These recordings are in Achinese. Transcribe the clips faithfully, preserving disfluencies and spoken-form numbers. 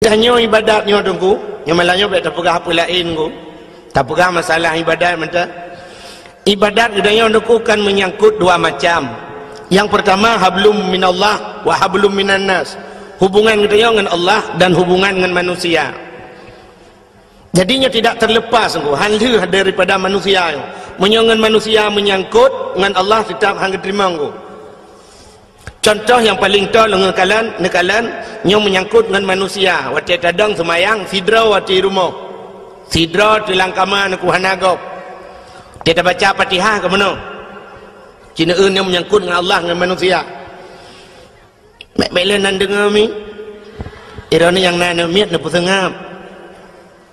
Tanyoe ibadat nyoe Teungku, nyoe malam nyoe bèk tapeugah peue laén Teungku. Tapeugah masalah ibadat mantong. Ibadat geutanyoe Teungku kan menyangkut dua macam. Yang pertama, hablum minallah wa hablum minannas. Hubungan geutanyoe ngon Allah dan hubungan ngon manusia. Jadi nyoe tidak terlepas Teungku, han lheueh daripada manusia nyoe. Meunyoe ngon manusia menyangkut, ngon Allah tetap han geuteurimong Teungku. Contoh nyang paleng toe lôn neukalon, neukalon, nyoe menyangkut ngon manusia. Watèe tadong seumayang, sidroe watèe rumoh. Sidroe teuh lam kama Teungku hana gob. Watèe tabaca Fatihah ka meunoe. Ci neueu nyoe menyangkut ngon Allah ngon manusia. Bèk-bèk lé nan deungö mi. Droeneuh nyang na aneuk miet neupeuseungab.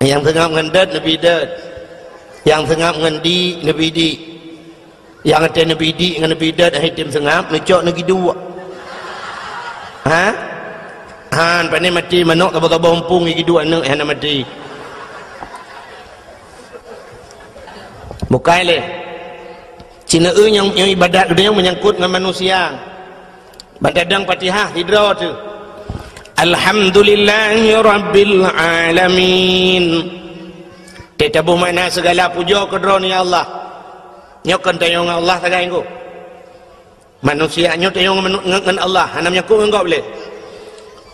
Nyang seungab ngon dot neubi dot. Nyang seungab ngon dik neubi dik. Nyang watèe neubi dik ngon neubi dot han tem seungab, neucok neugi duek. Ha? Han, pane maté manok saboh-saboh muphom geuduek aneuk hana maté. Bukai lé. Ci neueu nyang, nyang ibadat geutanyoe menyangkut ngon manusia. Ban tadong Fatihah sidroe teuh. Alhamdulillahi rabbil alamin. Teutabôh makna segala pujoe keu Droeneuh ya Allah. Nyoe kon tanyoe ngon Allah sagai Teungku. Manusia nyoe tanyoe ngon, ngon, ngon Allah, hana menyangkut ngon gob lé.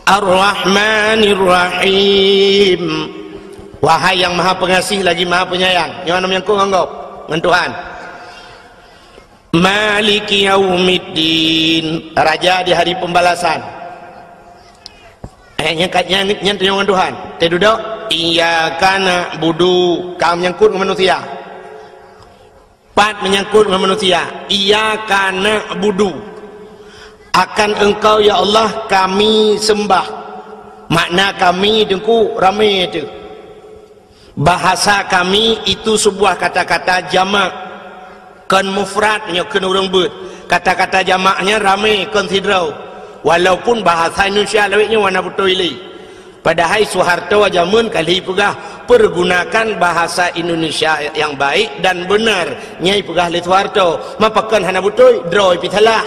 Ar-Rahmanir Rahim. Wahai yang Maha Pengasih lagi Maha Penyayang. Nyoe hana menyangkut ngon gob, ngon Tuhan. Maliki yaumiddin, Raja di Hari Pembalasan. Eh, nyan ka, nyan, nyan tanyoe ngon Tuhan. Teuduek, iyyaka na'budu, ka menyangkut ngon manusia. Pat menyangkut ngon manusia. Iyyaka na'budu, akan Engkau ya Allah kami sembah. Makna kami Teungku ramé teuh. Bahasa kami itu sebuah kata-kata jamak, kon mufrad nyoe kheun ureuëng beuet. Kata-kata jamak nyan ramé kon sidroe. Walaupun bahasa Indonesia lawét nyoe hana beutôi lé. Padahai Soeharto jameun ka lheueh peugah, "Pergunakan bahasa Indonesia yang baik dan benar." Nyan peugah lé Soeharto. Ma pakon hana beutôi, droe pih salah.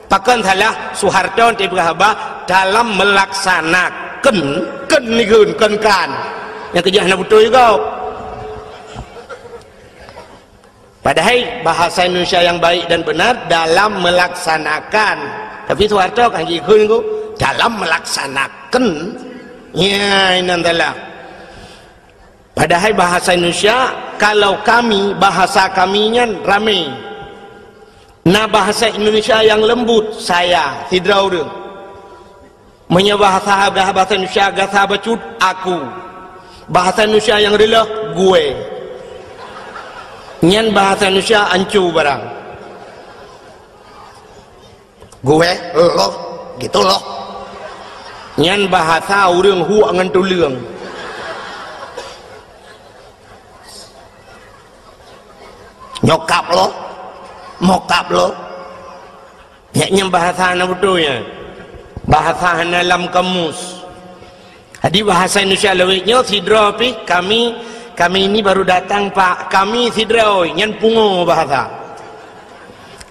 Pakon salah, Soeharto teupeugah haba dalam melaksanakan, kon nikheun, kon kan. Nyang keujeuet hana beutôi gob. Padahai bahasa Indonesia yang baik dan benar dalam melaksanakan. Tapi Soeharto kan jikheun Teungku, dalam melaksanakan. Ya, inan salah. Padahai bahasa Indonesia, kalau kami, bahasa kami nyan ramé. Na bahasa Indonesia yang lembut, saya, sidroe ureuëng. Meunyoe bahasa, bahasa Indonesia gasa bacut, aku. Bahasa Indonesia yang reuloh, gue. Nyan bahasa Indonesia ancu barang. Gue, loh, gitu loh. Nyan bahasa ureuëng huek ngon tuleueng. Nyokap loh, mokap loh. Nyan, nyan bahasa hana beutôi nyan. Bahasa hana lam kamus. Jadi bahasa Indonesia lawét nyoe sidroe pih kami, kami ini baru datang, Pak. Kami sidroe, nyan pungo bahasa.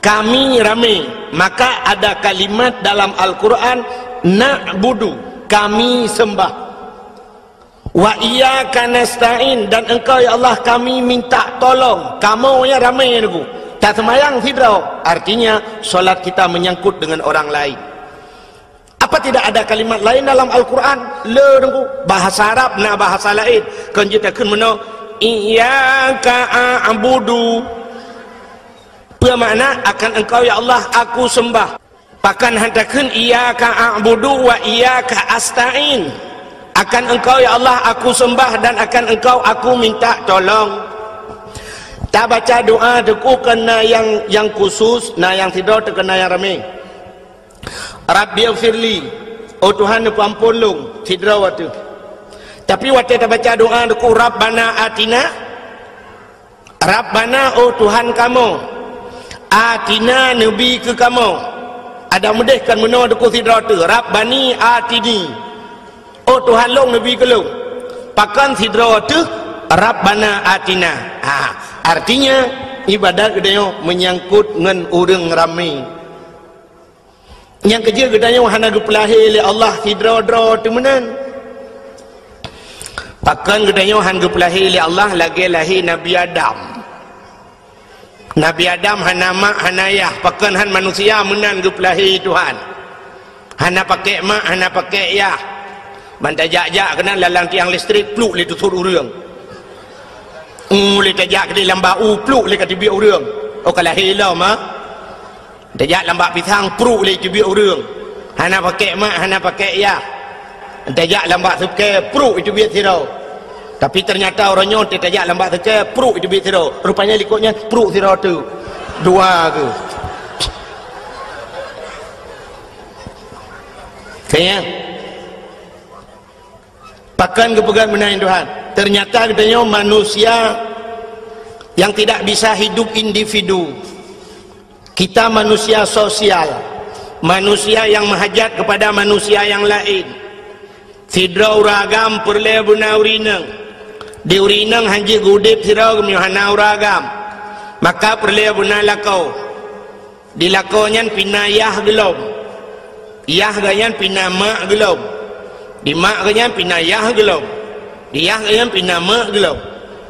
Kami ramé, maka ada kalimat dalam Al-Quran, na'budu, kami sembah. Wa iyyaka nasta'in, dan Engkau ya Allah kami minta tolong. Kamoe nyan ramé Teungku. Taseumayang sidroe, artinya solat kita menyangkut dengan orang lain. Apa tidak ada kalimat lain dalam Al-Quran? Le Teungku, bahasa Arab na bahasa laén. Kon jeuet takheun meunoe, iyyaka a'budu. Peue makna, akan Engkau ya Allah aku sembah. Pakon han takheun iyyaka a'budu wa iyyaka asta'in. Akan Engkau ya Allah aku sembah dan akan Engkau aku minta tolong. Tabaca doa Teungku keu na nyang, nyang khusus, na nyang sidroe teuh keu na nyang ramé. Rabbighfirli, oh Tuhan neupeuampôn lôn, sidroe teuh. Tapi watée tabaca doa Teungku Rabbana atina, Rabbana, oh Tuhan kamoe, atina, neubi keu kamoe. Adak meudeh kon meunoe Teungku sidroe teuh, Rabbani atini, oh Tuhan lôn neubi keu lôn. Pakon sidroe teuh, Rabbana atina. Ha, artinya ibadat geutanyoe meunyangkot ngon ureuëng ramé. Nyang keujeuet geutanyoe hana geupeulahé lé Allah sidroe-droe teuh meunan. Pakon geutanyoe han geupeulahé lé Allah lagée lahé Nabi Adam? Nabi Adam hana mak, hana yah, pakon han manusia meunan geupeulahé Tuhan. Hana pakék mak, hana pakék yah. Ban tajak-jak keunan lalang tiang listrik, pluk lé teusut ureuëng. U, lé tajak keudeh lam bak u, pluk lé ka teubiet ureuëng. Oh, ka lahé lom, ha? Tajak lam bak pisang, pruk lé teubiet ureuëng. Hana pakék mak, hana pakék yah. Tajak lam bak sukée, pruk teubiet sidroe. Tapi ternyata uroe nyoe tajak lam bak sukée, pruk teubiet sidroe. Rupanya likot nyan pruk sidroe tu. Dua ke. Kayaknya. Pakon geupeugah meunan Tuhan. Ternyata geutanyoe manusia yang tidak bisa hidup individu. Kita manusia sosial. Manusia yang meuhajat kepada manusia yang lain. Sidroe ureuëng agam peureulée beuna ureuëng inong. Di ureuëng inong hanjeuet geuudeb sidroe geumeunyoe hana ureuëng agam. Maka peureulée beuna lakoe. Di lakoe nyan pih na yah geulom. Yah geuh nyan pih na mak geulom. Di mak geuh nyan pih na yah geulom. Di yah geuh nyan pih na mak geulom.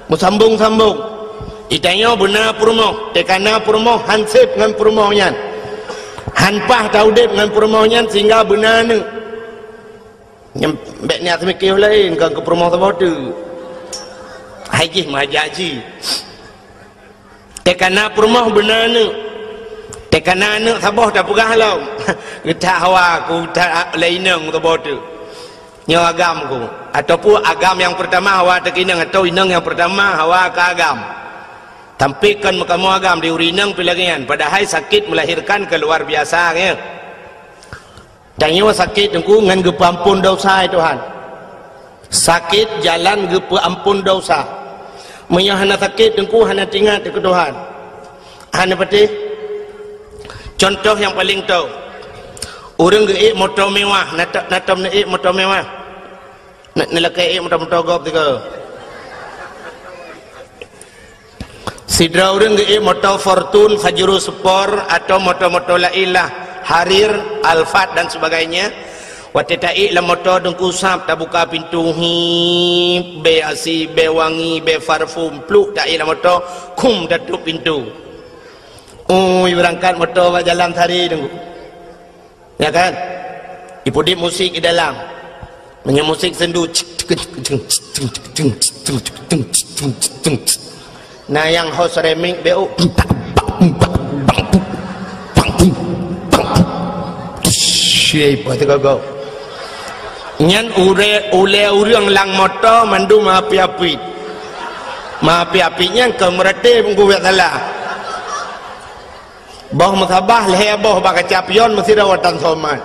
Meusambong-sambong. Geutanyoe beuna peurumoh, teuka na peurumoh han seb ngon peurumoh nyan. Han paih taudeb ngon peurumoh nyan sehingga beuna aneuëk. Nyang bék niat seumiké laén, kon keu peurumoh saboh teuk. Hai jih meuhajat jih. Teuka na peurumoh beuna aneuëk. Teuka na aneuëk saboh tapeugah lom. Geutak hawa ku that lé inong saboh teuk. Nyoe agam ku. Ataupun agam nyang peurtama hawa teuka inong, atau inong nyang peurtama hawa ka agam. Tapi kon meukamoe agam di ureuëng inong pih lagée nyan. Padahai sakét melahirkan keu luar biasa, ya. Tanyoe sakét teungku ngon geupeuamphon desya, ya Tuhan. Sakét jalan geupeuamphon desya. Meunyoe hana sakét teungku hana teuingat keu Tuhan. Hana patéh. Contoh nyang paleng tho. Ureuëng geuék moto mewah, na tom, na tom neuék moto mewah. Na, neulakée ék moto-moto gob tiga. Sidroe ureuëng geuék moto Fortune, Pajero Sport, atau moto-moto laén lah, Harrier, Alphard dan sebagainya. Watée taék lam moto teungku sab tabuka pintu, hip, bée asi, bée wangi, bée parfum, pluk taék lam moto, khum tatup pintu. Ui, beurangkat moto bak jalan sari teungku. Ya kan? Ipeuudeb musik di dalam. Meunyoe musik sendu, na nyang host remix beu. Nyan ulée, ulée ureuëng lam moto mandum api-api. Api-api nyan keu meuratéb geuwét salah. Boh meusabah lhée boh bak kaca pion meusidroe watang somat.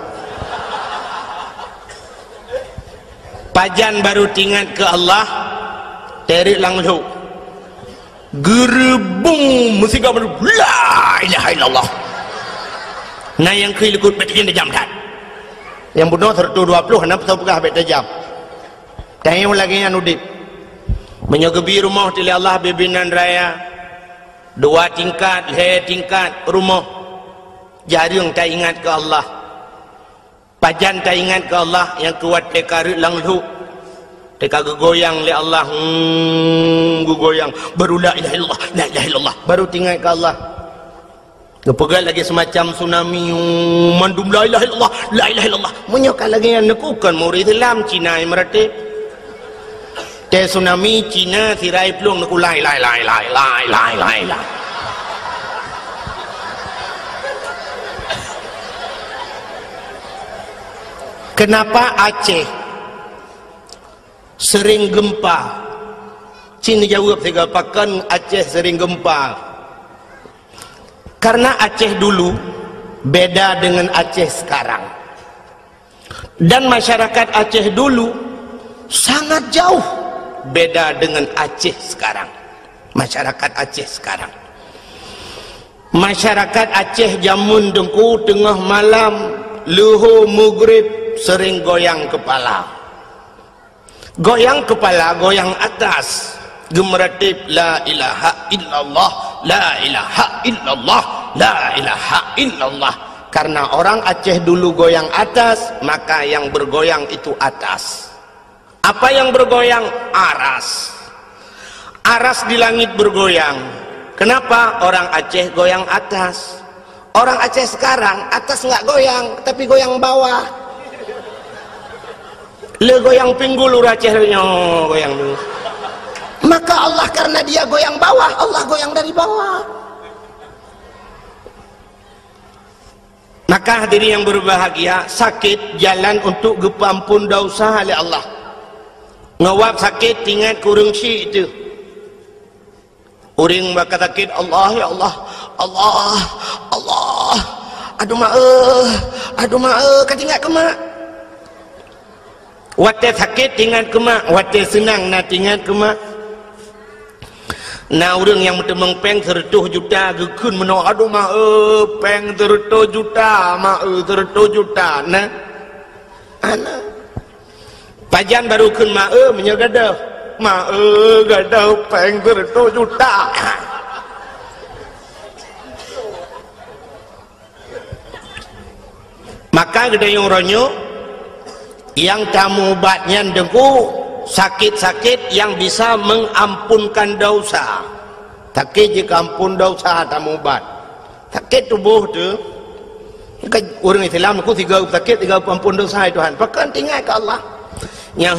Pajan barô teuingat keu Allah, teureuk lam lhok. Geureubong meusigoe, "La ilaha illallah." Na nyang kheun likot, "Bék tajam that." Nyang bunoe seratus dua puluh, hana peue peugah bék tajam. Tanyoe lagée nyan udeb. Meunyoe geubi rumoh teuh lé Allah bibinan raya, dua tingkat, lhée tingkat rumoh, jareueng taingat keu Allah. Pajan taingat keu Allah nyang keu watée ka reuek lam lhok, teuka geugoyang lé Allah, hmm, geugoyang, baru la ilaha illallah, la ilaha illallah, baru teuingat keu Allah. Geupeugah lagée seumacam tsunami, hmm, mandum la ilaha illallah, la ilaha illallah. Meunyoe ka lagée nyan, neukukon murit Islam, Cina nyang meuratéb. Teuh tsunami, Cina, sirai plueng neukula, lai, lai, lai. Kenapa Aceh sering gempa? Cit neujaweueb sigoe, pakon Aceh sering gempa? Karena Aceh dulu beda dengan Aceh sekarang. Dan masyarakat Aceh dulu sangat jauh beda dengan Aceh sekarang. Masyarakat Aceh sekarang. Masyarakat Aceh jameun teungku teungoh malam, leuhô mugrib sering goyang kepala. Goyang kepala, goyang atas. Geumeuratib, "La ilaha illallah, la ilaha illallah, la ilaha illallah." Karena orang Aceh dulu goyang atas, maka yang bergoyang itu atas. Apa yang bergoyang? Aras. Aras di langit bergoyang. Kenapa? Orang Aceh goyang atas. Orang Aceh sekarang, atas nggak goyang, tapi goyang bawah. Le goyang pinggul ureueng Aceh le nyoe goyang tu. Maka Allah, karena dia goyang bawah, Allah goyang dari bawah. Maka hadirin yang berbahagia, sakét jalan untuk geupeuampon dosa lé Allah. Ngon wab sakét, ingat keu ureueng syik teuh. Ureueng baka sakét, "Allah, ya Allah, Allah, Allah, aduh maeu, aduh maeu," ka teuingat keu mak. Watée sakét teuingat keu mak, watée seunang na teuingat keu mak. Na ureueng nyang meuteumeung péng seureutôh juta geukheun meunoe, "Aduh maeu, péng seureutôh juta, maeu seureutôh juta." Na. Ana. Pajan baru kheun maeu meunyoe gadôh. Maeu gadôh péng seureutôh juta. Maka geutanyoe uroe nyoe nyang tamubat nyan Teungku, sakét-sakét yang bisa mengampunkan dosa. Sakét jikeuampon dosa tamubat. Sakét tuboh teuh. Kan ureueng Islam Teungku sigoe sakét, sigoe peuampon dosa, "Hai Tuhan, pakon teuingat keu Allah." Nyang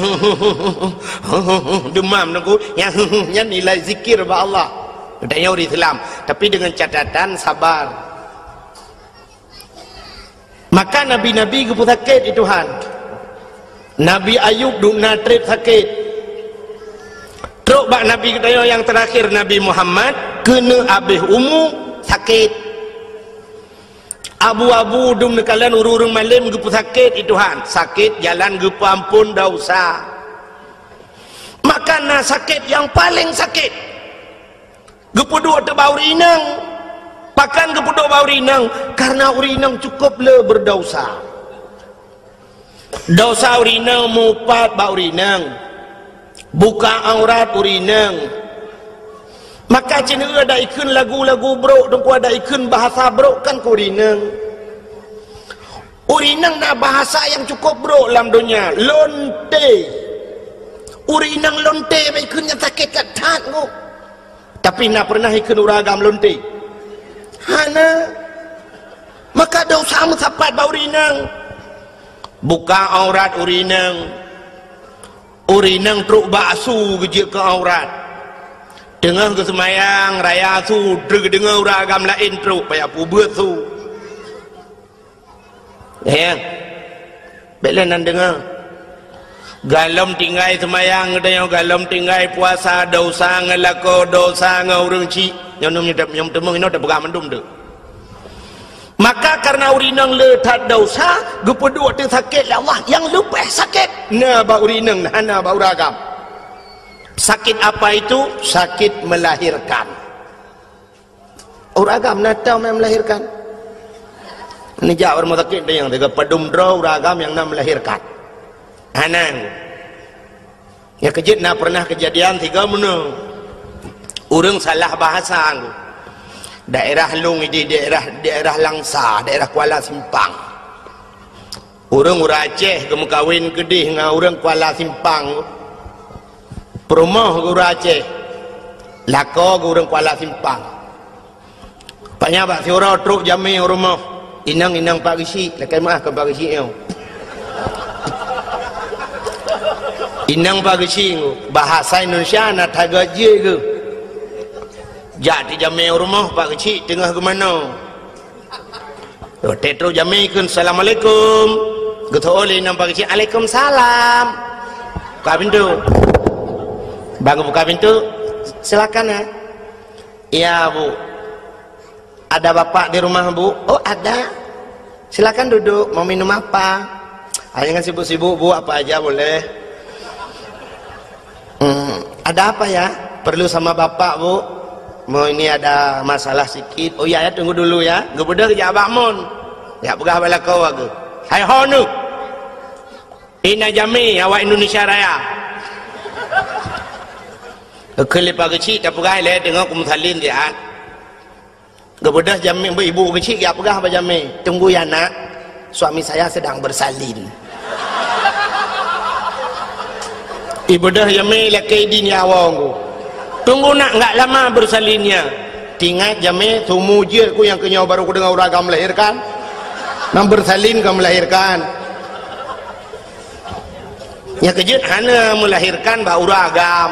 demam Teungku, nyang nyan nilai zikir bak Allah. Geutanyoe ureueng Islam, tapi dengan catatan sabar. Maka nabi-nabi geupeusakét di Tuhan. Nabi Ayub dum na treb sakét. Trok bak nabi geutanyoe nyang teurakhir, Nabi Muhammad, keuneuk abéh umu sakét. Abu-abu dum neukalon ureueng-ureueng malém geupeusakét di Tuhan. Sakét jalan geupeuampon dosa. Maka na sakét nyang paleng sakét. Geupeuduek teuh bak ureueng inong. Pakon geupeuduek bak ureueng inong? Karena ureueng inong cukup le berdosa. Dosa ureueng inong mupat bak ureueng inong. Buka aurat ureueng inong. Maka cit ada ikheun lagu-lagu brok, Teungku, ada ikheun bahasa brok kan keu ureueng inong. Ureueng inong na bahasa nyang cukup brok lam donya, lonte. Ureueng inong lonte bak ikheun nyang sakét that-that nyoe. Tapi na pernah ikheun ureueng agam lonte? Hana. Maka dosa meusapat bak ureueng inong. Buka aurat ureueng inong. Ureueng inong trok bak su geujeuet keu aurat. Teungoh geuseumayang raya su, trok geudeungoe ureueng agam laén trok, payah peubeuet su. Ya. Bék lé nan deungoe. Galom tinggai seumayang geutanyoe, galom tinggai puasa, dosa ngon lakoe, dosa ngon ureueng chik. Nyoe nyoe nyoe nyoe teumeung inoe teupeugah mandum tu. Maka karena ureueng inong le that dosa, geupeuduek teuh sakét lé Allah nyang leubeh sakét na bak ureueng inong, hana bak ureueng agam. Sakét apa itu? Sakét melahirkan. Ureueng agam na teuh nyang melahirkan. Neujak u rumoh sakét nyang teuga padum droe ureueng agam nyang na melahirkan. Hana. Nyang keujeuet na pernah keujadian sigoe meunoe. Ureueng salah bahasa. Daerah lôn di daerah, daerah Langsa, daerah Kuala Simpang. Ureueng, ureueng Aceh geumeukawen keudeh ngon ureueng Kuala Simpang. Peurumoh geuh ureueng Aceh, lakoe geuh ureueng Kuala Simpang. Paknyan bak siuroe trok jamé u rumoh. "Inong, inong Pak Geuchik," lakèe meu'ah keu Pak Geuchik nyoe. "Inong Pak Geuchik," bahasa Indonesia na that geuh jeuet geuh. Jak teujamé u rumoh Pak Geuchik teungoh geumanoe. Watèe trok jamé kheun, "Assalamualaikum." Geuteu'oh lé inong Pak Geuchik, "Alaikumsalam." Buka pintoe. Ban geubuka pintoe, "Silakan, ya." "Iya, Bu." "Ada Bapak di rumah, Bu?" "Oh, ada." "Silakan duduk, mau minum apa?" "Ah, jangan sibuk-sibuk, Bu, apa aja boleh." "Hmm, ada apa ya? Perlu sama Bapak, Bu?" "Mau ini ada masalah sikit." "Oh iya ya, tunggu dulu ya." Geubeudôh jak bak mon. Jak peugah bak lakoe geuh. "Hai ho neuh. Ina jamé awak Indonesia Raya." Kheun lé Pak Geuchik, tapeugah lé teungoh kumeusalin siat. Geubeudôh jamé, ibu Geuchik jak peugah bak jamé, "Tunggu ya, Nak, suami saya sedang bersalin." Ibeudôh jamé lakée idin ya awong ku. Tunggu nak, enggak lama bersalinnya. Tingat jamé sumu jeuet ku nyang keunyoe baru kudeungoe ureueng agam melahirkan. Nang bersalin ka melahirkan. Nyang keujeuet hana melahirkan bak ureueng agam.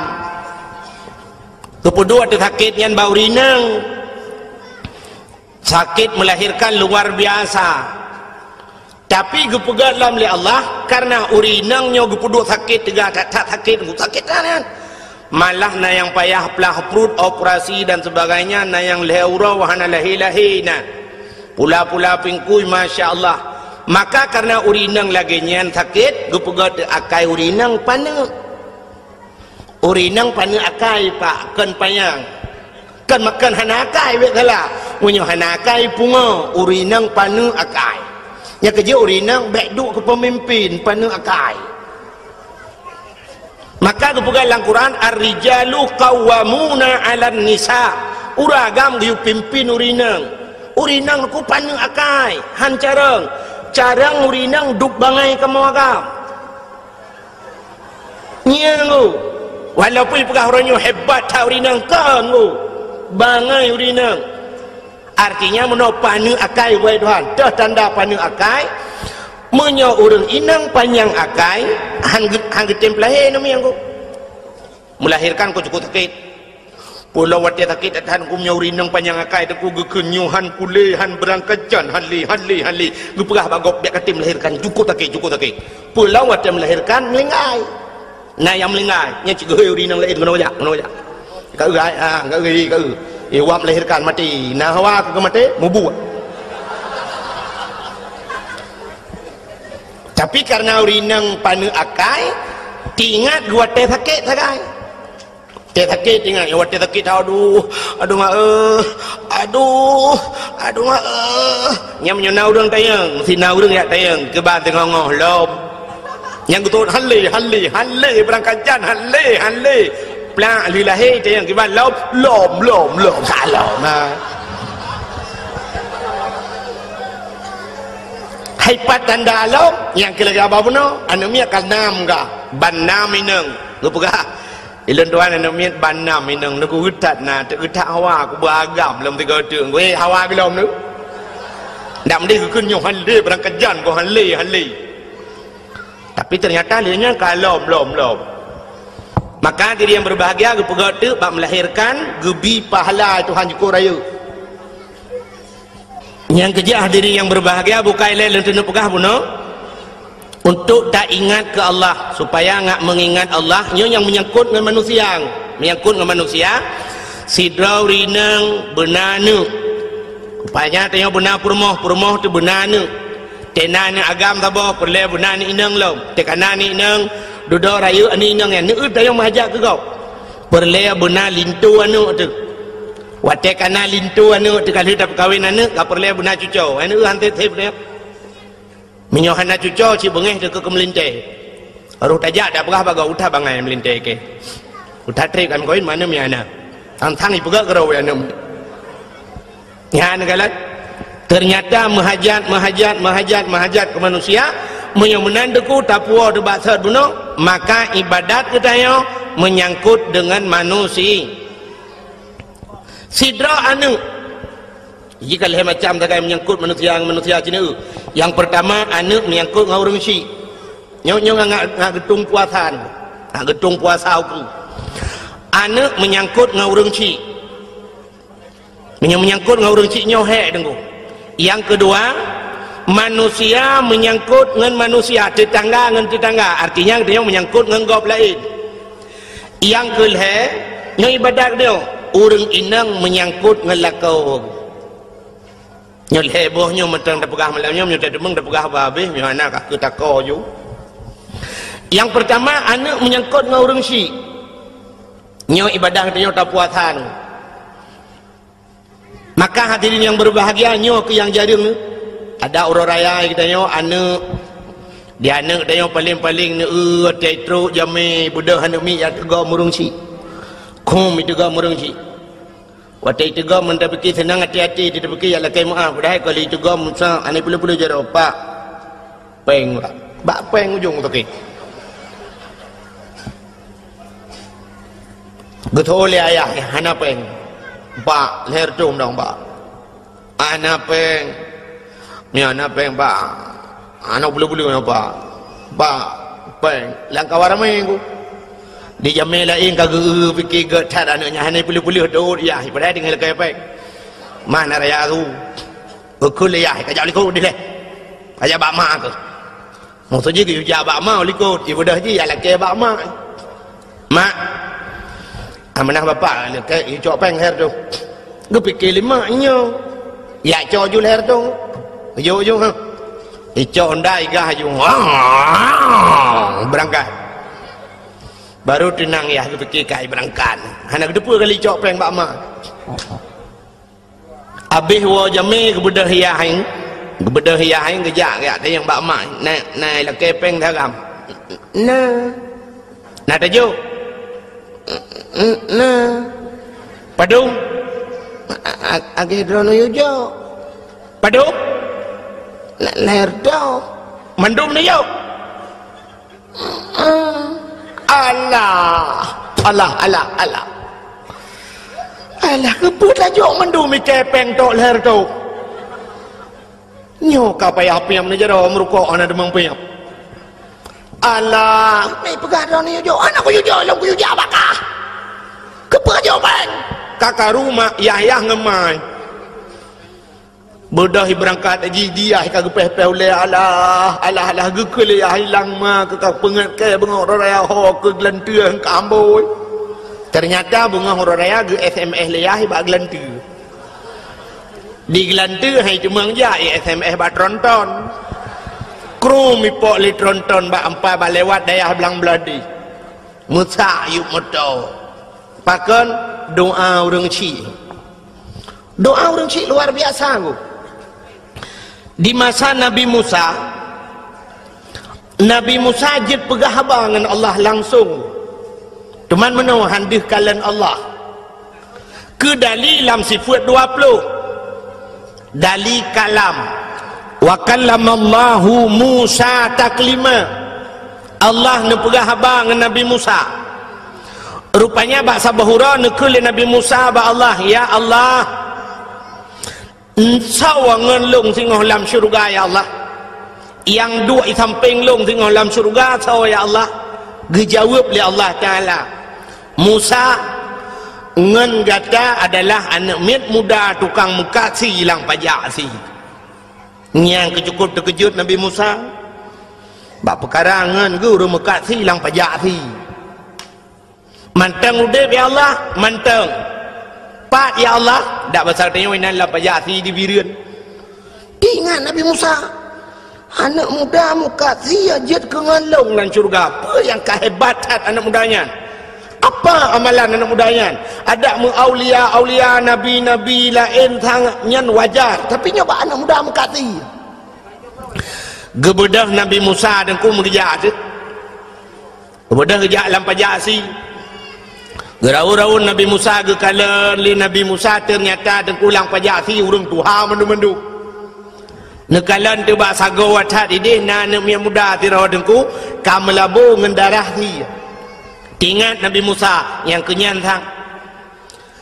Geupeuduek teuh sakét nyan bak ureueng inong. Sakét melahirkan luar biasa. Tapi geupeugah lom lé Allah, karena ureueng inong nyoe geupeuduek sakét teuga that-that sakét, sakét that nyan. Malah na nyang payah plah pruet, operasi dan sebagainya, na nyang lhée uroe hana lahé-lahé na. Pula-pula pingkui, masya Allah. Maka karena ureueng inong lagée nyan sakét, geupeugah teuh akai ureueng inong paneuk. Ureueng inong paneuk akai, Pak, kon panyang. Kon makan hana akai, bék salah. Meunyoe hana akai, pungo, ureueng inong paneuk akai. Nyang keujeuet ureueng inong bék duek keu peumimpin, paneuk akai. Maka geupeugah lam Quran, "Ar-rijalu qawwamuna 'alan nisa." Ureueng agam geuyue pimpin ureueng inong. Ureueng inong ku paneuk akai, han carông. Carông ureueng inong duek bangai kamoe agam. Nyan ku. Walaupun peugah uroe nyoe hebat that ureueng inong, kon ku. Bangai ureueng inong. Artinya, meunoe paneuk akai, wahai Tuhan. Toh tanda paneuk akai. Meunyoe ureueng inong panyang akai, han ge-, han geutem peulahé aneuk miet ku. Melahirkan ku cukup sakét. Peue lom watée sakét that-that ku, meunyoe ureueng inong panyang akai teuk ku, geukheun nyoe han kulé, han beurangkat jan, han lé, han lé, han lé. Geupeugah bak gob, bék katem melahirkan, cukup sakét, cukup sakét. Peue lom watée melahirkan, meulinggai. Na nyang meulinggai, nyan cit geuhôi ureueng inong laén, keunoe jak, keunoe jak. Ka eu ai, ha, ka eu, ka eu. Eh, wak melahirkan, maté. Na hawa keu maté, mubuet. Tapi karena ureueng inong paneuk akai, teuingat geuwatée sakét sagai. Watée sakét teuingat, watée sakét, aduh, aduh mak eh, aduh, aduh mak eh. Nyan meunyoe na ureueng tanyong, si na ureueng jak tanyong, kiban teungoh-ngoh lom. Nyang geutot han lé, han lé, han lé, beurangkat jan, han lé, han lé. Plak lheueh lahé tanyong, kiban lom, lom, lom, lom, ka lom. Ha. Hai pat tanda lom, nyang keu lagée haba bunoe, aneuk miet ka nam ka, ban nam inong. Geupeugah, "Ilôn tuan aneuk miet ban nam inong, neugeuh that na, teugeuh that hawa, kuba agam lom tiga teuk." Weh, hawa bilom tu. Ndak meudeh geukheun nyoe han lé, beurangkat jan ku han lé, han lé. Tapi ternyata lé nyan ka lom, lom, lom. Maka diri yang berbahagia geupeugah teuk bak melahirkan, geubi pahala Tuhan jukuk rayeuk. Nyang keujeuet hadirin yang berbahagia, bukai lé lôn teuneuk peugah bunoe, untuk taingat keu Allah, supaya ngat meungingat Allah, nyoe nyang meunyangkot ngon manusia, meunyangkot ngon manusia, sidroe ureueng inong beuna aneuk. Rupanya tanyoe beuna peurumoh, peurumoh teuh beuna aneuk. Teuh na aneuk agam saboh, peureulée beuna aneuk inong lom. Teuh ka na aneuk inong, dudoe rayeuk aneuk inong nyan, neueu tanyoe meuhajat keu gob. Peureulée beuna linto aneuk teuh. Watée ka na linto aneuk teuh, ka lheueh tapeukawen aneuk, ka peureulée beuna cucoe. Aneuk han teuh, teuh beuna. Meunyoe hana cucoe, cit beungéh teuh keu meulintée. Roh tajak dak peugah bak gob, uta bangai meulintée keu. Uta treb kami kawin mana mi aneuk. Tang-tang ipeugah keudroe aneuk. Nyan galak. Ternyata meuhajat, meuhajat, meuhajat, meuhajat keu manusia, meunyoe meunan teuh ku tapuwoe teuh bak sot bunoe, maka ibadat geutanyoe meunyangkot deungon manusi-, sidroe aneuk. Jih ka lhée macam sagai meunyangkot manusia ngon manusia cit nyoe. Nyang peurtama, aneuk meunyangkot ngon ureueng syik. Nyoe, nyoe ngat, ngat geutung puasa nyoe. Ngat geutung puasa ukeue. Aneuk meunyangkot ngon ureueng syik. Meunyoe meunyangkot ngon ureueng syik nyoe hék teungku. Nyang keudua, manusia meunyangkot ngon manusia, teutangga ngon teutangga. Artinya, geutanyoe meunyangkot ngon gob laén. Nyang keulhée, nyoe ibadat geutanyoe, ureueng inong meunyangkot ngon lakoe. Nyoe lhée boh nyoe mantong tapeugah malam nyoe, meunyoe tateumeung tapeugah bah habéh, meunyoe hana ka keu tako ju. Nyang peurtama, aneuk meunyangkot ngon ureueng syik. Nyoe ibadat geutanyoe tapuasa nyoe. Maka hadirin yang berbahagia, nyoe keuh nyang jareueng. Ada uroe raya geutanyoe aneuk, di aneuk tanyoe paleng-paleng neueu watée trok jamé beudôh aneuk miet jak teugom ureueng syik. Khum iteugom ureueng syik. Watée iteugom meunyoe tapike seunang até-até, tapike jak lakée meuáh, padahai ka lheueh iteugom sa aneuk peuleue-peuleue jaroe, Pak. Péng, Pak. Bak péng ujong toke. Geutho lé ayah, hana péng. Bak, lhèe reutôh dong bak. Hana péng. Nyan hana péng bak. Hana buleuen-buleuen apa. Bak, péng. Lam kawan ramé ku. Di jamé laén ka geu-eu pike gét that aneuk nyan hana peuleueh-peuleueh dot yah. Padahai tinggai lakèe péng. Mana raya tu. Geukheun lé yah, ka jak likot dilèe. Ka jak bak mak keuh. Maksud jih geuyue jak bak ma u likot, ibadah jih jak lakèe bak ma. Mak, amanah bapak lakèe icok péng lhèe reutôh. Geupike lé mak nyoe, jak cok ju lhèe reutôh. Ujong-ujong ha. Icok honda igah ju. Beurangkat. Baru teunang yah geupike kai beurangkat. Hana geuteupeue kali icok péng bak ma. Abéh woe jamé geubeudôh yah, geubeudôh yah geujak, geujak tanyong bak ma, "Na, na lakèe péng saram?" "Na." "Na tajok?" "Na." "Padum?" "A-, a-, agèe droeneuh yue jok." "Padum?" "Na, lhèe reutôh." "Mandum neujok?" Alah, alah, alah, alah. Alah, keupeue tajok mandum ikèe péng tok lhèe reutôh? Nyoe ka payah piep neujaroe meurukok hana deungon piep. Alah, meupeugah droeneuh yue jok, hana kuyue jok lom, kuyue jak bak kah. Keupeue jok péng? Ka karu mak, yah-yah ngon ma. Beudôh beurangkat jih, di yah ka geupéh-péh ulèe, alah, alah, alah, geukheun lé yah ilang ma keu ka peungét kèe beungoh uroe raya ho keu geulanteue ka ambôi. Teunyata beungoh uroe raya geu-S M S lé yah bak geulanteue. Di geulanteue hai teumeung jak i-S M S bak tronton. Krum ipok lé tronton bak ampai bak lewat dayah Blang Beuladi. Meusak yup moto. Pakon? Doa ureueng chik. Doa ureueng chik luar biasa, Bu. Di masa Nabi Musa, Nabi Musa jeuet peugah haba ngon Allah langsong. Teuma meunoe han deuh kalon Allah. Keu dali lam sifeuet dua ploh. Dali kalam. "Wa kallamallahu Musa taklima." Allah neupeugah haba ngon Nabi Musa. Rupanya bak saboh uroe neukheun lé Nabi Musa bak Allah, "Ya Allah, soe ngon lôn singoh lam syeuruga, ya Allah? Nyang duek i sampéng lôn singoh lam syeuruga, soe, ya Allah?" Geujaweueb lé Allah Taala, "Musa, ngon gata adalah aneuk miet muda tukang meukat sie lam pajak sie." Nyang keucukôp teukeujot Nabi Musa bak peukara ngon geuh ureueng meukat sie lam pajak sie. "Mantong udeb, ya Allah?" "Mantong." "Pat, ya Allah?" "Dak basa tanyoe inan lam pajak sie di Bireuen." Teuingat Nabi Musa, aneuk muda meukat sie jeuet keu ngon lôn lam syeuruga. Peue nyang ka hebat that aneuk muda nyan? Apa amalan aneuk muda nyan? Adak meu aulia-aulia, nabi-nabi laén sangat nyan wajar, tapi nyoe bak aneuk muda meukat sie. Geubeudôh Nabi Musa teungku meugeujak teuh. Geubeudôh geujak lam pajak sie. Geuraun-raun Nabi Musa geukalon lé Nabi Musa, teunyata teungku lam pajak sie ureueng tuha mandum-mandum. Neukalon teuh bak sagoe that idéh na aneuk miet muda sidroe teungku ka meulabô ngon darah sie. Teuingat Nabi Musa nyang keunyan sang.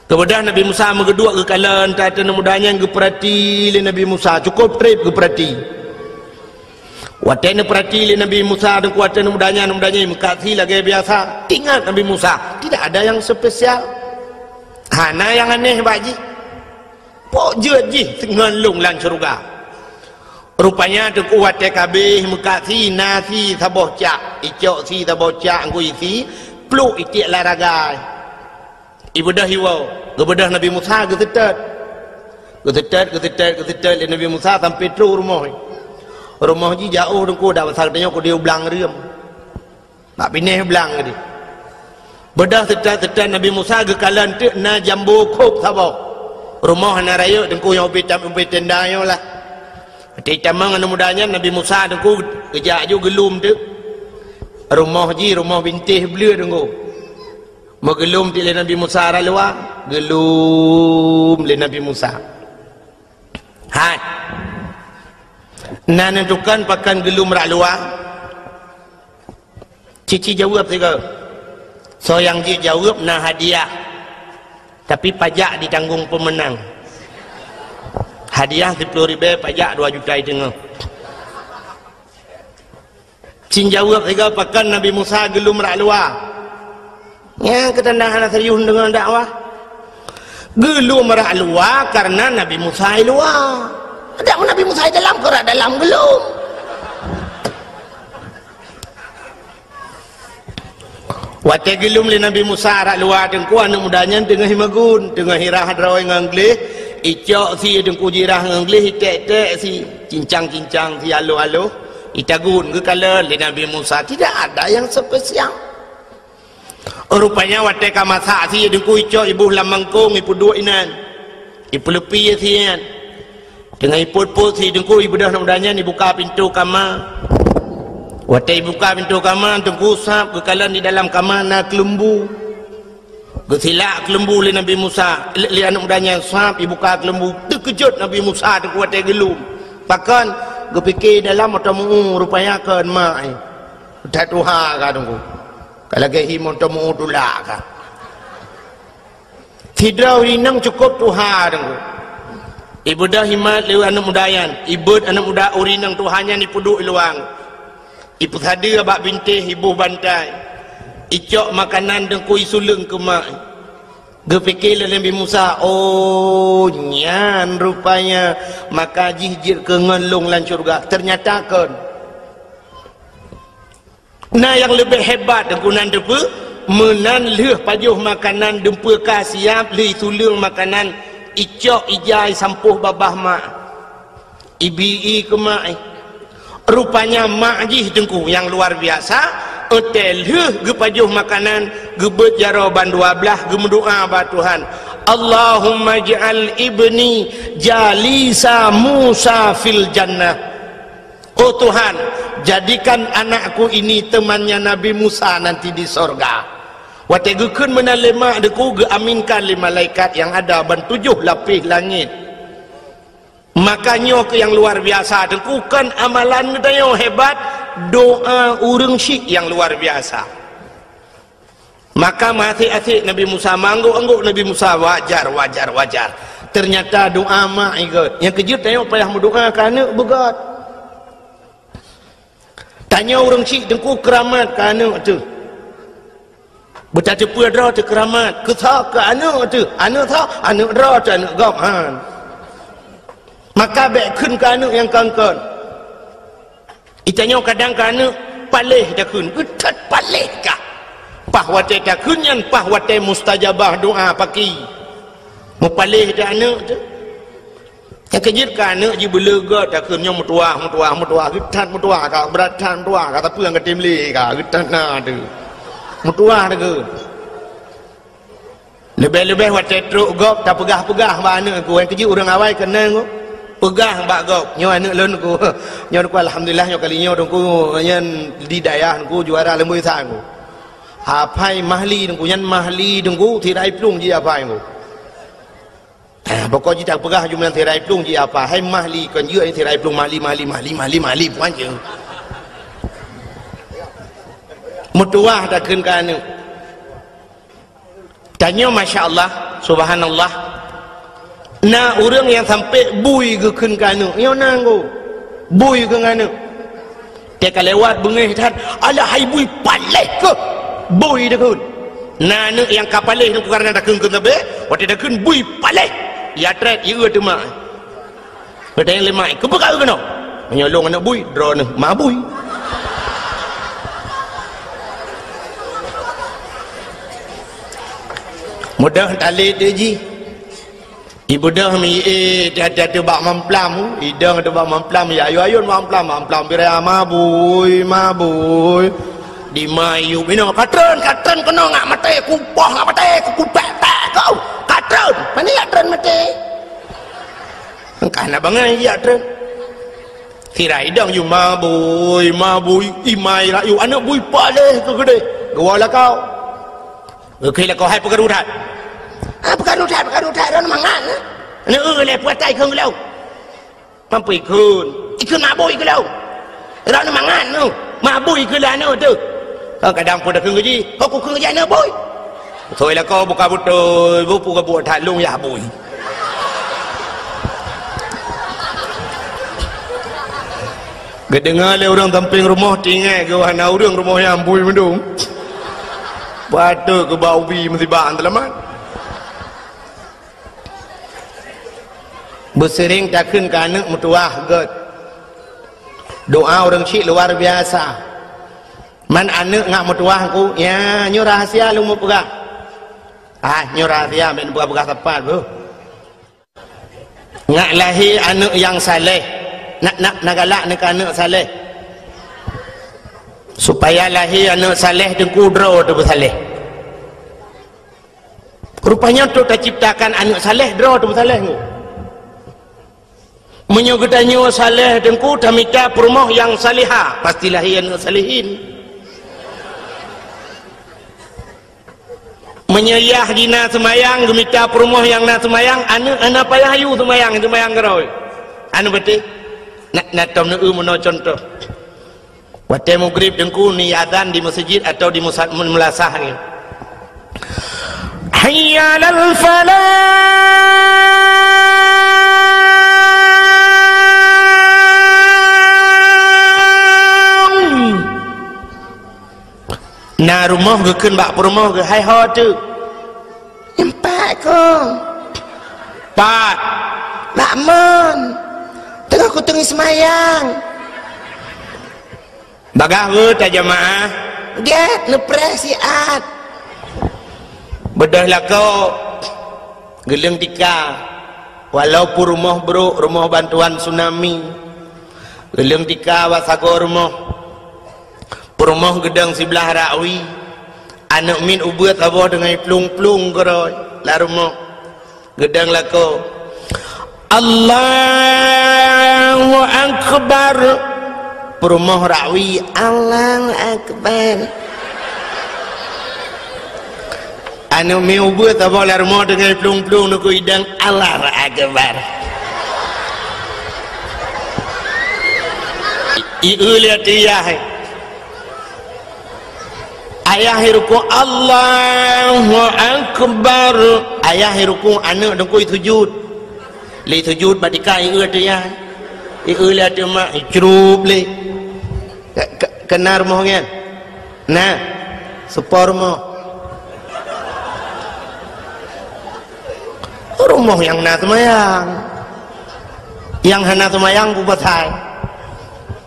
Geubeudôh Nabi Musa meugeuduek geukalon that aneuk muda nyan, geupeurati lé Nabi Musa, cukôp trép geupeurati. Watèe neupeurati lé Nabi Musa teungku, watèe aneuk muda nyan, aneuk muda nyan meukat sie lagèe biasa. Teuingat Nabi Musa, tidak ada yang spesial. Hana nyang aneh bak jih. Pok jeuet jih ngon lôn lam syeuruga. Rupanya teungku watèe ka abéh meukat sie, na sie saboh cak, icok sie saboh cak, geuisi pluek itiek lam ragai. Ibeudôh iwoe, geubeudôh Nabi Musa geuseutôt. Geuseutôt, geuseutôt, geuseutôt lé Nabi Musa sampoe troh rumoh. Rumoh jih jiôh teungku, dak basa geutanyoe keudéh u blang reuem. Bak binéh blang geutanyoe. Beudôh seutôt-seutôt Nabi Musa geukalon teuk na jambo khôb saboh. Rumoh hana rayeuk teungku, nyang ubé tam-, ubé tenda nyoe lah. Watèe jitamong aneuk muda nyan, Nabi Musa teungku geujak aju geulom teuk. Rumoh jih rumoh bintéh bleue teungku. Meugeulom teuk lé Nabi Musa rot luwa, geulom lé Nabi Musa. Hai. Na neutukon pakon geulom rot luwa? Cici jaweueb sigoe. Soe nyang jijaweueb na hadiah, tapi pajak ditanggong peumeunang. Hadiah siplôh ribèe, pajak dua juta teungoh. Cit jaweueb sigoe, pakon Nabi Musa geulom rot luwa. Nyan keuh tanda hana serius deungon dakwah. Geulom rot luwa kareuna Nabi Musa i luwa. Adak Nabi Musa i dalam, keu rot dalam geulom. Watèe geulom lé Nabi Musa rot luwa, Teungku, aneuk muda nyan teungoh imagun, teungoh irah droe ngon gleh, icok sie Teungku, jirah ngon gleh, iték-ték sie, cincang-cincang sie aloh-aloh, itagun, geukalon lé Nabi Musa, tidak ada yang spesial. Rupanya watèe ka masak sie Teungku, icok iboh lam mangkông, ipeuduek inan, ipeuleupie sie nyan. Teungoh ipôt-pôt sie Teungku, ibeudôh aneuk muda nyan, ibuka pintoe kama. Watèe ibuka pintoe kama, Teungku, sab geukalon di dalam kama na keuleumbu. Geusilak keuleumbu lé Nabi Musa, lé, lé aneuk muda nyan, sab ibuka keuleumbu. Teukeujot Nabi Musa Teungku watèe geulom. Pakon? Geupike dalam mantong meu-ueh, rupanya kon mak, eh. That tuha ka Teungku. Ka lagèe hi mantong meu-ueh tulak ka. Sidroe ureueng inong cukôp tuha Teungku. Ibeudôh imat lé aneuk muda nyan, ibeuet aneuk muda ureueng inong tuha nyan ipeuduek i luwa. Ipeusadeue bak bintéh, iboh bantai. Icok makanan Teungku, isuleueng keu mak. Geupike lé Nabi Musa, "Oh, nyan rupanya maka jih jeuet keu ngon lôn lam syeuruga." Teunyata kon. Na nyang leubeh hebat Teungku nan teupeue, meunan lheueh pajoh makanan dumpeue ka siap, lheueh isuleueng makanan, icok ija isampôh babah mak. Ibi-i keu mak, eh. Rupanya mak jih Teungku nyang luar biasa, watèe lheueh geupajoh makanan, geubeuet jaroe ban dua blaih, geumeudoa bak Tuhan, "Allahumma ij'al ibni jalisa Musa fil jannah." Oh Tuhan, jadikan anakku ini temannya Nabi Musa nanti di sorga. Watèe geukheun meunan lé mak Teungku, geuaminkan lé malaikat nyang ada ban tujoh lapéh langèt. Maka nyoe keuh nyang luar biasa Teungku, kon amalan geutanyoe hebat, doa ureueng syik nyang luar biasa. Maka meuasék-asék Nabi Musa, meuanggôk-anggôk Nabi Musa, wajar, wajar, wajar. Teunyata doa mak i gèt. Nyang keujeuet tanyoe payah meudoa keu aneuk beugèt. Tanyoe ureueng syik Teungku keuramat keu aneuk teuh. Beutateupeue droe teuh keuramat. Keu soe? Keu aneuk teuh. Aneuk soe? Aneuk droe teuh, aneuk gob, han. Maka bèk kheun keu aneuk nyang kon-kon. Geutanyoe kadang keu aneuk paléh takheun, geuthot paléh kah. Paih watèe takheun nyan, paih watèe mustajabah doa paki. Meupaléh teuh aneuk teuh. Nyang keujeuet keu aneuk jih beuleugot takheun nyoe meutuwah, meutuwah, meutuwah, geuthot meutuwah ka, brat that meutuwah ka, tapi nyang ka tem lé ka, geuthot na teuh. Meutuwah takheun. Leubeh-leubeh watèe trok gob tapeugah-peugah bak aneuk Teungku, nyang keujeuet ureueng awai keunong Teungku. Peugah bak gob, "Nyoe aneuk lôn Teungku. Nyoe Teungku, alhamdulillah, nyoe kali nyoe Teungku nyan di dayah Teungku juara leumboi sa Teungku. Apai Mahli Teungku, nyan Mahli Teungku, sirai plueng jih apai Teungku." Eh, pokok jih tapeugah jumlah sirai plueng jih apai, hai Mahli, kon jeuet sirai plueng Mahli, Mahli, Mahli, Mahli, Mahli, puan jeuet. Meutuwah takheun keu aneuk. Tanyoe, masya Allah, subhanallah. Na ureueng nyang sampai bui geukheun keu aneuk, nyoe na Teungku. Bui keu aneuk. Teuka lewat beungéh that, "Alah hai bui paléh keuh!" Bui takheun. Na aneuk nyang ka paléh Teungku kareuna takheun keu sabe, watèe takheun bui paléh. Ya trép, ya teuma. Geutanyong lé mak, "Keupeue ka keunoe?" "Meunyoe lôn aneuk bui, droeneuh ma bui." Mudah talét jih. Ibeudôh mi, eh, hati-hati bak mamplam, idong teuh bak mamplam, ya ayun-ayun mamplam, mamplam birai ma bui, ma bui. Di ma yub inoe, "Ka treun, ka treun keunoe ngat maté, kupoh ngat maté, kutek-tek kau. Ka treun, pane jak treun maté." Engkah na bangai jak treun. Sira idong yub ma bui, ma bui, imai rayu, aneuk bui paléh keu keudeh. Geuwoe lakau. Geukheun lakoe, "Hai peukaru that." "Ah, peukaru that, peukaru that, droeneuh mangat, eh?" "Aneuk, eh, lé puatai kheun geulong." "Mampu ikheun." "Ikheun mabui keu lôn." "Droeneuh mangat nyoe, mabui keu lôn aneuk teuh." Oh, kadang pun dah kheun keu jih, "Ho kukheun keu jih aneuk bui." Soi lakoe buka beutôi, bu pu gabuek that lôn yah bui. Geudeungoe lé ureuëng sampéng rumoh, tinggai geuh hana ureuëng rumoh nyan bui meudong. Patôt keu bak ubi musibah teulamat. Beuseuring takheun keu aneuk meutuwah gét. Doa ureuëng syiek luar biasa. Man aneuk ngat meutuwah ku, ya, nyoe rahasia lôn mupeugah. Ah, nyoe rahasia, bèk neupeugah-peugah sapat beuh. Ngat lahé aneuk nyang saleh. Nak, nak, na galak neu keu aneuk saleh. Supaya lahé aneuk saleh teungku droe teupeusaleh. Rupanya untuk taciptakan aneuk saleh, droe teupeusaleh ngu. Meunyoe geutanyoe saleh teungku, tamita peurumoh nyang salihah, pasti lahé aneuk salihin. Meunyoe yah jih na seumayang, geumita peurumoh nyang na seumayang, aneuk hana payah yue seumayang, seumayang keudroe. Aneuk beuteh, na, na tom neueu meunoe contoh. Watèe mugrib teungku ni azan di meuseujid atau di musa-, meulasah ni. Hayya 'alal falah. Na rumoh geukheun bak peurumoh geuh, "Hai ho teuk." "Nyan pat kong." "Pat?" "Bak mon. Teungoh kuteungi seumayang." Bagaih weueh tajamaah. Gét neupreh siat. Beudôh lakoe geuleueng tika. Walaupun rumoh brôk, rumoh bantuan tsunami. Geuleueng tika bak sagoe rumoh. Peurumoh geudong siblah rakwi. Aneuk miet ubeuet saboh deungon plueng-plueng keudroe lam rumoh. Geudong lakoe, "Allahu Akbar." Peurumoh rakwi, "Allahu Akbar." Aneuk miet ubeuet saboh lam rumoh deungon plueng-plueng neukui dang, "Allahu Akbar." I-, ieu lé ateueh yah. Ayah i rukuk, "Allahu Akbar." Ayah i rukuk, aneuk teungku i sujud. Lé sujud bak tika, ieu ateueh yah. Ieu lé ateueh mak, icrup lé. Ke-, ke-, keunan rumoh nyan? Na. Seupôt rumoh. Rumoh nyang na seumayang. Nyang hana seumayang, peue pasai?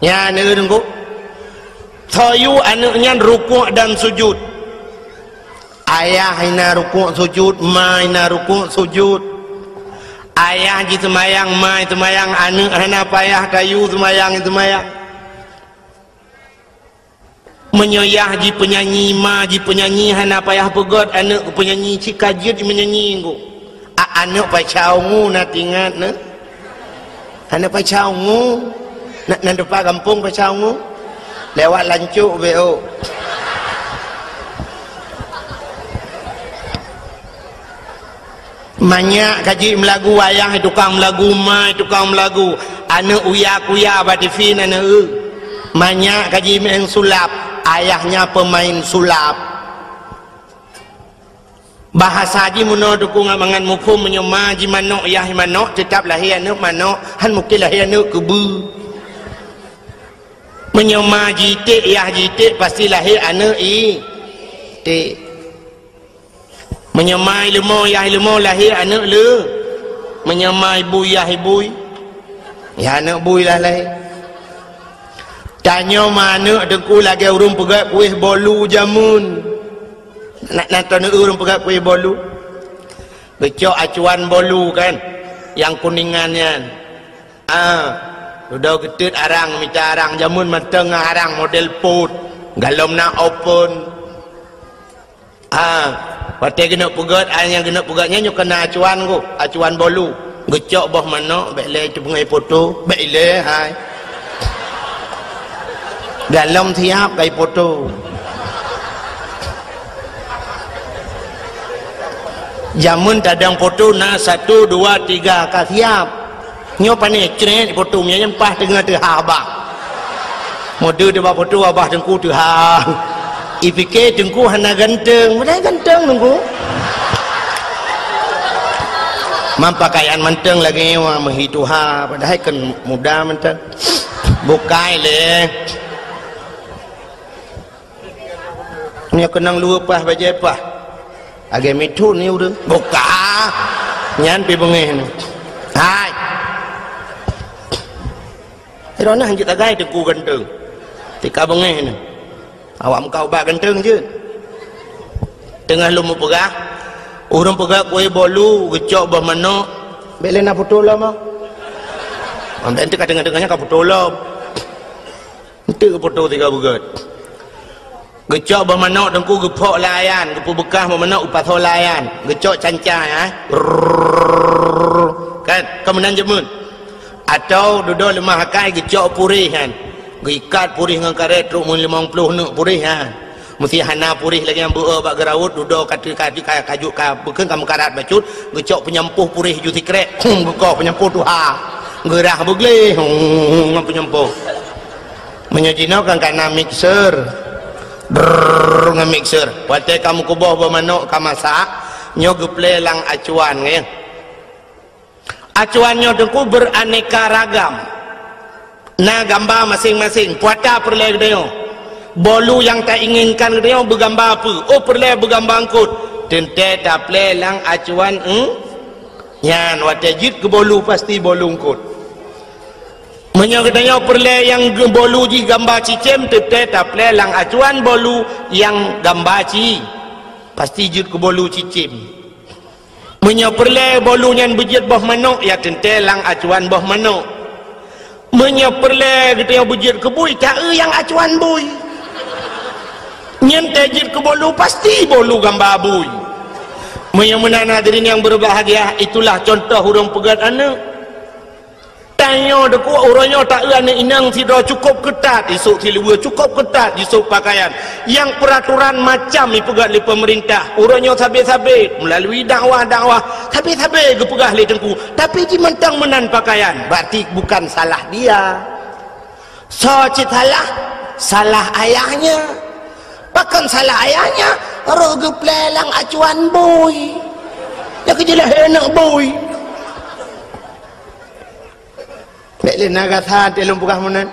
Nyan, teungku. Soe yue aneuk nyan rukuk dan sujud. Ayah na rukuk sujud, ma na rukuk sujud. Ayah jiseumayang, ma seumayang, aneuk hana payah tayue seumayang, seumayang. Meunyoe yah jipeunyanyi, ma jipeunyanyi, hana payah peugét aneuk keu peunyanyi, cit ka jeuet meunyanyi ngu. A-, aneuk Paca Ungu na tingat na? Aneuk Paca Ungu? Na, na teumpat gampông Paca Ungu? Lewat Lancok beu. Manyak ka jeuet meulagu, ayah tukang meulagu, ma tukang meulagu, aneuk uya-kuya bak tivi na neu. Manyak ka jimeu'en sulap, ayahnya pemain sulap. Bahasa jih meunoe teungku ngat mangat muphom, meunyoe ma jih manok, yah manok, teutab lahé aneuk manok, han mungken lahé aneuk keubeue. Meunyoe ma jih iték, yah jih iték, pasti lahé aneuk iték. Meunyoe ma ileumo, yah ileumo, lahé aneuk le. Meunyoe ma ibui, yah ibui, yah aneuk bui lah lahé. Tanyoe ma aneuk teungku lagèe ureueng peugöt kueh bolu jameun. Na, na tau neu ureueng peugöt kueh bolu? Geucok acuan bolu kan, nyang kuningan nyan. Ah, dudoe geuteut arang, mita arang jameun mantong ngon arang model pot, galom na open. Ah, watèe geuneuk peugöt, ai nyang geuneuk peugöt nyan nyoe keunan acuan ku, acuan bolu. Geucok boh manok, bèk lé teupeungai poto, bèk ilèe hai. Galom siap kai poto. Jameun tadong poto na satu, dua, tiga ka siap. Nyoe pané crét poto, nyan paih teungoh teuhah abah. Mode teuba poto abah teungku teuhah. Ipike Teungku hana ganteng, padahai ganteng Teungku. Meupakean mantong lagée nyoe meuhi tuha, padahai kan muda mantong. Bukai lé. Nyoe keunong luweue paih bajée paih. Lagée mithon ni ureuëng. Buka. Nyan pi beungéh ni. Hai. Droeneuh hanjeuet tagai Teungku ganteng. Tika beungéh ni. Awak muka ubat ganteng jeuet. Teungoh lôn meupeugah, ureuëng peugah kue bolu geucok boh manok, bék lé na putôh lom. Amben teuka teungoh-teungoh nyan ka putôh lom. Enteuk putôh tiga beugét. Geucok boh manok Teungku geuphok lam ayan, geupeubeukah boh manok geupasoe lam ayan. Geucok canca ya. Rrrr. Kan, keumeunang jeumeuet. Atau dudoe leumah akai geucok puréh nyan. Geuikat puréh ngon karét trok meulimong ploh neuk puréh nyan. Meusi hana puréh lagée nyang beu bak geuraut, dudoe ka, ka, ka, ka, ka, ka bukon ka meukarat bacut, geucok peunyampôh puréh ju sikrek. Hum, geukoh peunyampôh tuha. Geurah beugleh. Hum, ngon peunyampôh. Meunyoe jinoe kan ka na mixer. Drrrr, ngon mixer. Watée ka meukuboh boh manok ka masak, nyoe geuplé lam acuan, nggih. Acuan nyoe Teungku beraneka ragam. Na gamba maséng-maséng, puata peureulée geutanyoe. Bolu nyang tainginkan geutanyoe beugamba peue? Oh, peureulée beugamba eungkot. Teuntée taplé lam acuan, hmm? Nyan watée jeuet keu bolu pasti bolu eungkot. Meunyoe geutanyoe peureulée nyang ge-, bolu jih gamba cicém, teuntée taplé lam acuan bolu nyang gamba ci. Pasti jeuet keu bolu cicém. Meunyoe peureulée bolu nyan beujeuet boh manok, ya teuntée lam acuan boh manok. Meunyoe peureulée geutanyoe beujeuet keu bui, ta-eu nyang acuan bui. Nyan tée jeuet keu bolu, pasti bolu gamba bui. Meunyoe meunan hadirin nyang berbahagia, itulah contoh ureuëng peugét aneuëk. Tanyoe Teungku, uroe nyoe ta-eu aneuëk inong sidroe cukôp keutat, isôk siluweue cukôp keutat, jisôk pakaian. Nyang peuraturan macam ipeugét lé peumeurintah. Uroe nyoe sabe-sabe, meulalui dakwah-dakwah, sabe-sabe geupeugah lé Teungku. Tapi jimantong meunan pakaian, berarti bukan salah dia. Soe cit salah? Salah ayahnya. Pakon salah ayahnya? Roh geuplé lam acuan bui. Nyan keuh jeulaih aneuëk bui. Bék lé na gasa teuh lôn peugah meunan.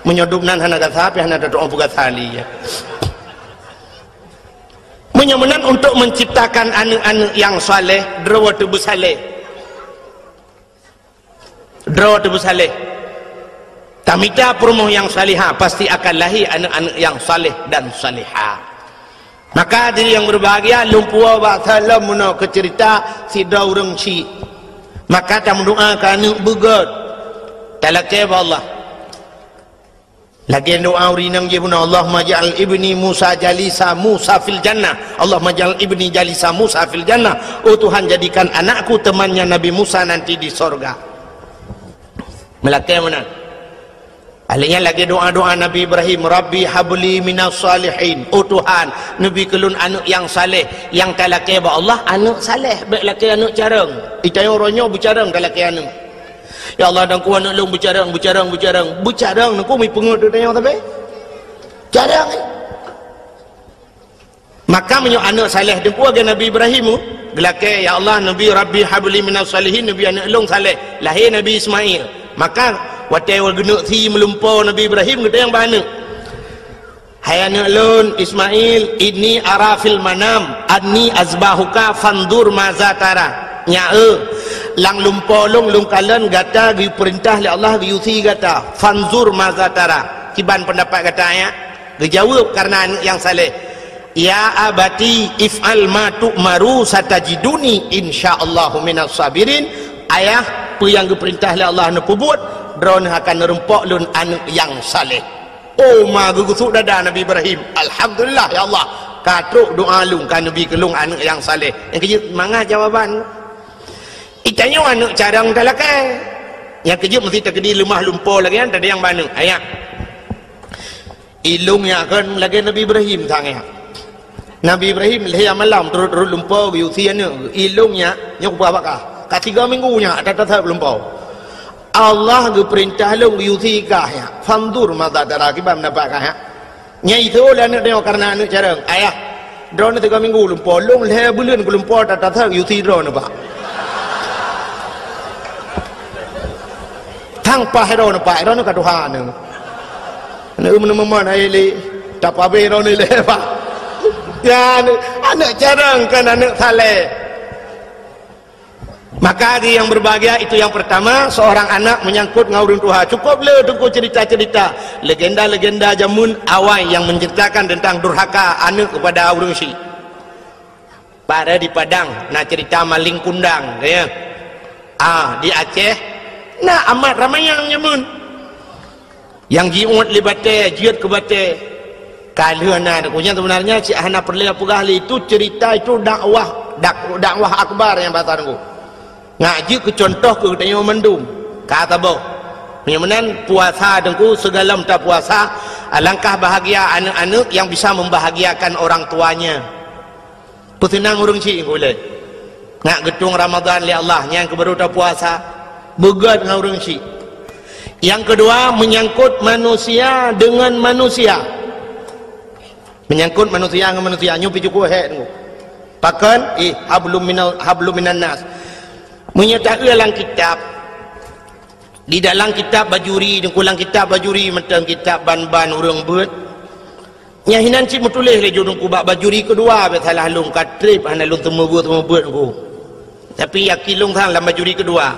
Meunyoe dum nan hana gasa, pih hana tatu'oh peugasa lé, ya. Meunyoe meunan untuk menciptakan aneuëk-aneuëk nyang saleh, droe teuh beusaleh. Droe teuh beusaleh. Tamita peurumoh nyang salihah, pasti akan lahé aneuëk-aneuëk nyang saleh dan salihah. Maka diri nyang berbahagia, lôn puwoe bak saleuem meunoe keu ceurita sidroe ureuëng chik. Maka tameudoa keu aneuëk beugét. Talakée bak Allah. Lagée doa ureuëng inong jih bunoe, "Allahumma ja'al ibni Musa jalisa Musa fil jannah. Allahumma ja'al ibni jalisa Musa fil jannah." Oh Tuhan, jadikan anakku temannya Nabi Musa nanti di sorga. Meulakée meunan. Ahli nyan lagée doa-doa Nabi Ibrahim, "Rabbi habli minas salihin." Oh Tuhan, neubi keu lôn aneuëk nyang saleh. Nyang talakée bak Allah, aneuëk saleh, bék lakée aneuëk carông. Itanyoe uroe nyoe beucarông talakée aneuëk. Ya Allah, dan ku aneuëk lôn beucarông, beucarông, beucarông. Beucarông, neuku mi peungeut tanyoe sabe. Carông, eh. Maka meunyoe aneuëk saleh Teungku lagée Nabi Ibrahim, geulakée, "Ya Allah, Nabi Rabbi habli minas salihin," neubi aneuëk lôn saleh. Lahé Nabi Ismail. Maka watée geuneuk sie meulumpoe Nabi Ibrahim, geutanyong bak aneuëk, "Hai aneuëk lôn Ismail, inni ara fil manam anni azbahuka fanzur maza tara." Nyak, eh, lam lumpoe lôn, lôn kalon gata geupeurintah lé Allah geuyue sie gata. Fanzur maza tara. Kiban peundapat gata, ya? Geujaweueb kareuna aneuëk nyang saleh, "Ya abati if'al ma tu'maru satajiduni insyaallahu minas sabirin." Ayah, peue nyang geupeurintah lé Allah neupeubuet, droeneuh akan neureumpok lôn aneuëk nyang saleh. Oh, ma geugusut dada Nabi Ibrahim. "Alhamdulillah, ya Allah, ka trok doa lôn, ka neubi keu lôn aneuëk nyang saleh." Nyang keujeuet mangat jawaban. Itanyoe aneuëk carông talakée. Nyang keujeuet meusti takeudi leumah lumpoe lagée nyan, tadayang bak aneuëk. Ayah. Ilôn nyak kon lagée Nabi Ibrahim sang nyak. Nabi Ibrahim lhée malam turot-turot lumpoe geuyue sie aneuëk. Ilôn nyak, nyoe kupeugah bak kah. Ka tiga minggu nyak, ata-ata lumpoe. Allah geupeurintah lôn geuyue sie kah nyak. Fanzur maza tara, kiban peundapat kah nyak. Nyang ithô lé aneuk tanyoe kareuna aneuk carông, "Ayah, droeneuh tiga minggu lumpoe, lôn lhèe buleuen kulumpoe that-that, you see droeneuh, Pak." Tang paih droeneuh, Pak, droeneuh ka tuha neuh. Aneuk meuneumeumon hai lé, tapabéh droeneuh lé, Pak. Ya, aneuk, aneuk carông kon aneuk saleh. Maka di yang berbahagia itu yang pertama, seorang anak menyangkut ngon ureueng tuha. Cukup le teungku cerita-cerita, legenda-legenda jameun awai yang menceritakan tentang durhaka aneuk kepada ureueng syik. Pada di Padang, na cerita maling kundang, ya. Ah, di Aceh, na Amat Ramayang jameun. Nyang jiuet lé batèe, jeuet keu batèe. Ka lheueh na, nyan seubeunarnya cit hana peureulèe peugah lé, itu cerita itu dakwah, dak-, dakwah akbar nyang bahasa Teungku. Ngat jeuet keu contoh keu geutanyoe mandum. Ka saboh. Meunyoe meunan puasa Teungku, sigohlom tapuasa, alangkah bahagia aneuk-aneuk yang bisa membahagiakan orang tuanya. Peuseunang ureueng syik ulèe. Ngat geutueng Ramadhan lé Allah, nyan keuh baru tapuasa. Beugèt ngon ureueng syik. Yang kedua, menyangkut manusia dengan manusia. Menyangkut manusia ngon manusia, nyoe pih cukup hék Teungku. Pakon? Ih, hablum minal, hablum minan nas. Meunyoe taeu lam kitab, di dalam kitab Bajuri, Teungku, lam kitab Bajuri, mantong kitab ban-ban ureueng beuet. Nyang hinan cit meutuléh lé ju Teungku bak Bajuri keudua, bèk salah lôn, ka trép hana lôn teumeubeuet-teumeubeuet Teungku. Tapi yakin lôn sang lam Bajuri keudua.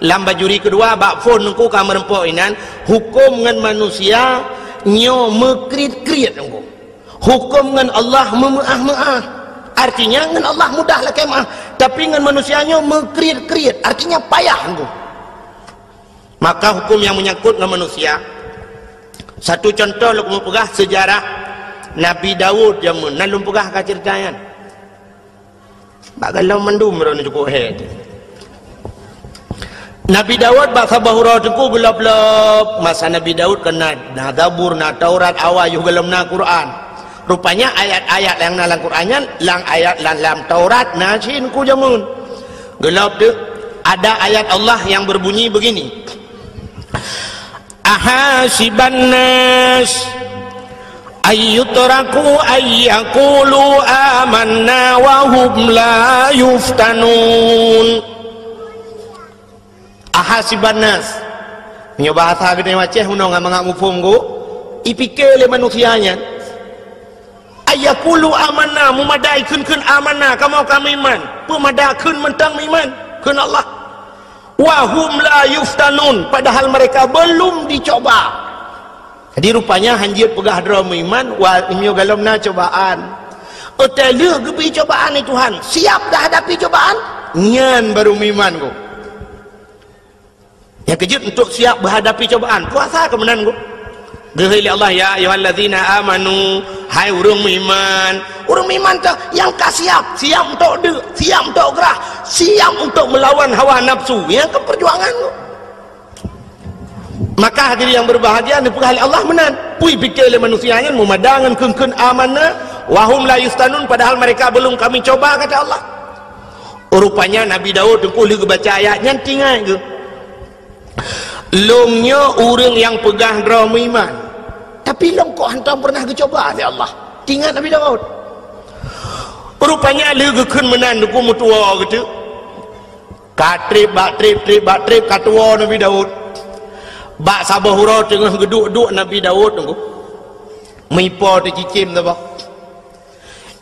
Lam Bajuri keudua bak phôn Teungku ka meureumpok inan, huköm ngon manusia nyoe meukriet-kriet Teungku. Huköm ngon Allah meumeuáh-meuáh. Artinya ngon Allah mudah lakèe meuáh, tapi ngon manusia nyoe meukriet-kriet, artinya payah Teungku. Maka huköm nyang meunyangkot ngon manusia. Satu contoh lôn keumeung peugah seujarah Nabi Daud jameun, na lôn peugah ka ceurita nyan. Bak gohlom mandum droeneuh cukup hék. Nabi Daud bak saboh uroe Teungku geulob-lob. Masa Nabi Daud kan na, na Zabur, na Taurat, awai yoh gohlom na Quran. Rupanya ayat-ayat nyang na lam Quran nyan, lam ayat lam, lam Taurat na cit Teungku jameun. Geulob teuk, ada ayat Allah yang berbunyi begini, "Ahasiban nas ayyutraku ayyakulu amanna wa hum la yuftanun." Ahasiban nas. Meunyoe bahasa geutanyoe Aceh, meunyoe ngon mangat muphom Teungku, ipike lé manusia nyan, ayyakulu amanna, meumada ikheun-kheun amanna, kamoe ka meuiman. Peue mada kheun mantong meuiman kheun Allah. Wa hum la yuftanun, padahal mereka belum dicoba. Jadi rupanya hanjeuet peugah droe meuiman, wa, meunyoe gohlom na cobaan. Watèe lheueh geubri cobaan lé Tuhan, siap dah hadapi cobaan, nyan baru meuiman Teungku. Nyang keujeuet untuk siap menghadapi cobaan, puasa keu meunan Teungku. Geuhôi lé Allah, "Ya ayyuhallazina amanu," hai ureueng meuiman. Ureueng meuiman teuh nyang ka siap, siap untuk deuk, siap untuk grah, siap untuk melawan hawa nafsu. Nyang keu perjuangan Teungku. Maka hadirin yang berbahagia, neupeugah lé Allah meunan. Peue ipike lé manusia nyan meumada ngon kheun-kheun amanna, wa hum la yuftanun, padahal mereka belum kami coba, kata Allah. Rupanya Nabi Daud Teungku lheueh geubaca ayat nyan teuingat geuh. Lôn nyoe ureueng nyang peugah droe meuiman, tapi lôn kok hantom pernah geucoba lé Allah. Teuingat Nabi Daud. Rupanya lheueh geukheun meunan Teungku meutuwoe geuteuk. Ka trép bak trép, trép bak trép, ka tuwoe Nabi Daud. Bak saboh uroe teungoh geuduek-duek Nabi Daud Teungku, meuipo teuh cicém saboh.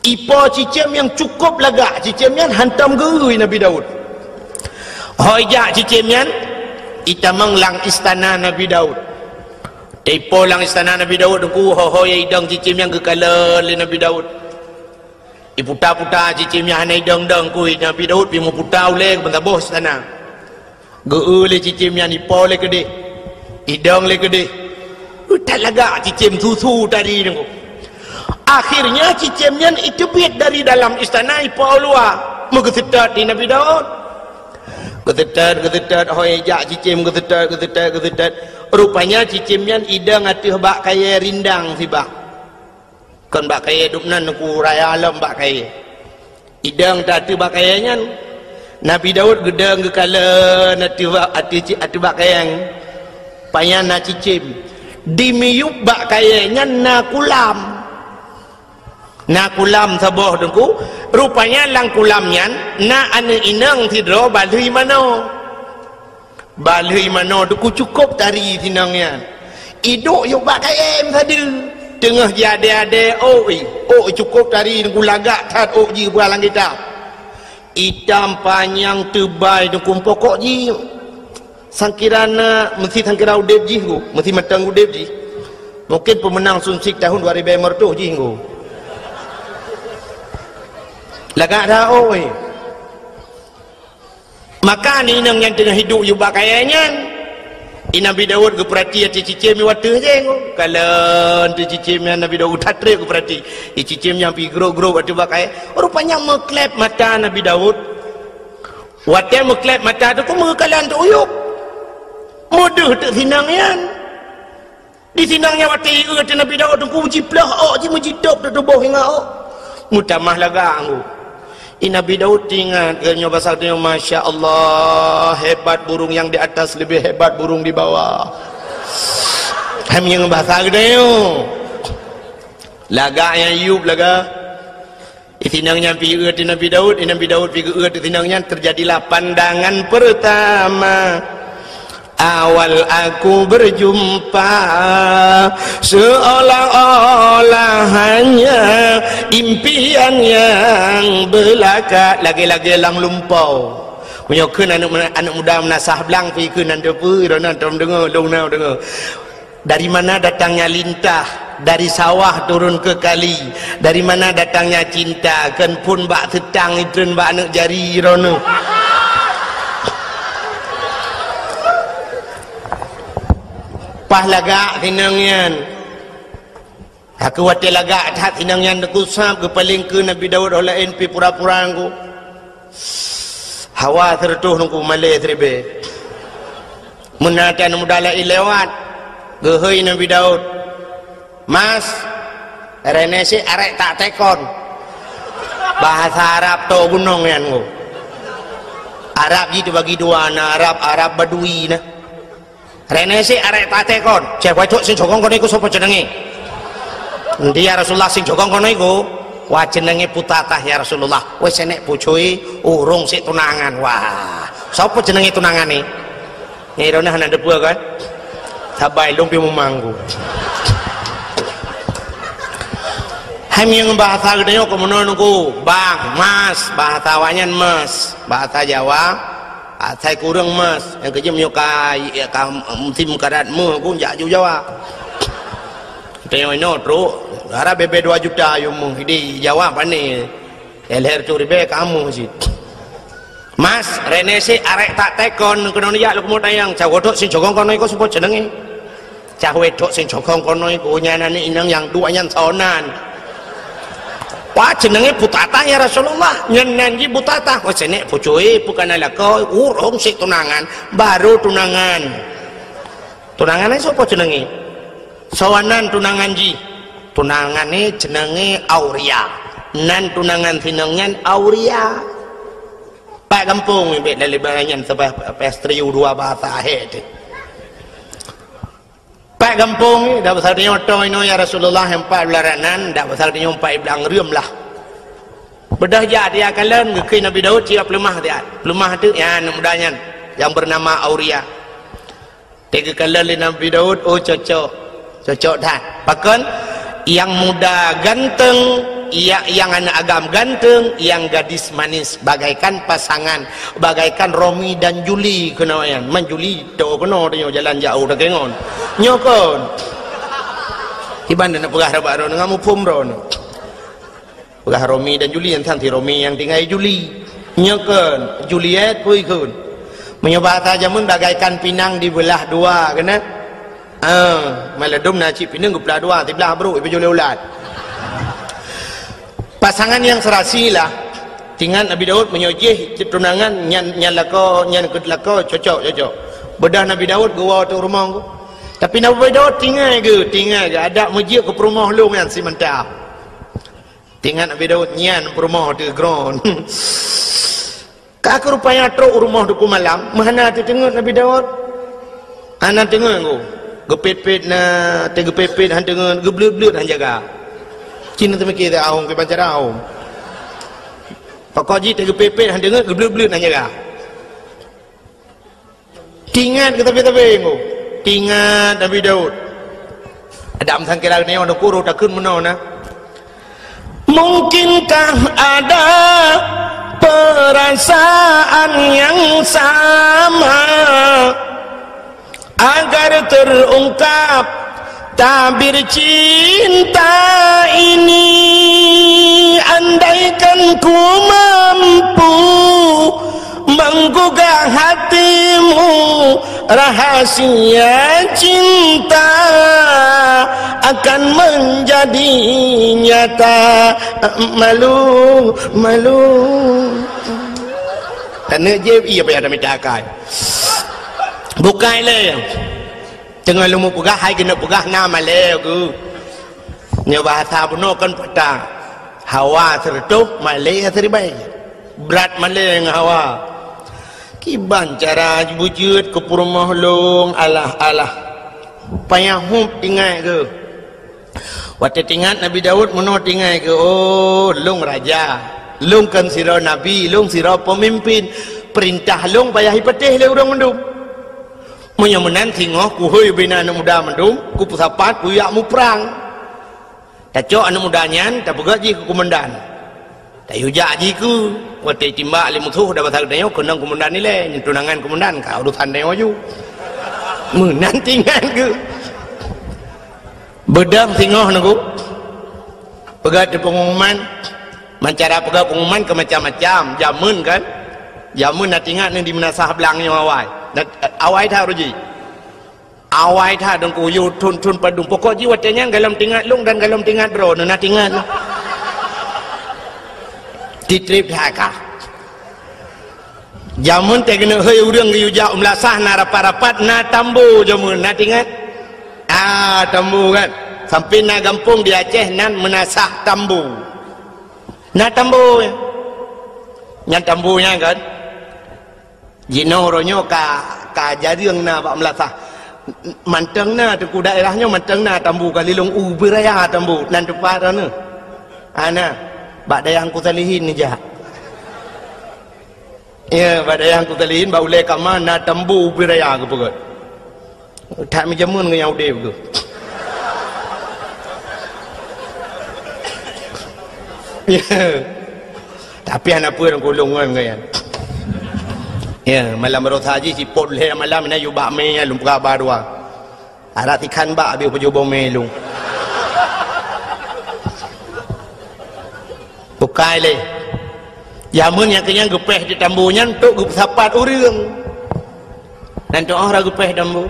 Ipo cicém nyang cukup lagak, cicém nyan hantom geu-eu Nabi Daud. Ho ijak cicém nyan, itamong lam istana Nabi Daud. Teuipo lam istana Nabi Daud Teungku, ho-ho nyang idong cicém nyan geukalon lé Nabi Daud. Iputa-puta cicém nyan hana idong-dong, keu Nabi Daud pih meuputa ulèe keu bansaboh istana. Geu-eu lé cicém nyan, ipo lé keudeh, idong lé keudeh. That lagak cicém susu tadi Teungku. Akhirnya cicém nyan iteubiet dari dalam istana ipo u luwa, meugeuseutôt di Nabi Daud. Geuseutôt, geuseutôt, ho ijak cicém geuseutôt, geuseutôt, geuseutôt. Rupanya cicém nyan idong ateueh bak kayèe rindang sibak. Kon bak kayèe dum nan Teungku, raya lom bak kayèe. Idong teuh ateueh bak kayèe nyan. Nabi Daud geudong geukalon ateueh bak, ateueh ci-, ateueh bak kayèe nyan. Pajan na cicém. Di miyueb bak kayèe nyan na kulam. Na kulam saboh Teungku, rupanya lam kulam nyan na aneuk inong sidroe balheueh manoe. Balheueh manoe Teungku cukôp tari sinong nyan. Iduek yôk bak kayèe meusadeue. Teungoh jiadèe-adèe ôk i, ôk cukôp tari Teungku, lagak that ôk jih bak lam kitab. Itam panyang teubai Teungku, pokok jih sangkira na, meusti sangkira udép jih Teungku, meusti mantong udép jih. Mungkin peumeunang Sumsik tahun dua ribèe lhèe reutôh jih Teungku. Lagak that ôk i. Maka aneuk inong nyang teungoh iduek yôk bak kayèe nyan, i Nabi Daud geupeurati ateueh cicém i watèe jih Teungku. Kalon ateueh cicém nyan Nabi Daud that trép geupeurati. I cicém nyan pih grôp-grôp ateueh bak kayèe. Rupanya meuklép mata Nabi Daud. Watèe meuklép mata Teungku meukalon teuk uyueb. Meudeuh teuk sinong nyan. Di sinong nyan watèe ieu ateueh Nabi Daud Teungku, meujiplôh ôk jih, meujitôb teuk tuboh ngon ôk. Meutamah lagak Teungku. I Nabi Daud teuingat, geuh nyoe basa geutanyoe, "Masya Allah, hebat burung yang di atas lebih hebat burung di bawah." Hai meunyoe basa geutanyoe. Lagak nyang yub lagak. I sinong nyan pih ieu ateueh Nabi Daud, i Nabi Daud pih geu-eu ateueh sinong nyan, terjadilah pandangan pertama. Awal aku berjumpa, seolah-olah hanya impian yang belaka. Lagèe-lagèe lam lumpau. Meunyoe kheun aneuk, aneuk muda meunasah blang pih kheun nan teupeu, droeneuh tom deungö, lôn na deungö. Dari mana datangnya lintah? Dari sawah turun ke kali. Dari mana datangnya cinta? Kheun phôn bak seutang, itreun bak aneuk jari droeneuh. Paih lagak sinong nyan. Aku watèe lagak that sinong nyan Teungku, sab geupaleng keu Nabi Daud, ho laén pih pura-pura Teungku. Hawa sireutôh Teungku, malèe siribèe. Meunan aneuk muda laén lewat, geuhôi Nabi Daud, "Mas, reunèh sit arèk tak tekon." Bahasa Arab to gunong nyan Teungku. Arab jih teubagi dua, na Arab, Arab Badui na. "Reunèh sit arèk tak tekon." "Ceh, wai trok sing cokong keunoe iku soe po ceunenge?" "Endi ya Rasulullah, sing cokong keunoe iku?" "Wah, ceunenge Putatah ya Rasulullah." "Weh, seunek pucui, urông sit tunangan." "Wah, soe po ceunenge tunangan ni?" Nyan droeneuh hana teupeu kan? Sabai lôn pih meumang Teungku. Hai meunyoe bahasa geutanyoe keu meunoe Teungku, bang, mas, bahasa awaknyan mas, bahasa Jawa. Asai kureueng mas, nyang keujeuet meunyoe ka, ka musim karat meuh pun jak ju Jawa. Tanyoe inoe trok, harab bèe-bèe dua juta yue meuh. Di Jawa pane, lhèe reutôh ribèe ka meuh cit. Mas, reunèh sit arèk tak tekon, keunoe jak lôn keumeung tanyong, cawoe trok sing cokong keunoe iku soe po ceunenge? Cah wèe trok sing cokong keunoe iku, nyan aneuk inong nyang duek nyan soe nan. "Wah, ceunenge Putatah ya Rasulullah." "Nyan nan jih Putatah." "Oh, seunek pucui, pukon na lakoe, urông sit tunangan, baru tunangan." "Tunangan nyan soe po ceunenge?" "Soe nan tunangan jih?" "Tunangan nyan ceunenge Auria. Nan tunangan sinong nyan Auria." Pat gampông bèk lalé barang nyan, sabab pastri u dua bahasa ahé teuh. Pat gampông, dak pasal tanyoe toe inoe ya Rasulullah, empat belas ranan, dak pasal tanyoe empat belas reuem lah. Beudôh jak dia kalon, geukheun Nabi Daud siap peuleumah dia. Peuleumah tu, ya, aneuk muda nyan yang bernama Auria. Teugeukalon lé Nabi Daud, oh, cocok. Cocok that. Pakon? Yang muda ganteng, ya, yang aneuk agam ganteng, yang gadis manis, bagaikan pasangan, bagaikan Romi dan Juli keunoe nyan. Man Juli, to keunoe tanyoe jalan jauh dak ngon. Nyoe kon. Iban na peugah rabat droe ngon muphom droe. Peugah Romi dan Juli, nyan si Romi nyang tinggai Juli. Nyoe kon Juliet pui kon. Meunyoe bahasa jameun bagaikan pinang dibelah dua, keunan? Ah, maladum na cit pinang geupeulah dua, siblah brôk ipajoh lé ulat. Pasangan yang serasi lah. Tingat Nabi Daud meunyoe jih tunangan nyan, nyan lakoe, nyan keu lakoe cocok, cocok. Beudôh Nabi Daud geuwoe teuk rumoh. Tapi Nabi Daud tinggai geuh, tinggai geuh adak meujeuet keu peurumoh lôn nyan simanta. Tingat Nabi Daud nyan peurumoh teuh kron. Ka keuh rupanya trok u rumoh Teungku malam, meuhana teuteungeut Nabi Daud. Hana teungeut Teungku. Geupet-pet na, teugeupet-pet han teungeut, geubleuet-bleuet han jaga. Cina teumiki dah ahong ke bancara ahong. Pokok jih teugeupepet han deungeut geubleut-bleut na nyaga. Tingat keu tabe-tabe ngô. Tingat Nabi Daud. Adam sangkira nyoe nukuru takun meunoe na. Mungkinkah ada perasaan yang sama agar terungkap tabir cinta ini? Andaikan ku mampu menggugah hatimu, rahasia cinta akan menjadi nyata. Malu, malu. Tane je iya payah dah mita akai. Bukai lé. Teungoh lôn peugah, hai keuneuk peugah na malée geuh. Nyoe bahasa bunoe kan patah. Hawa sireutoh, malée siribée. Brat malée ngon hawa. Kiban cara beujeuet keu peurumoh lôn, alah, alah. Payah hup tingai geuh. Watée tingat Nabi Daud meunoe tingai geuh, oh, lôn raja. Lôn kon sidroe nabi, lôn sidroe peumimpin. Peurintah lôn payah ipatéh lé ureuëng mandum. Meunyoe meunan singoh kuhôi bina aneuëk muda mandum, kupeusapat kujak muprang. Tacok aneuëk muda nyan tapeugét jih keu keumandan. Tayue jak jih keu, watée timbak lé musoh dah basa geutanyoe keunong keumandan ilée, nyan tunangan keumandan ka urosan tanyoe ju. Meunan tingat geuh. Beudang singoh nunggu. Peugét di pengumuman, mancara peugét pengumuman ke macam-macam. Jameun kan? Jameun na tingat ni di meunasah blang nyoe awai. Na, awai that uji. Awai that dong kuyu thon-thon padum. Pokok ji watée nyan galom tingat lôn dan galom tingat droe na tingat. Titrip that ka. Jameun teuh keuneuk hôi ureuëng geuyue jak u meulasah na rapat-rapat na tambo jameun na tingat. Ah, tambo kan. Sampai na gampông di Aceh nan meunasah tambo. Na tambo. Nyan tambo nyan kan. Jinoe uroe nyoe ka, ka jareueng na bak meulasah. Mantong na teungku daerah nyoe mantong na tambo ka lilong u beuraya tambo nan teumpat na. Ana bak dayah Teungku Salihin nijak. Ya, bak dayah Teungku Salihin bak ulée kama na tambo u beuraya geupeugét. That meujameun ngon nyang udeb tu. Ya. Tapi hana peue lam kulong ngon nyan. Ya, malam rosa ji sipot lhée malam na yue bak mé nyan lôn peugah ba dua. Arak tikhan bak habéh peujoh bomé lôn. Bukai lé. Jameun nyang keunyan geupéh di tambo nyan untuk geupeusapat ureuëng. Nan tu'oh ra geupéh tambo.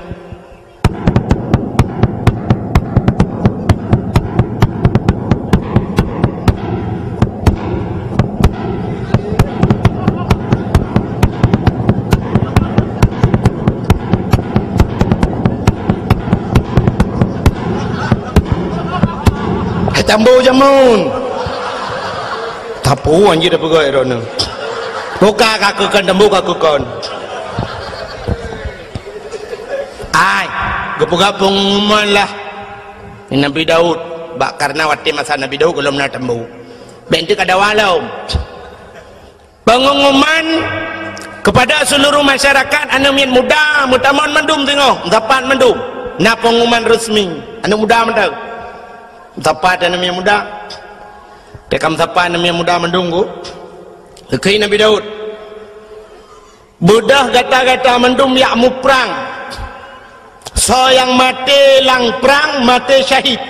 Hai tambo jameun. Tapu anjir dah peugah droeneuh. Buka ka keukon tambo ka keukon. Ai, geupeugah pengumuman lah. Nabi Daud, bak karena watée masa Nabi Daud golom na tambo. Bék teuk ada walau. Pengumuman kepada seluruh masyarakat, aneuk miet muda meutamong mandum singoh, meusapat mandum. Na pengumuman resmi, aneuk muda mantong. Meusapat aneuk miet muda. Teuka meusapat aneuk miet muda mandum ku. Geukheun Nabi Daud. Beudôh gata-gata mandum jak muprang. Soe nyang maté lam prang, maté syahid.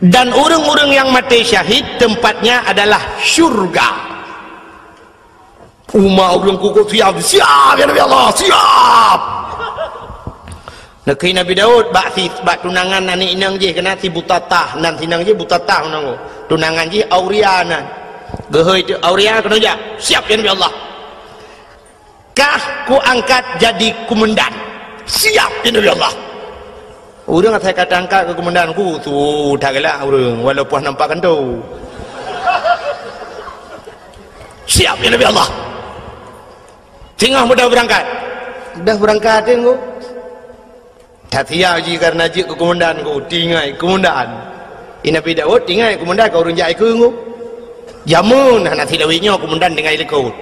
Dan ureuëng-ureuëng nyang maté syahid, tempatnya adalah syurga. Umat ureuëng kukuh siap, siap, ya Nabi Allah, siap. Neukheun Nabi Daud bak si, bak tunangan aneuk inong jih keunan si Butatah, nan si inong jih Butatah meunan. Tunangan jih Auria nan. Geuhôi teuk Auria keunoe jak. Siap, ya Nabi Allah. Kah kuangkat jadi kumandan. Siap, ya Nabi Allah. Ureuëng asai ka tangkat keu kumandan ku, su that galak ureuëng, walaupun nampak kantô. Siap, ya Nabi Allah. Singoh mudah beurangkat. Dah beurangkat, Teungku. That siap jih karena jeuet keu kumandan ku, tinggai kumandan. Di Nabi Daud tinggai keumandan ka ureuëng jak ikeue ngu. Jameun hana silawét nyoe keumandan tinggai likot.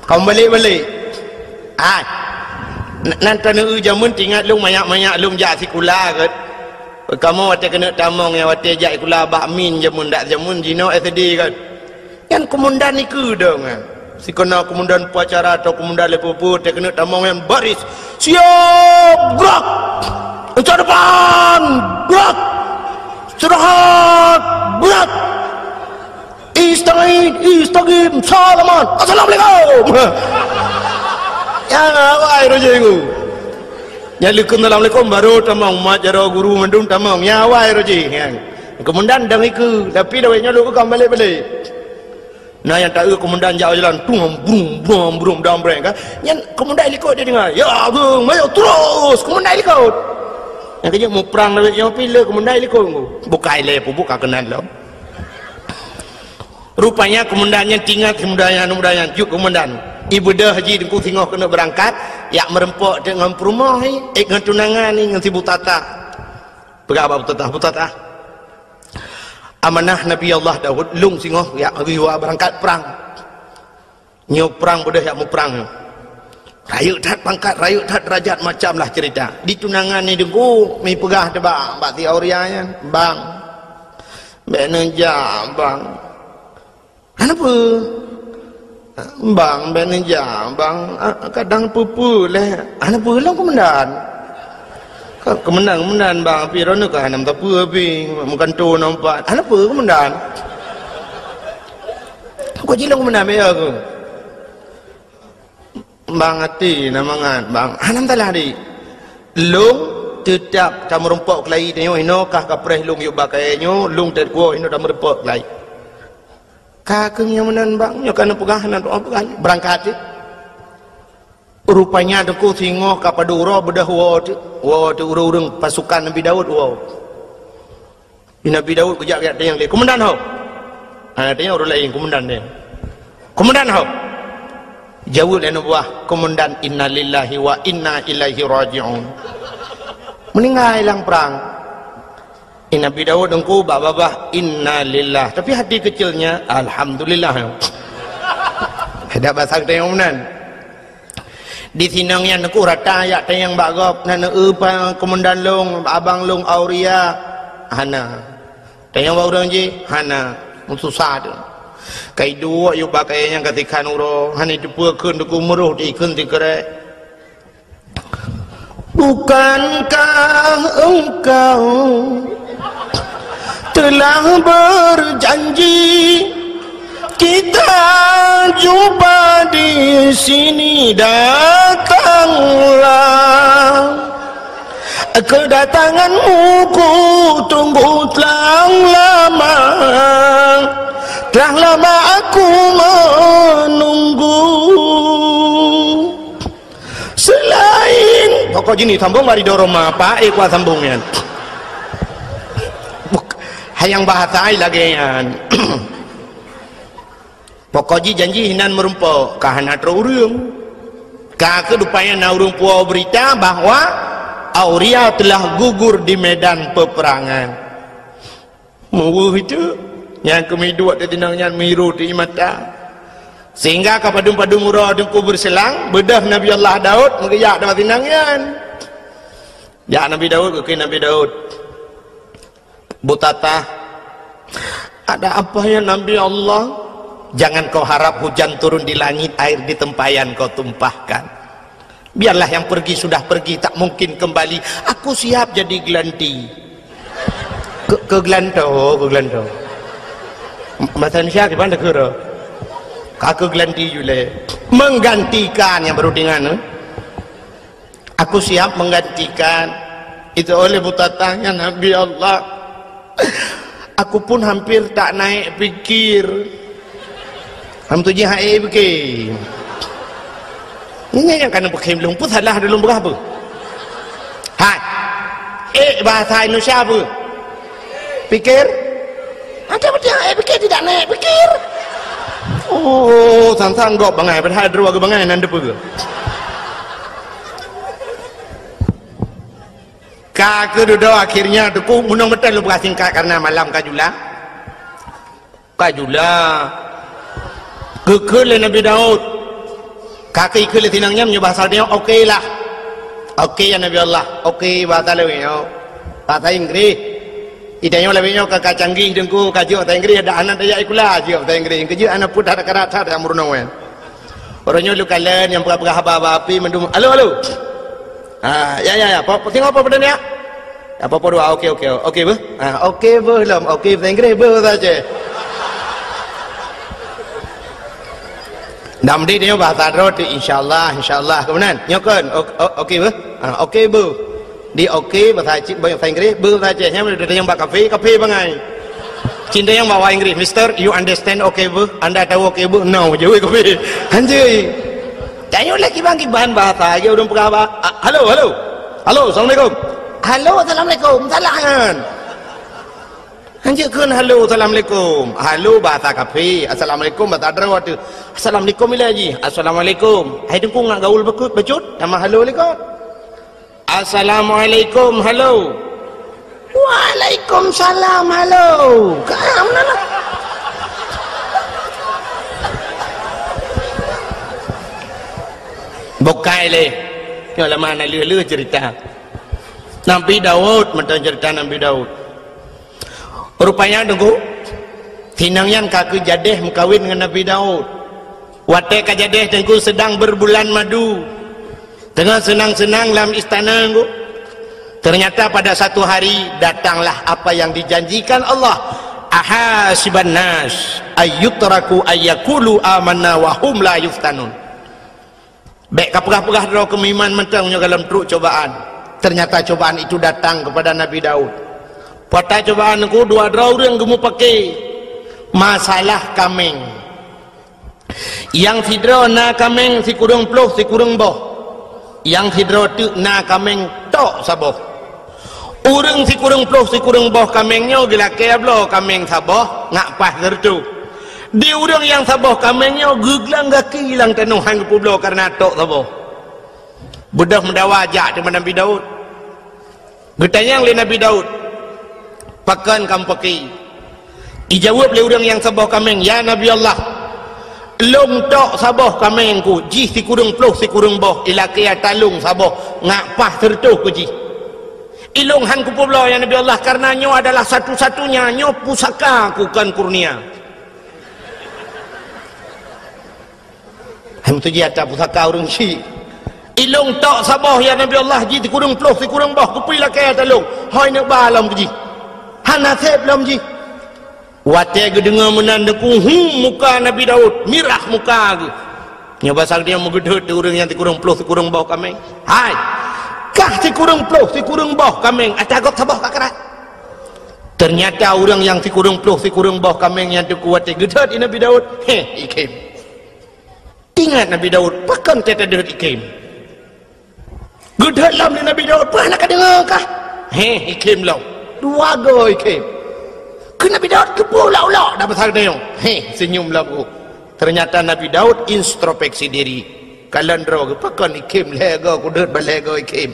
Ka meubalek-balek. Ah. Nan taneue jameun teuingat lôn manyak-manyak lôn jak sikula kan. Kamoe watée keuneuk tamong nyang watée jak sikula bak min jameun dak jameun jinoe S D kan. Nyan keumandan ikeue dong nyan. Sikeuna keumandan upacara atau keumandan lé peue-peue teuh keuneuk tamong nyan baris. Siap, gerak! Uncak depan, gerak! Istirahat, gerak! Istagid, istagim, salaman, assalamualaikum! Ya, awai roh jih ngu. Nyan leukeun assalamualaikum baru tamong, mat jaroe guru mandum tamong. Ya, awai roh jih. Keumandan dong ikeue, tapi dawai nyoe lôn ka meubalek-balek. Na nyang taeu keumandan jak jalan, tung, brum, brum, brum, dam breng kan. Nyan keumandan likot dia dengar. Ya, geng, mayo terus, keumandan likot. Nyang keuneuk muprang lawét nyoe pih le keumandan likot ngu. Bukai lé pubuk ka keunan lom. Rupanya keumandan nyan teuingat keumandan nyan, keumandan nyan. Jeuet keumandan. Ibeudôh jih Teungku singoh keuneuk beurangkat, jak meureumpok teuk ngon peurumoh nyan, eh, ngon tunangan nyan, ngon si Butatah. Peugah bak Butatah, Butatah. Amanah Nabi Allah Daud, lôn singoh jak geuyue beurangkat prang. Nyoe prang beudôh jak muprang nyoe. Rayeuk that pangkat, rayeuk that derajat, macam lah cerita. Di tunangan nyan Teungku, mi peugah teuh bak, bak si Auria nyan, "Bang, bèk neujak, Bang." "Hana peue?" "Bang, bèk neujak, Bang. Ah, kadang peue-peue lé." "Hana peue lom keumandan." "Ka keumandan, keumandan, Bang, pih droeneuh ka hana meusapeue pih, meugantoe nyoe pat." "Hana peue keumandan." "Kok jih lom keumandan, bèk ya keuh." "Bang, até na mangat, Bang." "Hana meusalah, Dik. Lôn teutab tameurumpok keulayi tanyoe, inoe kah kapreh lôn yôh bak kayèe nyoe, lôn teukuwoe inoe tameurumpok keulayi." "Ka keuh nyang meunan, Bang, nyoe ka neupeugah, na doa peugah, beurangkat cit." Rupanya Teungku singoh ka padub uroe beudôh woe teuk, woe teuk ureuëng-ureuëng pasukan Nabi Daud woe. Di Nabi Daud geujak-jak tanyong lé, "Keumandan ho?" Ha, tanyong ureuëng laén, "Keumandan nyan?" "Keumandan ho?" Jaweueb lé aneuk buah, "Keumandan inna lillahi wa inna ilaihi raji'un." Meuninggai lam prang. Di Nabi Daud Teungku bak babah, "Inna lillah." Tapi hati kecilnya, "Alhamdulillah." Ada bahasa kita yang meunan. Di sinong nyan Teungku rata jak tanyong bak gob, "Na neueu pa keumandan lôn, abang lôn Auria?" "Hana." "Tanyong bak ureuëng jih?" "Hana." Meususah teuk. Ka iduek yôh bak kayèe nyan ka sikhan uroe, hana iteupeue kheun Teungku, meuroh di kheun sikrek. Bukankah engkau telah berjanji kita jumpa di sini? Datanglah. Kedatanganmu ku tunggu telah lama. Telah lama aku menunggu. Selain pokok jih ni sambung bak ridho Roma, Pak, eh, kuat sambung nyan. Buk-, hayang bahasa ai lagèe nyan. Pokok jih janji hinan meurumpok, ka hana troh ureuëng. Ka keuh rupanya na ureuëng puwoe beurita bahwa Auria telah gugur di medan peperangan. Meuweuh itu, nyang keumiduek di tinong nyan miru di mata. Sehingga ka padum-padum uroe Teungku beureuselang, beudôh Nabi Allah Daud meugeujak bak tinong nyan. Jak Nabi Daud, geukheun Nabi Daud, "Butatah, ada apa ya Nabi Allah?" "Jangan kau harap hujan turun di langit, air di tempayan kau tumpahkan. Biarlah yang pergi sudah pergi, tak mungkin kembali. Aku siap jadi gelanti." Keu-, keugelanto, keugelanto. Bahasa Indonesia gimana, keu? Ka keugelanti jule. Menggantikan nyang baru dengan, eh? "Aku siap menggantikan." Itu oleh Butatah nyan, "Nabi Allah, aku pun hampir tak naik pikir." Ham tu jih hai pikir. Ini yang kena pakai belum pun salah dalam berapa? Hai. Eh, bahasa Indonesia apa? Pikir? Ada betul eh pikir tidak naik pikir? Oh, sang-sang gop bangai, padahal dua ke bangai nan depa. Ka keududoe akhirnya teungku, meunong meuteun lôn peugah singkat karena malam ka jula. Ka jula. Geukheun lé Nabi Daud. Ka geukheun lé sinang nyan meunyoe bahasa dia, "Oke lah." "Oke ya Nabi Allah." "Oke" bahasa lawét nyoe. Bahasa Inggris. Di tanyoe lawét nyoe ka, ka canggih teungku, ka jeuet bahasa Inggris, dak aneuk tajak sikula jeuet bahasa Inggris. Keujeuet aneuk peuet that karat that nyang meurunoe. Uroe nyoe lôn kalon nyang peugah-peugah haba-haba api mandum, "Halo, halo." Ha, ya, ya, ya. Po, po, singoh po peudeuh nyak? Ya, po, po dua. Oke, oke. Oke beuh. Ha, oke beuh lom. Oke bahasa Inggris, beuh bahasa Aceh. Dam di nyoe bahasa droe tu, insyaallah, insyaallah. Kemudian, nyoe kan, o-, o-, oke beuh. Ha, oke beuh. Di oke bahasa Aceh, bahasa Inggris, beuh bahasa Aceh. Nyan udah yang bak kafe, kafe bangai. Cinta yang bawa Inggris, "Mister, you understand oke beuh? Anda tahu oke beuh?" "No," jaweueb kafe. Anjay. Tanyoe lé kiban-kiban bahasa, lagèe ureueng peugah ba-, "A-, halo, halo. Halo, assalamualaikum." "Halo, assalamualaikum." Salah nyan. Hanjeuet kheun halo, assalamualaikum. Halo bahasa kafe, assalamualaikum bahasa droe teuh. Assalamualaikum ilèe jih. Assalamualaikum. Hai teungku ngat gaul beukeuet bacut, nama halo likot. Assalamualaikum, halo. Waalaikumsalam, halo. Ka meunan lah. Bukai lé. Nyoe lama na leuh-leuh cerita. Nabi Daud, mantong cerita Nabi Daud. Rupanya teungku, sinang nyan ka keu jadeh meukawen ngon Nabi Daud. Watèe ka jadeh teungku seudang berbulan madu. Teungoh seunang-seunang lam istana teungku. Ternyata pada satu hari datanglah apa yang dijanjikan Allah. "Ahasiban nas ayyutraku ayyakulu amanna wa hum la yuftanun." Bèk ka peugah-peugah droe keu meuiman mantong nyoe goh lom trok cobaan. Ternyata cobaan itu datang kepada Nabi Daud. Peue ata cobaan teungku, dua droe ureueng geumeupaké masalah kaméng. Nyang sidroe na kaméng sikureueng ploh sikureueng boh. Nyang sidroe teuk na kaméng tok saboh. Ureueng sikureueng ploh sikureueng boh kaméng nyoe geulakèe bloe kaméng saboh ngat paih sireutôh. Di ureueng nyang saboh kaméng nyoe geuglang gaki lam tanoh han geupeubloe kareuna tok saboh. Beudôh meudawa jak teuma Nabi Daud. Geutanyong lé Nabi Daud, "Pakon kamoe paké?" Ijaweueb lé ureueng nyang saboh kaméng, "Ya Nabi Allah, lôn tok saboh kaméng ku, jih sikureueng ploh sikureueng boh, ilakèe ata lôn saboh, ngat paih sireutôh ku jih. Ilôn han kupeubloe, ya Nabi Allah, kareuna nyoe adalah satu-satunya, nyoe pusaka ku kon kurnia." Hai meutuji ata pusaka ureueng syik. "Ilôn tok saboh, ya Nabi Allah, jih sikureueng ploh sikureueng boh, keupeue ilakèe ata lôn? Hôi neuk ba lom keu jih. Hana sép lom jih." Watèe geudeungoe meunan teungku, hu, muka Nabi Daud mirah muka geuh. Nyoe basa geutanyoe meugeudeuet di ureueng nyang sikureueng ploh sikureueng boh kaméng. "Hai, kah sikureueng ploh sikureueng boh kaméng, ata gob saboh ka karat." Ternyata ureueng nyang sikureueng ploh sikureueng boh kaméng nyan teungku watèe geudeuet di Nabi Daud, heh, ikhém. Ingat Nabi Daud, pakon teuh tadeuet ikhém. Geudeuet lom lé Nabi Daud, "Peue hana kadeungoe kah?" Heh, ikhém lom. Dua goe ikhém. Keu Nabi Daud keupeue ulok-ulok dak basa geutanyoe? Heh, seunyum lom. Ternyata Nabi Daud introspeksi diri. Kalon droe geuh, "Pakon ikhém lhèe goe, kudeuet ban lhèe goe ikhém."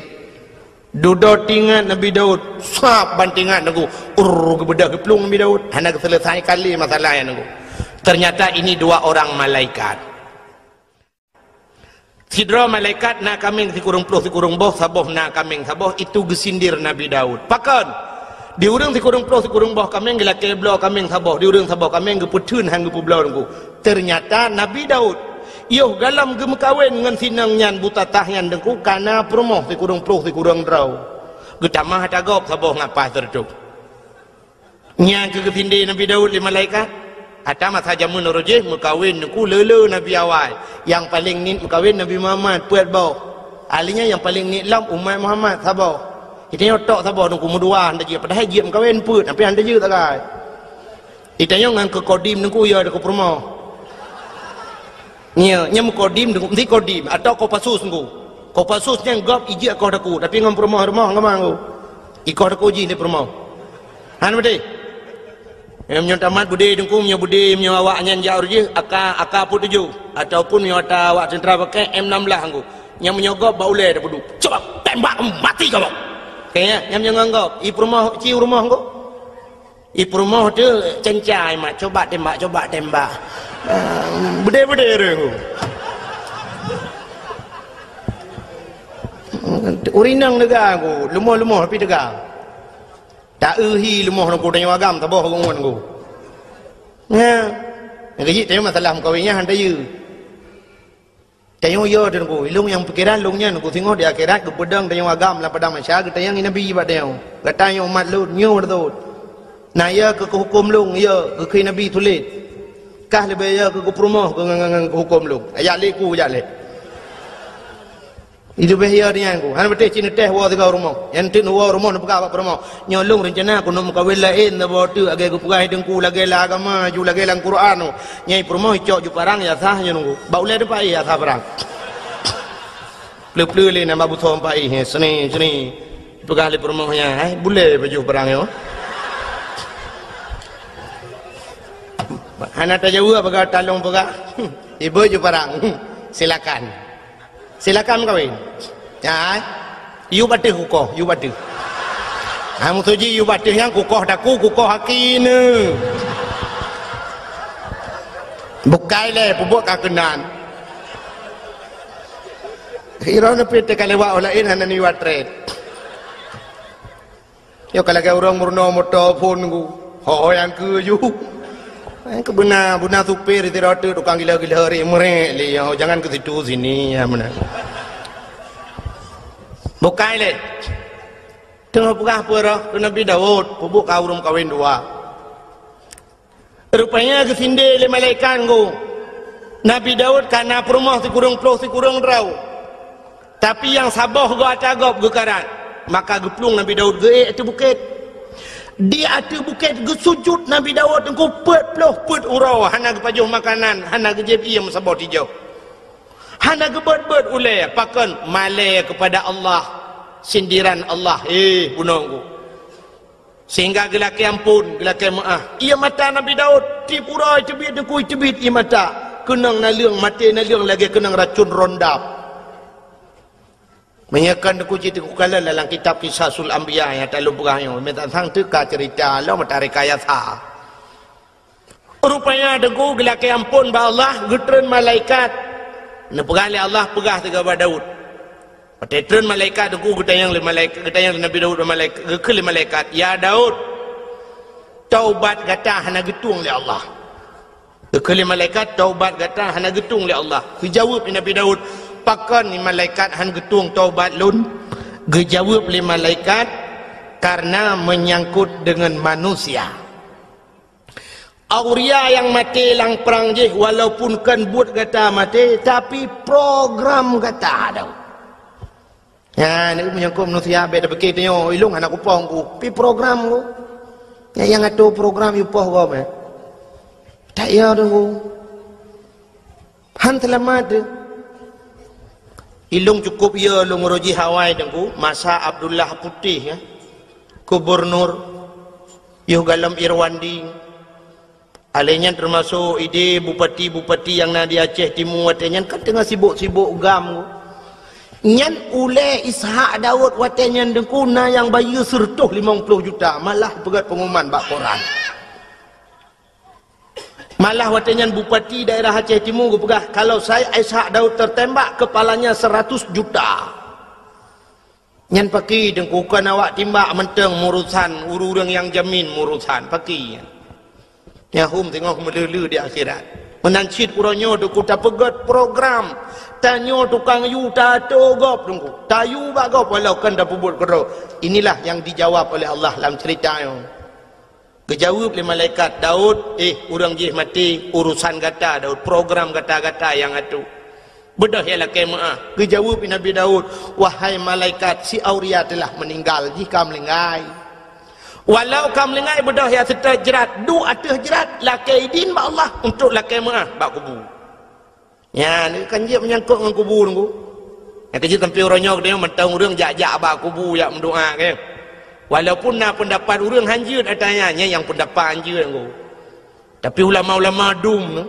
Dudoe teuingat Nabi Daud, sab ban teuingat teungku. Urr, geubeudôh geuplueng Nabi Daud. Hana geuseuleusai kali masalah nyan teungku. Ternyata ini dua orang malaikat. Sidroe malaikat na kaméng sikureueng ploh sikureueng boh, saboh na kaméng saboh, itu geusindir Nabi Daud. Pakon? Di ureueng sikureueng ploh sikureueng boh kaméng geulakèe bloe kaméng saboh, di ureueng saboh kaméng geupeutheun han geupeubloe teungku. Ternyata Nabi Daud, yoh galom geumeukawen ngon sinong nyan butatah nyan teungku, ka na peurumoh sikureueng ploh sikureueng droe. Geutamah ata gob saboh ngat paih sireutôh. Nyan keuh geusindé Nabi Daud lé malaikat. Ata masa jameun uroe jéh meukawen teungku le-le nabi awai. Nyang paleng niet meukawen Nabi Muhammad peuet boh. Ahli nyan nyang paleng niet lom umat Muhammad saboh. Geutanyoe tok saboh teungku meudua han tajeuet, padahai jeuet meukawen peuet, tapi han tajeuet sagai. Geutanyoe ngon keu kodim teungku ya keu peurumoh. Nyo, nyo meukodim teungku, meusti kodim atau Kopassus teungku. Kopassus nyan gob ijeuet koh teungku, tapi ngon peurumoh-rumoh ngon teungku. Ikoh teungku jih lé peurumoh. Han beutôi. Meunyoe tamat beudé teungku, meunyoe beudé, meunyoe awak nyan jak uroe jéh, AK, AK peuet tujoh, ataupun meunyoe ata awak teuntara pakai M enam belas teungku. Nyan meunyoe gob bak ulèe tapeuduek. Coba tembak mati kamoe. Kayèe nyan nyang anggap, i peurumoh, ci u rumoh ngku. I peurumoh teuh cencai mak, coba tembak, coba tembak. Ah, beudé-beudé ureueng ngku. Ureueng inong teuga ngku, leumoh-leumoh pih teuga. Ta-eu hi leumoh ngku, tanyoe agam taboh ngon ngku. Nyan. Nyang keujeuet tanyoe masalah meukawen nyan han tayue. Tanyoe yo Teungku, ilong nyang pikeran lôn nyan Teungku, singoh di akhirat geupeudong tanyoe agam lam padang mahsyar, geutanyong Nabi bak tanyoe. Gata nyoe umat lôn, nyoe beutôi. Na yo keu keuhuköm lôn, yo keu Nabi tuléh. Kah leubeh yo keu peurumoh keu ngon, ngon, ngon keuhuköm lôn. Ajak lé ku, jak lé. Itu beh yo nyan ku. Hana beuteh cit neuteh woe sigoe rumoh. Nyang teuk neuwoe rumoh neupeugah bak peurumoh. Nyoe lôn reuncana keuneuk meukawen laén saboh teuk lagèe geupeugah Teungku lagèe lam agama ju lagèe lam Quran. Nyai peurumoh icok ju parang ya sah nyoe Teungku. Bak ulèe teumpat éh ya sah parang. Pleu-pleu lé nambah busoe teumpat éh, seni, seni. Peugah lé peurumoh nyan, "Hai, bulèe baju parang nyoe." Hana tajaweueb peugah talong peugah. Ibu ju parang. Silakan. Silakan meukawen. Ya, eh? Yub ateueh kukoh, yub ateueh. Ha, meusoe jih yub ateueh nyan kukoh taku, kukoh aki neu. Bukai lé, peubuet ka keunan. Iroh neupit teuka lewat orang laén hana niwat trét. Nyoe ka lagèe ureueng meurunoe moto phôn ku. Ho nyang keu ju. Nyang keu beuna, beuna supir sidroe teuk tukang gila-gila ri meurek lé nyoe, jangan ke situ sini, ya beuna. Bukai lé. Teungoh peugah peue roh keu Nabi Daud, peubuet ka ureueng kawen dua. Rupanya geusindé lé malaikat ngku. Nabi Daud ka na peurumoh sikureueng ploh sikureueng droe. Tapi nyang saboh gob ata gob geukarat, maka geuplueng Nabi Daud geuék ateueh bukét. Di ateueh bukét geusujut Nabi Daud teungku peuet ploh peuet uroe, hana geupajoh makanan, hana geujieb ié meusaboh tijoh. Hana geubeuet-beuet ulèe, pakon? Malèe keupada Allah, sindiran Allah, eh, bunoe ngku. Sehingga geulakèe amphon, geulakèe meu'ah. Ié mata Nabi Daud, tiep uroe teubiet teungku, teubiet ié mata. Keunong naleueng, maté naleueng lagèe keunong racun rondap. Meunyoe kon teungku cit teungku kalon lam kitab Qisasul Anbiya nyang talôn peugah nyoe, meutatang teuka ceurita lom meutareka yasa. Rupanya teungku geulakèe amphon bak Allah, geutreun malaikat. Neupeugah lé Allah, peugah sigoe bak Daud. Watèe treun malaikat teungku geutanyong lé malaikat, geutanyong lé Nabi Daud bak malaikat, geukheun lé malaikat, "Ya Daud, taubat gata hana geutueng lé Allah." Geukheun lé malaikat, "Taubat gata hana geutueng lé Allah." Geujaweueb lé Nabi Daud, "Pakon ni malaikat han geutueng taubat lôn?" Geujaweueb lé malaikat, "Karena menyangkut dengan manusia." Auria nyang maté lam prang jih, walaupun kon buet gata maté, tapi program gata ada. Nyan, meunyoe keu manusia bèk tapike tanyoe, ilong hana kupoh ngku, pi program ngku. Nyang, nyang atur program yue poh gob, eh. Tak ya teungku. Han seulamat teuh. Ilong cukup ya lôn uroe jih awai teungku, masa Abdullah Putih ya. Gubernur, yoh galom Irwandi. Alèh nyan teumasok idéh bupati-bupati nyang na di Aceh Timu watèe nyan kan teungoh sibok-sibok gam. Nyan ulèe Ishak Daud watèe nyan teungku na nyang bayeue seureutôh limong ploh juta, malah peugöt pengumuman bak koran. Malah watèe nyan bupati daerah Aceh Timu geupeugah, "Kalau saya Ishak Daud tertembak, kepalanya seratus juta." Nyan paki teungku, kon awak timbak mantong meurusan, ureueng nyang jamin meurusan paki nyan. Nyan hom teungoh meuleu-leu di akhirat. Meunan cit uroe nyoe teungku tapeugöt program. Tanyoe tukang yue tato gob teungku. Tayue bak gob walau kon tapeubuet keudroe. Inilah yang dijawab oleh Allah lam cerita nyoe. Geujaweueb lé malaikat, "Daud, eh, ureueng jih maté, urusan gata, Daud, program gata-gata nyang atoe. Beudôh ya lakèe meu'ah." Geujaweueb lé Nabi Daud, "Wahai malaikat, si Auria telah meninggal, jih ka meulinggai. Walau ka meulinggai, beudôh ya seutôt jrat, duek ateueh jrat, lakèe idin bak Allah untuk lakèe meu'ah bak kubu." Nyan, kan jeuet meunyangkot ngon kubu teungku. Nyang keujeuet sampoe uroe nyoe geutanyoe mantong ureueng jak-jak bak kubu jak meudoa, kan? Walaupun na peundapat ureueng hanjeuet ata nyan, nyan nyang peundapat hanjeuet teungku. Tapi ulama-ulama dum nyoe,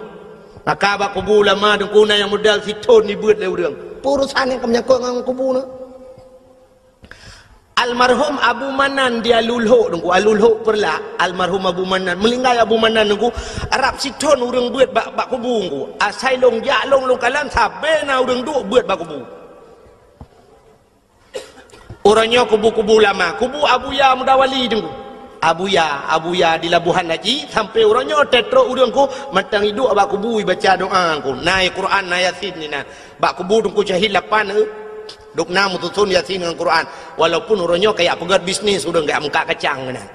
maka bak kubu ulama teungku na nyang modal sithon jibeuet lé ureueng. Peue urusan nyang ka meunyangkot ngon kubu nyoe? Almarhum Abu Manan di Alulhok Teungku, Alulhok Peureulak, almarhum Abu Manan, meuninggai Abu Manan Teungku, rab sithon ureuëng beuet bak, bak kubu Teungku. Asai lôn jak lôn, lôn kalon sabe na ureuëng duek beuet bak kubu. Uroe nyoe kubu-kubu lama, kubu Abuya Mudawali Teungku. Abuya, Abuya di Labuhan Haji, sampai uroe nyoe teutrok ureuëng Teungku, mantong iduek bak kubu ibaca doa Teungku. Na Quran, na Yasin inan. Bak kubu Teungku Syahid lapan, eh. Dubna meususon Yasin ngon Quran. Walaupun uroe nyoe kajak peugét bisnis ureuëng, kajak meukat kacang inan.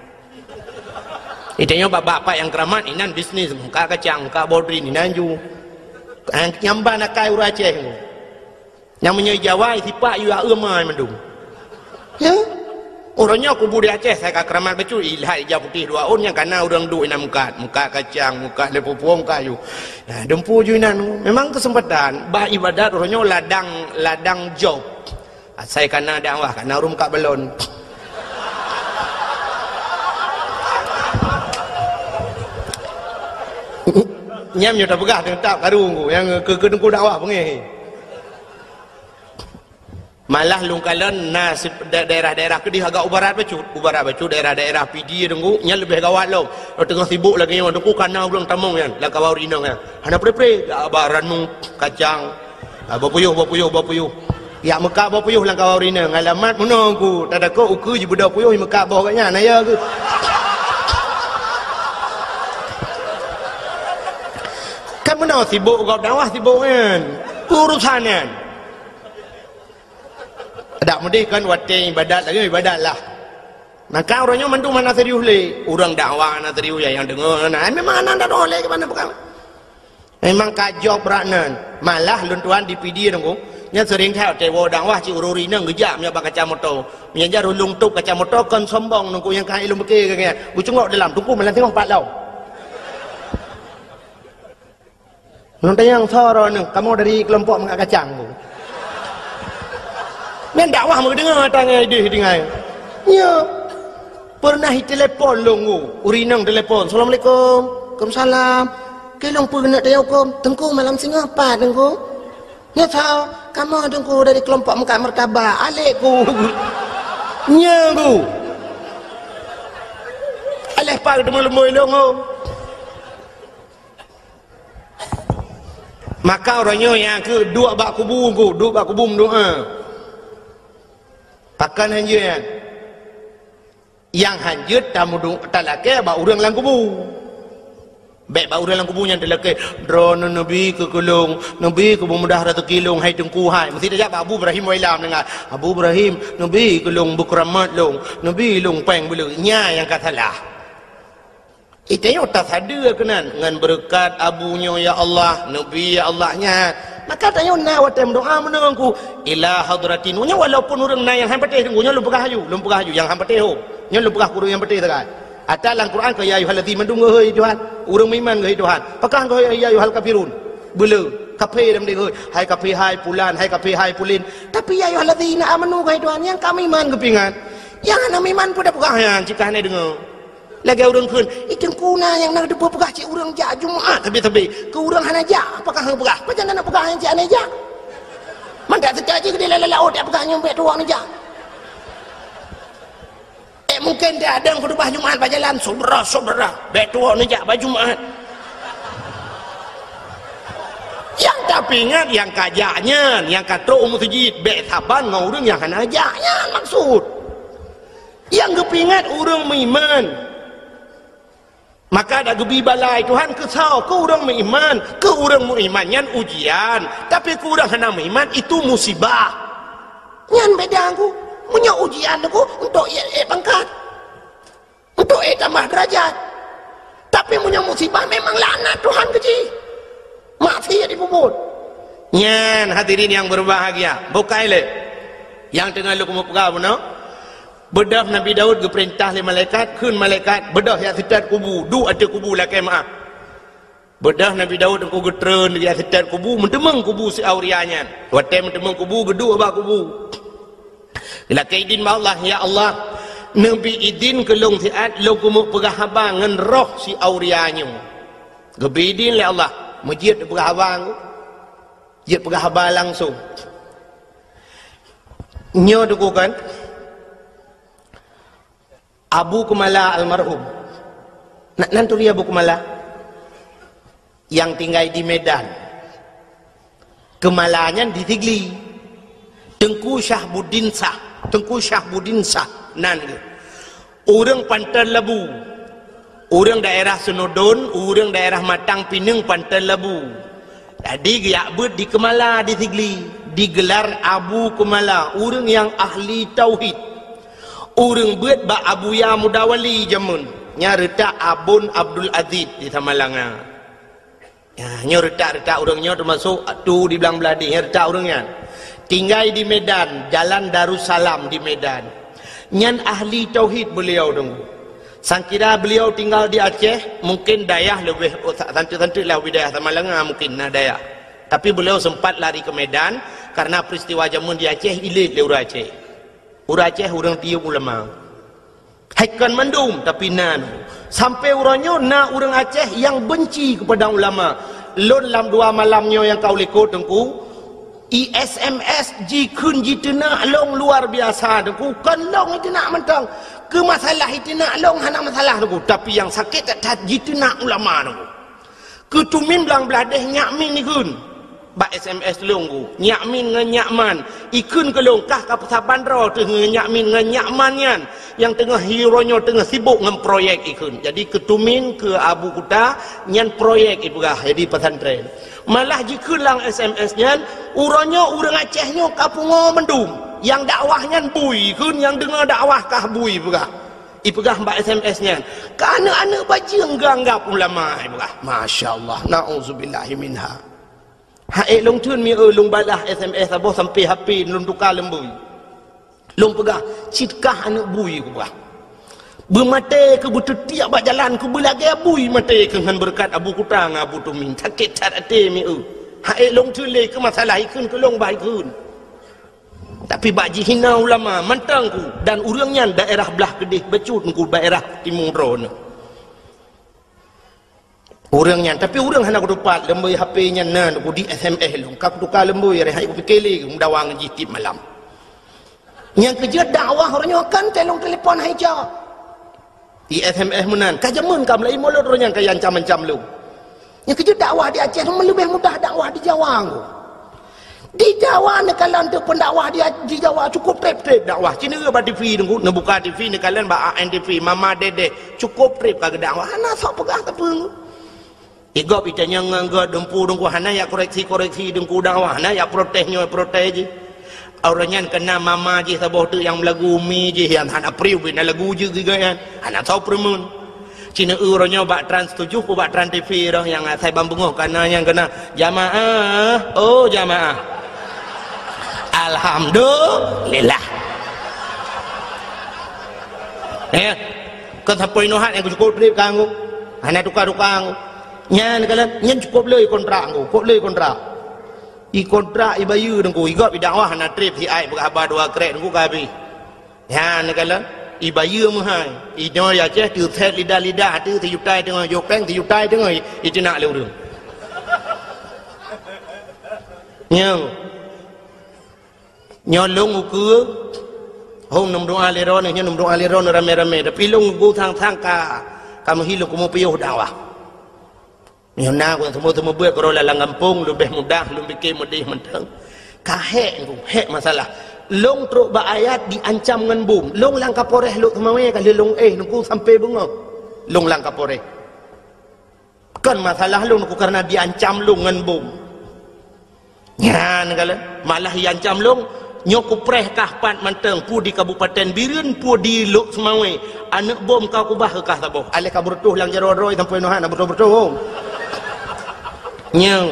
Itanyoe bak bapak nyang keuramat inan bisnis, meukat kacang, meukat bodrin inan ju. Nyang, nyang ban akai ureuëng Aceh Teungku. Nyang meunyoe Jawa, sipak yue aeu mai mandum. Ya? Uroe nyoe kubu di Aceh, asai ka keuramat bacut, ilhat ija putéh dua ôn, nyang kana ureuëng duek inan meukat, meukat kacang, meukat lé pupueng kayu. Nah, dumpeue ju inan. Memang keuseumpatan, bah ibadat uroe nyoe ladang, ladang job. Asai kana dakwah, kana ureuëng meukat balon. Nyan nyoe tapeugah teutab karu Teungku, nyang keu, keu Teungku dakwah beungéh. Malah lôn kalon na si-, da-, daerah-daerah keudeh agak u barat bacut. U barat bacut daerah-daerah Pidie Teungku, nyan leubeh gawat lom. Teungoh sibok lagée nyoe Teungku, kana ureuëng tamong nyan, lam kawan ureuëng inong nyan. Hana pre-pre, jak ba ranub, kacang. Ah, boh puyôh, boh puyôh, boh puyôh. Jak meukat boh puyôh lam kawan ureuëng inong. Alamat meunoe Teungku, tatakot ukeue jibeudôh puyôh, jimeukat boh gobnyan, na ya keuh. Kan meunoe sibok gob dakwah sibok nyan. Urosan nyan. Dak meudeh kan watée ibadat lagée ibadat lah. Maka uroe nyoe mandum hana serius lé. Ureuëng dakwah hana serius, nyang deungoe hana. Ai memang hana deungoe lé keumanö peukara. Memang ka job brat nan. Malah lôn tuan di Pidie Teungku, nyan seuring that watée woe dakwah cit ureuëng inong geujak meunyoe bak kaca moto. Meunyoe jak rulung tôp kaca moto kon sombong Teungku nyang ka ilôn beuke geuh nyan. Geucungok dalam Teungku malam singoh pat lom. Lôn tanyong soe droeneuh, kamoe dari keulompok meukat kacang Teungku. Nyan dakwah meudeungoe ata ngon idéh tinggai. Nyo. Peureunah itelepon lôn Teungku, ureuëng inong telepon, "Assalamualaikum." "Waalaikumsalam." "Keu lôn peue keuneuk tanyong huköm?" "Teungku malam singoh pat Teungku." "Nyo soe?" "Kamoe Teungku dari keulompok meukat martabak." "Alek ku." Nyo Teungku. Alek pat teuma leumboi lôn Teungku. Maka uroe nyoe nyang keu duek bak kubu Teungku, duek bak kubu meudoa. Pakon hanjeuet nyan? Nyang hanjeuet tameudu-, talakée bak ureuëng lam kubu. Bék bak ureuëng lam kubu nyan talakée, "Droeneuh neubi keu keu lôn, neubi keu beumudah raseuki lôn, hai Teungku hai." Meusti tajak bak Abu Ibrahim Wailam deungon, "Abu Ibrahim, neubi keu lôn beukeuramat lôn, neubi lôn péng beuleue." Nyan nyang ka salah. Itanyoe tasadeue keunan ngon beureukat abu nyoe, ya Allah, neubi, ya Allah, nyan. Maka tanyoe na watée meudoa meunan Teungku, "Ila hadratin." Nyoe walaupun ureuëng na nyang han patéh Teungku, nyoe lôn peugah aju, lôn peugah aju nyang han patéh ho. Nyoe lôn peugah keu ureuëng nyang patéh sagai. Ata lam Quran keu ya ayyuhallazina mandum geuhôi Tuhan, ureuëng meuiman geuhôi Tuhan. Pakon geuhôi ya ayyuhal kafirun? Beuleue, kafé lam deh geuhôi. Hai kafé hai pulan, hai kafé hai pulin. Tapi ya ayyuhallazina amanu geuhôi Tuhan, nyang ka meuiman geupeuingat. Nyang hana meuiman peue tapeugah nyan cit ka hana deungoe. Lagée ureuëng kheun, "Ih, Teungku na nyang na teupeue peugah cit ureuëng jak Jumat sabe-sabe. Keu ureuëng hana jak, apakah hana peugah? Pajan na peugah nyang cit hana jak?" Mangat seutôt jih keudeh lalai laôt jak peugah nyoe bék tuwoe neujak. Eh, mungken dia ada khutubah Jumat bak jalan, "Saudara-saudara, bék tuwoe neujak bak Jumat." Nyang tapeuingat nyang ka jak nyan, nyang ka trok u meuseujid, bék saban ngon ureuëng nyang hana jak nyan maksud. Nyang geupeuingat ureuëng meuiman. Maka dak geubi balai Tuhan keu soe? Keu ureuëng meuiman. Keu ureuëng meuiman nyan ujian, tapi keu ureuëng hana meuiman itu musibah. Nyan beda Teungku. Meunyoe ujian Teungku untuk ék, ék pangkat, untuk ék tamah derajat. Tapi meunyoe musibah memang laknat Tuhan keu jih. Maksiat jipeubuet. Nyan hadirin yang berbahagia, bukai lé nyang teungoh lôn keumeung peugah bunoe. Beudôh Nabi Daud geupeurintah lé malaikat, kheun malaikat, "Beudôh jak seutôt kubu, duek ateueh kubu lakée meuáh." Beudôh Nabi Daud Teungku geutreun jak seutôt kubu, meuteumeung kubu si Auria nyan. Watée meuteumeung kubu, geuduek bak kubu. Geulakée idin bak Allah, "Ya Allah, neubi idin keu lôn siat lôn keumeung peugah haba ngon roh si Auria nyoe." Geubi idin lé Allah, meujeuet peugah haba Teungku. Jeuet peugah haba langsong. Nyoe Teungku kan, Abu Keumala almarhum. Na, nan turi Abu Keumala? Nyang tinggai di Medan. Keumala nyan di Sigli. Teungku Syahbuddin Syah. Teungku Syahbuddin Syah. Nan geuh. Ureuëng Panton Labu. Ureuëng daerah Seunudon, ureuëng daerah Matang Pineung Panton Labu. Jadi geujak beuet di Keumala di Sigli, digelar Abu Keumala, ureuëng nyang ahli tauhid. Ureuëng beuet bak Abuya Mudawali jameun, nyang reutak Abon Abdul Aziz di Samalanga. Ya, nyoe reutak-reutak ureuëng nyoe teumasok tu di Blang Bladeh, nyoe reutak ureuëng nyan. Tinggai di Medan, Jalan Darussalam di Medan. Nyan ahli tauhid beliau dong. Sangkira beliau tinggal di Aceh, mungkin dayah leubeh, oh, sa-, santeuk-santeuk lah wilayah Samalanga mungkin na dayah. Tapi beliau sempat lari ke Medan karena peristiwa jameun di Aceh ilét lé ureuëng Aceh. Ureuëng Aceh ureuëng tiyeum ulama. Hai kon mandum, tapi na. Sampai uroe nyoe na ureuëng Aceh nyang benci kepada ulama. Lôn lam dua malam nyoe nyang ka u likot teungku, I S M S jikheun jiteunak lôn luar biasa teungku. Kon lôn jiteunak mantong. Keu masalah jiteunak lôn hana masalah teungku, tapi nyang sakét that-that jiteunak ulama teungku. Keu tumin Blang Bladeh Nyak Min ikheun. Bak S M S lôn ku, Nyak Min ngon Nyak Man. Ikheun keu lôn kah ka peusaban droe teuh ngon Nyak Min ngon Nyak Man nyan. Nyang teungoh uroe nyoe teungoh sibok ngon proyek ikheun. Jadi keu tumin keu Abu Kuta nyan proyek ipeugah jadi pesantren. Malah jikheun lam S M S nyan, uroe nyoe ureuëng Aceh nyoe ka pungo mandum. Nyang dakwah nyan bui ikheun, nyang deungoe dakwah kah bui peugah. Ipeugah bak S M S nyan, ka aneuëk-aneuëk bajeueng geuanggab ulama, ipeugah. Masya Allah, na'udzubillahi minha. Hai lôn theun mi eu lôn balah S M S saboh sampai H P lôn tuka leumbui. Lôn peugah, cit kah aneuëk bui kupeugah. Beumaté keu beuteutiek bak jalan keu beulagée bui maté keu ngon beureukat Abu Kuta ngon Abu Tumin. Sakét that até mi eu. Hai lôn theun lé keu masalah ikheun keu lôn bah ikheun. Tapi bak jihina ulama mantong ku dan ureuëng nyan daerah blah keudeh bacut ku daerah timu droeneuh. Ureuëng nyan, tapi ureuëng hana kutupat leumbui H P nyan na ku di S M S lôn. Ka kutuka leumbui reh hai kupike lé meudawa ngon jih tiep malam. Nyang keujeuet dakwah ureuëng nyoe kan telong telepon hai cok. Di S M S meunan, ka jameun ka meulai mulot roh nyan ka ancam-ancam lôn. Nyang keujeuet dakwah di Aceh meuleubeih mudah dakwah di Jawa ngku. Di Jawa neukalon teuk pendakwah di, di Jawa cukup treb-treb dakwah. Ci neue bak T V ngku, neubuka T V neukalon bak A N T V, Mama Dedeh, cukup treb ka geudakwah. Hana sok peugah sapeue ngku. Di gob itanyong ngon gob dumpu dengku hana yak koreksi-koreksi dengku dakwah, hana yak protes nyoe protes jih. Awak nyan kena mama jih saboh teuk nyang meulagu umi jih nyang hana priu bina lagu jeuet gigoe nyan. Hana soe peureumeun. Cina eu roh nyoe bak Trans tujuh pu bak Trans T V roh nyang asai ban beungoh kana nyang kena, "Jamaah, oh jamaah. Alhamdulillah." Eh, keu sapeue inoe hat nyang cukup treb kanggo. Hana tuka-tuka ngku. Nyan kalon, nyan cukup le kontrak ngku, cukup le kontrak. I kontrak i bayeue ngku, i gob i dakwah hana treb si ai peugah haba dua krek ngku ka habéh. Nyan kalon, i bayeue meuhai. I nyoe i Aceh teuset lidah-lidah teuh sijuta teungoh, jopeng sijuta teungoh i, i teunak lé ureueng. Nyoe. Nyoe lôn ukeue, hom neumeudoa lé droeneuh, nyoe neumeudoa lé droeneuh ramé-ramé. Tapi lôn ukeue sang-sang ka, ka meuhi lôn keumeung piôh dakwah. Nyoe na ku teumeu-teumeu beuet keudroe lam gampông, leubeh mudah lôn pike meudeh mantong. Ka hék ngku, hék masalah. Lôn trok bak ayat diancam ngon bom. Lôn lam Kapolres Lhokseumawe ka lheueh lôn éh ngku sampai beungoh. Lôn lam Kapolres. Kon masalah lôn ku kareuna diancam lôn ngon bom. Nyan kalon, malah iancam lôn, nyoe kupreh kah pat mantong, peue di Kabupaten Bireuen, peue di Lhokseumawe. Aneuk bom ka kubah keu kah saboh. Aléh ka beureutoh lam jaroe droe sampoe nyoe hana beureutoh-beureutoh. Nyoe.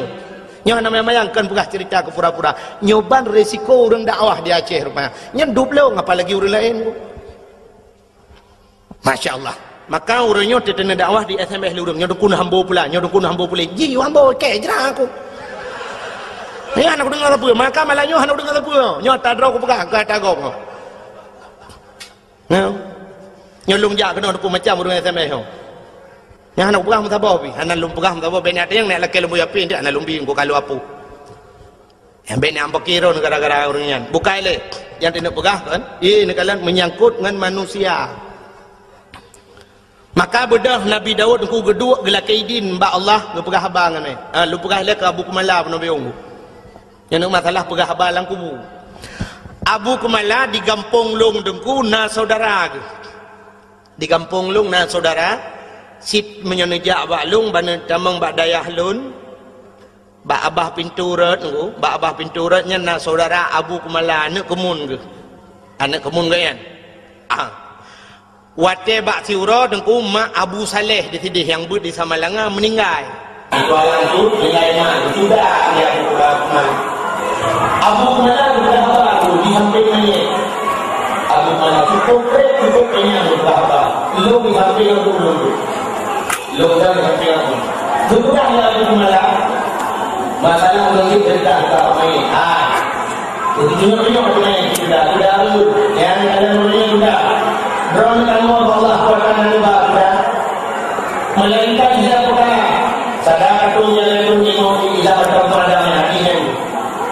Nyoe hana mayang-mayang kon peugah cerita keu pura-pura. Nyoe ban resiko ureueng dakwah di Aceh rupanya. Nyan dub lôn apalagi ureueng laén. Masya Allah. Maka ureueng nyoe teuteuna dakwah di S M S lé ureueng. Nyoe dukun hambo pula, nyoe dukun hambo pula. Ji hambo kèe jra aku. Nyoe hana kudeungo sapeue. Maka malam nyoe hana kudeungo sapeue. Nyoe ata droe kupeugah, ka ata gob. Nyoe. Nyoe lôn jak keunoe dukun macam ureueng S M S nyoe. Nyoe hana kupeugah meusaboh pih. Hana lôn peugah meusaboh, bèk nyan teunyang nyan lakèe lôn buya pih, hana lôn bi, engko ka lôn apui. Nyang bèk nyang peuki droen gara-gara ureueng nyan. Bukai lé. Nyang teuneuk peugah kan? Ié neukalon menyangkut ngon manusia. Maka beudôh Nabi Daud Teungku geuduek geulakée idin bak Allah, geupeugah haba ngon, eh, lôn peugah lé keu Abu Kumala peunoh biyong. Nyan masalah peugah haba lam kubu. Abu Kumala di gampông lôn Teungku na syedara geuh. Di gampông lôn na syedara, sit meunyoe neujak bak lôn, ban tamong bak dayah lôn, bak abah pintoe rot Teungku, bak abah pintoe rot nyan na syedara Abu Kumala, aneuk keumun geuh. Aneuk keumun geuh nyan. Ah. Watée bak siuroe Teungku, mak Abu Saleh di sideh nyang beuet di Samalanga meuninggai. Itu orang tu, nilai mak, sudah dia buka rumah. Abu Kumala buka haba tu di samping mayit. Abu Kumala cukup krek, cukup kenyang buka haba. Lôn di samping Abu Kumala. Lôn di samping Abu. Sudah ya Abu Kumala. Masalah mungkin tentang tak mayit. Ah. Beutôi-beutôi keuneuk kita, kita harus, nyang dalam dunia kita. Droeneuh tanyoe bak Allah, kuat tangan neuba kita. Melainkan dia peukara, sadaqatun jariyatun min mauti ila, atau pada hati nyan.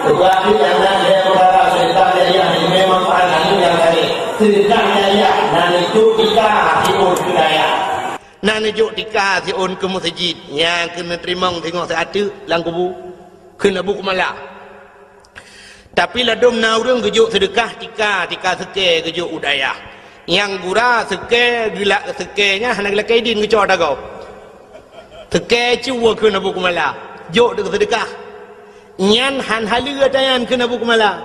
Kecuali anak dia peukara sedekah jariah yang memberi manfaat aneuk nyang saleh. Sedekah jariah, na neujok tika siôn keu dayah. Na neujok tika siôn keu meuseujid, nyang keuneuk teurimong singoh siat teuk lam kubu. Kheun Abu Kumala. Tapi ladôm na ureuëng geujok seudeukah tika, tika seukée geujok u dayah. Nyang gura seukée geulak seukée nyan hana geulakée idin geucok ata gob. Seukée cue kheun Abu Kumala, jok deuk seudeukah. Nyan han haleue ata nyan kheun Abu Kumala.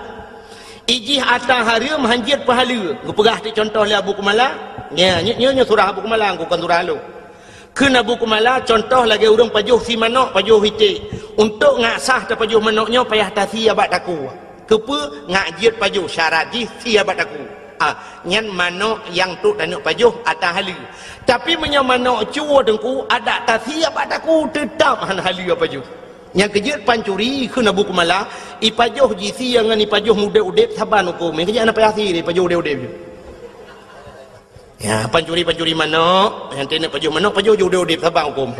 Ijih ata hareuem han jeuet peuhaleue. Geupeugah teuk cuntoh lé Abu Kumala. Nya, nyoe, nyoe, nyoe surah Abu Kumala, kon surah lôn. Kheun Abu Kumala, cuntoh lagée ureuëng pajoh sie manok, pajoh iték. Untôk ngat sah tapajoh manok nyoe payah tasie bak takue. Keupeue? Ngat jeuet pajoh, syarat jih sie bak takue. Ah, nyan manok nyang trok taneuk pajoh ata haleue. Tapi meunyoe manok cue Teungku, adak tasie bak takue, teutab han haleue pajoh. Nyang keujeuet pancuri kheun Abu Kumala, ipajoh jisie ngon ipajoh udeb-udeb saban hukôm. Nyang keujeuet hana payah sie lé ipajoh udeb-udeb. Ya, pancuri-pancuri manok, nyang teuneuk pajoh manok, pajoh jih udeb-udeb saban hukôm.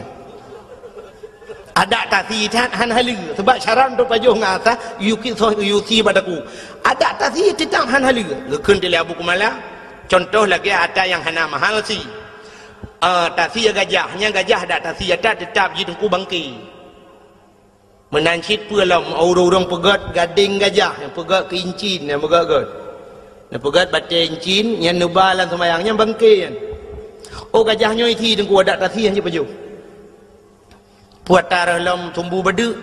Adak tasie that han haleue, sabab syarat untuk pajoh ngat sah, yue sie bak takue. Adak tasie teutab han haleue. Geukheun lé Abu Kumala, cuntoh lagée ata nyang hana mahal sie. Ah, tasie gajah, nyang gajah adak tasie that teutab jih Teungku bangke. Meunan cit peue lom, ureuëng-ureuëng peugét gadeng gajah, nyang peugét keu incin, nyang peugét-gét. Nyang peugét batée incin, nyang neuba lam seumayang, nyang bangke nyan. Oh, gajah nyoe isie Teungku, adak tasie han jeuet pajoh. Peue ata rôh lom sumbu badeuk.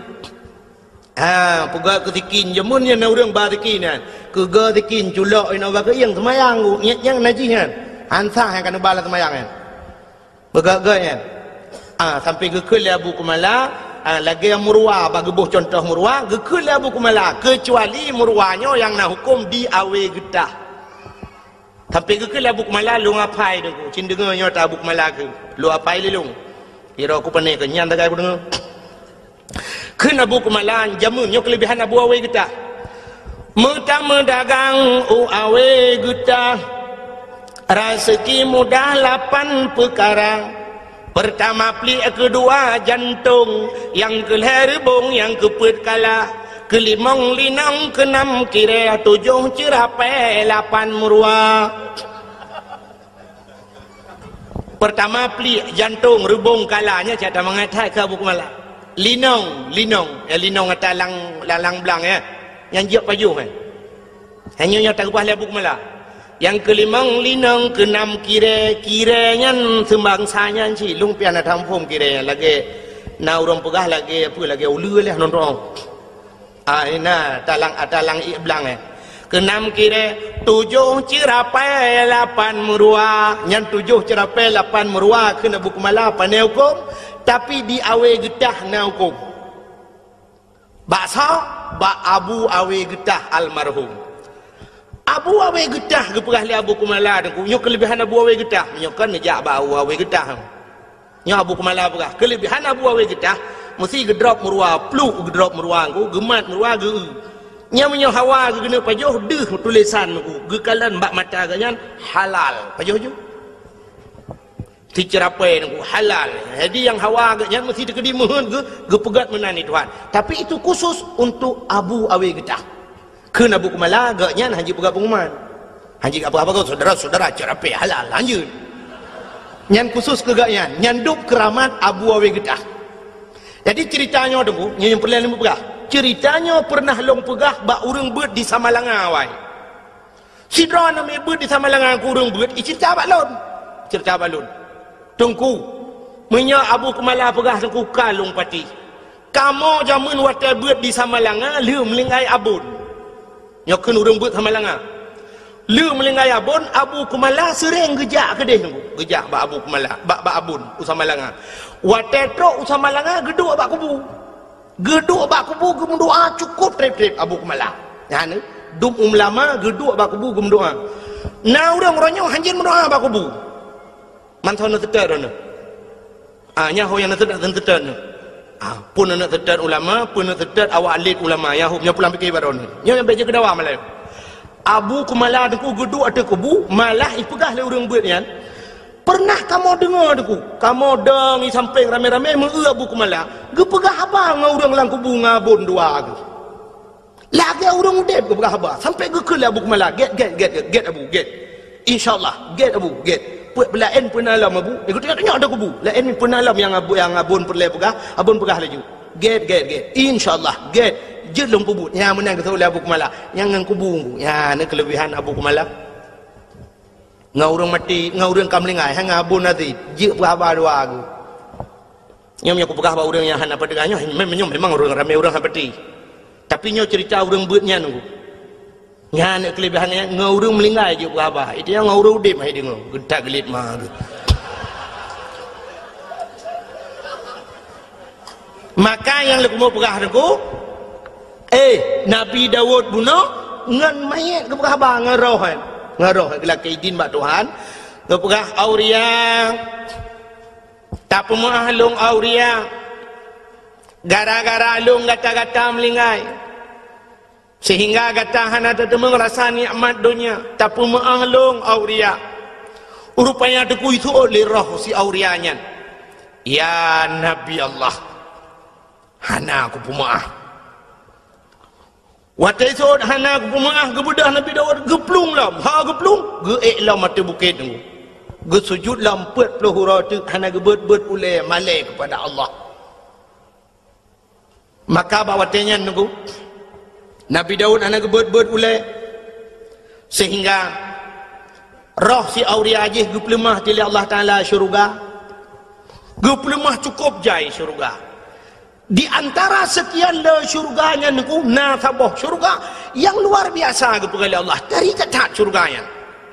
Ha, peugét keu sikin, jameun nyan na ureuëng ba sikin nyan. Keugeue sikin, culok inoe bak keuieng seumayang, nyang, nyang najih nyan. Han sah nyang ka neuba lam seumayang nyan. Beugét-gét nyan. Ah, sampai geukheun lé Abu Kumala, ah, lagée meuruwa, bak geuboh cuntoh meuruwa, geukheun lé Abu Kumala, keucuali meuruwa nyoe nyang na hukôm di awe geutah. Sampai geukheun lé Abu Kumala, lôn apai Teungku, cit deungoe nyoe ta Abu Kumala kheun, lôn apai lé lôn. Kiro ku pane keu nyan tagai ku deungoe. Kheun Abu Kumala, jameun nyoe keuleubihan Abu Awe Geutah. Meutameudagang u Awe Geutah, raseuki mudah lapan peukara. Peurtama pliek, keudua jantong, nyang keulhée reubong, nyang keupeuet kala, keulimong linong, keunam kirée, tujoh ceurapée, lapan meuruwa. Peurtama pliek, jantong, reubong, kala, nyan cit tamangat that keu Abu Kumala. Linong, linong, ya, linong ata lang, lang, lang blang, ya. Nyang jeuet pajoh, ya. Hanya nyang takeubah lé Abu Kumala. Nyang keulimong linong, keunam kirée, kirée nyan seumbangsa nyan cit, lôn pih hana taphom kirée nyan lagée na ureuëng peugah lagée, peue, lagée uleue lé nonton. Ah, ina, talang, ah, talang ié blang, eh. Keunam kirée, tujoh ceurapée lapan meuruwa. Nyan tujoh ceurapée lapan meuruwa kheun Abu Kumala pane hukôm, tapi di Awe Geutah na hukôm. Bak soe? Bak Abu Awe Geutah almarhum. Abu Awe Geutah geupeugah lé Abu Kumala Teungku, nyoe keuleubihan Abu Awe Geutah. Nyoe kan neujak bak Abu Awe Geutah. Nyoe Abu Kumala peugah, keuleubihan Abu Awe Geutah, meusi geudrop meuruwa, pluk geudrop meuruwa Teungku, geumat meuruwa geu-eu. Nyan meunyoe hawa geuneuk pajoh, deuh tulésan Teungku, geukalon bak mata geuh nyan halal. Pajoh ju. Siceurapée Teungku, halal. Jadi nyang hawa geuh nyan meusi teukeudi meuheuet geu-, geupeugét meunan di Tuhan. Tapi itu khusus untuk Abu Awe Geutah. Kheun Abu Kumala, geuh nyan han jipeugah peunguman. Han jipeugah apa-apa, syedara-syedara ceurapée halal, lanjut. Nyan khusus keu gobnyan, nyan dub keuramat Abu Awe Geutah. Jadi, ceurita nyoe Teungku, nyoe nyang peureulée lôn peugah. Ceurita nyoe peureunah lôn peugah bak ureuëng beuet di Samalanga awai. Sidroe namiet beuet di Samalanga keu ureuëng beuet, iceurita bak lôn. Ceurita bak lôn. Teungku, meunyoe Abu Keumala peugah Teungku ka lôn patéh. Kamoe jameun watée beuet di Samalanga lheueh meuninggai Abon. Nyoe kheun ureuëng beuet Samalanga. Lheueh meuninggai Abon, Abu Keumala seuréng geujak keudeh Teungku. Geujak bak Abu Keumala, bak, bak Abon, u Samalanga. Watée trok u Samalanga, geuduek bak kubu. Geuduek bak kubu geumeudoá cukôp treb-treb Abu Keumala. Nyan, dum ulama geuduek bak kubu geumeudoá. Na ureuëng uroe nyoe hanjeuet meudoá bak kubu. Mantong neuseutôt droeneuh. Ah, nyan ho nyang neuseutôt, neuseutôt nyoe. Ah, peue neuseutôt ulama, peue neuseutôt awak lét ulama, nyan ho nyang pulang pike bak droeneuh. Nyoe nyang bék jeuet keu dawa malam. Abu Keumala Teungku geuduek ateueh kubu, malah ipeugah lé ureuëng beuet nyan, "Peureunah kamoe deungoe Teungku, kamoe dong i sampéng ramé-ramé meu-eu Abu Keumala geupeugah haba ngon ureuëng lam kubu ngon Abon dua geuh. Lagée ureuëng udeb geupeugah haba, sampoe geukheun lé Abu Keumala, 'Gét, gét, gét, gét, gét Abu, gét. Insya Allah, gét Abu, gét. Peuet beulaén peue na lom Abu, eh, geutunyok-tunyok ateueh kubu. Laén peue na lom nyang Abu, nyang Abon peureulée peugah, Abon peugah laju. Gét, gét, gét. Insya Allah, gét. Jeuet lôn peubuet.' Nyan meunan geuseuôt lé Abu Keumala. Nyan ngon kubu, nyan na keuleubehan Abu Keumala. Ngon ureuëng maté, ngon ureuëng ka meuninggai, hana Abon Aziz. Jeuet peugah haba dua geuh. Nyoe meunyoe kupeugah bak ureuëng nyang hana peudeungoe, nyoe mem-, nyoe memang ureuëng ramé ureuëng hana peuti. Tapi nyoe ceurita ureuëng beuet nyan Teungku. Nyan keuleubehan nyan, ngon ureuëng meuninggai jeuet peugah haba. Itu nyang ngon ureuëng udeb hai deungoe, geutak geulit ma geuh. Maka nyang lôn keumeung peugah Teungku, eh, Nabi Daud bunoe ngon manyét geupeugah haba ngon roh, eh. Ngon roh, eh, geulakée idin bak Tuhan. Geupeugah, "Auria, tapeumeuáh lôn Auria. Gara-gara lôn gata-gata meuninggai, seuhingga gata hana tateumeung rasa nikmat donya. Tapeumeuáh lôn Auria." Rupanya Teungku iseuôt lé roh si Auria nyan, "Ya Nabi Allah, hana kupeumeuáh." Watée iseuôt hana kupeumeuáh, geubeudôh Nabi Daud geuplueng lom. Ha geuplueng, geuék lom ateueh bukét Teungku. Geusujut lom peuet ploh uroe teuk hana geubeuet-beuet ulée malée keupada Allah. Maka bak watée nyan Teungku, Nabi Daud hana geubeuet-beuet ulée, seuhingga roh si Auria jih geupeuleumah lé Allah Taala syeuruga. Geupeuleumah cukôp jai syeuruga. Di antara seukian le syeuruga nyan Teungku, na saboh syeuruga nyang luar biasa geupeugah lé Allah. Tari that-that syeuruga nyan.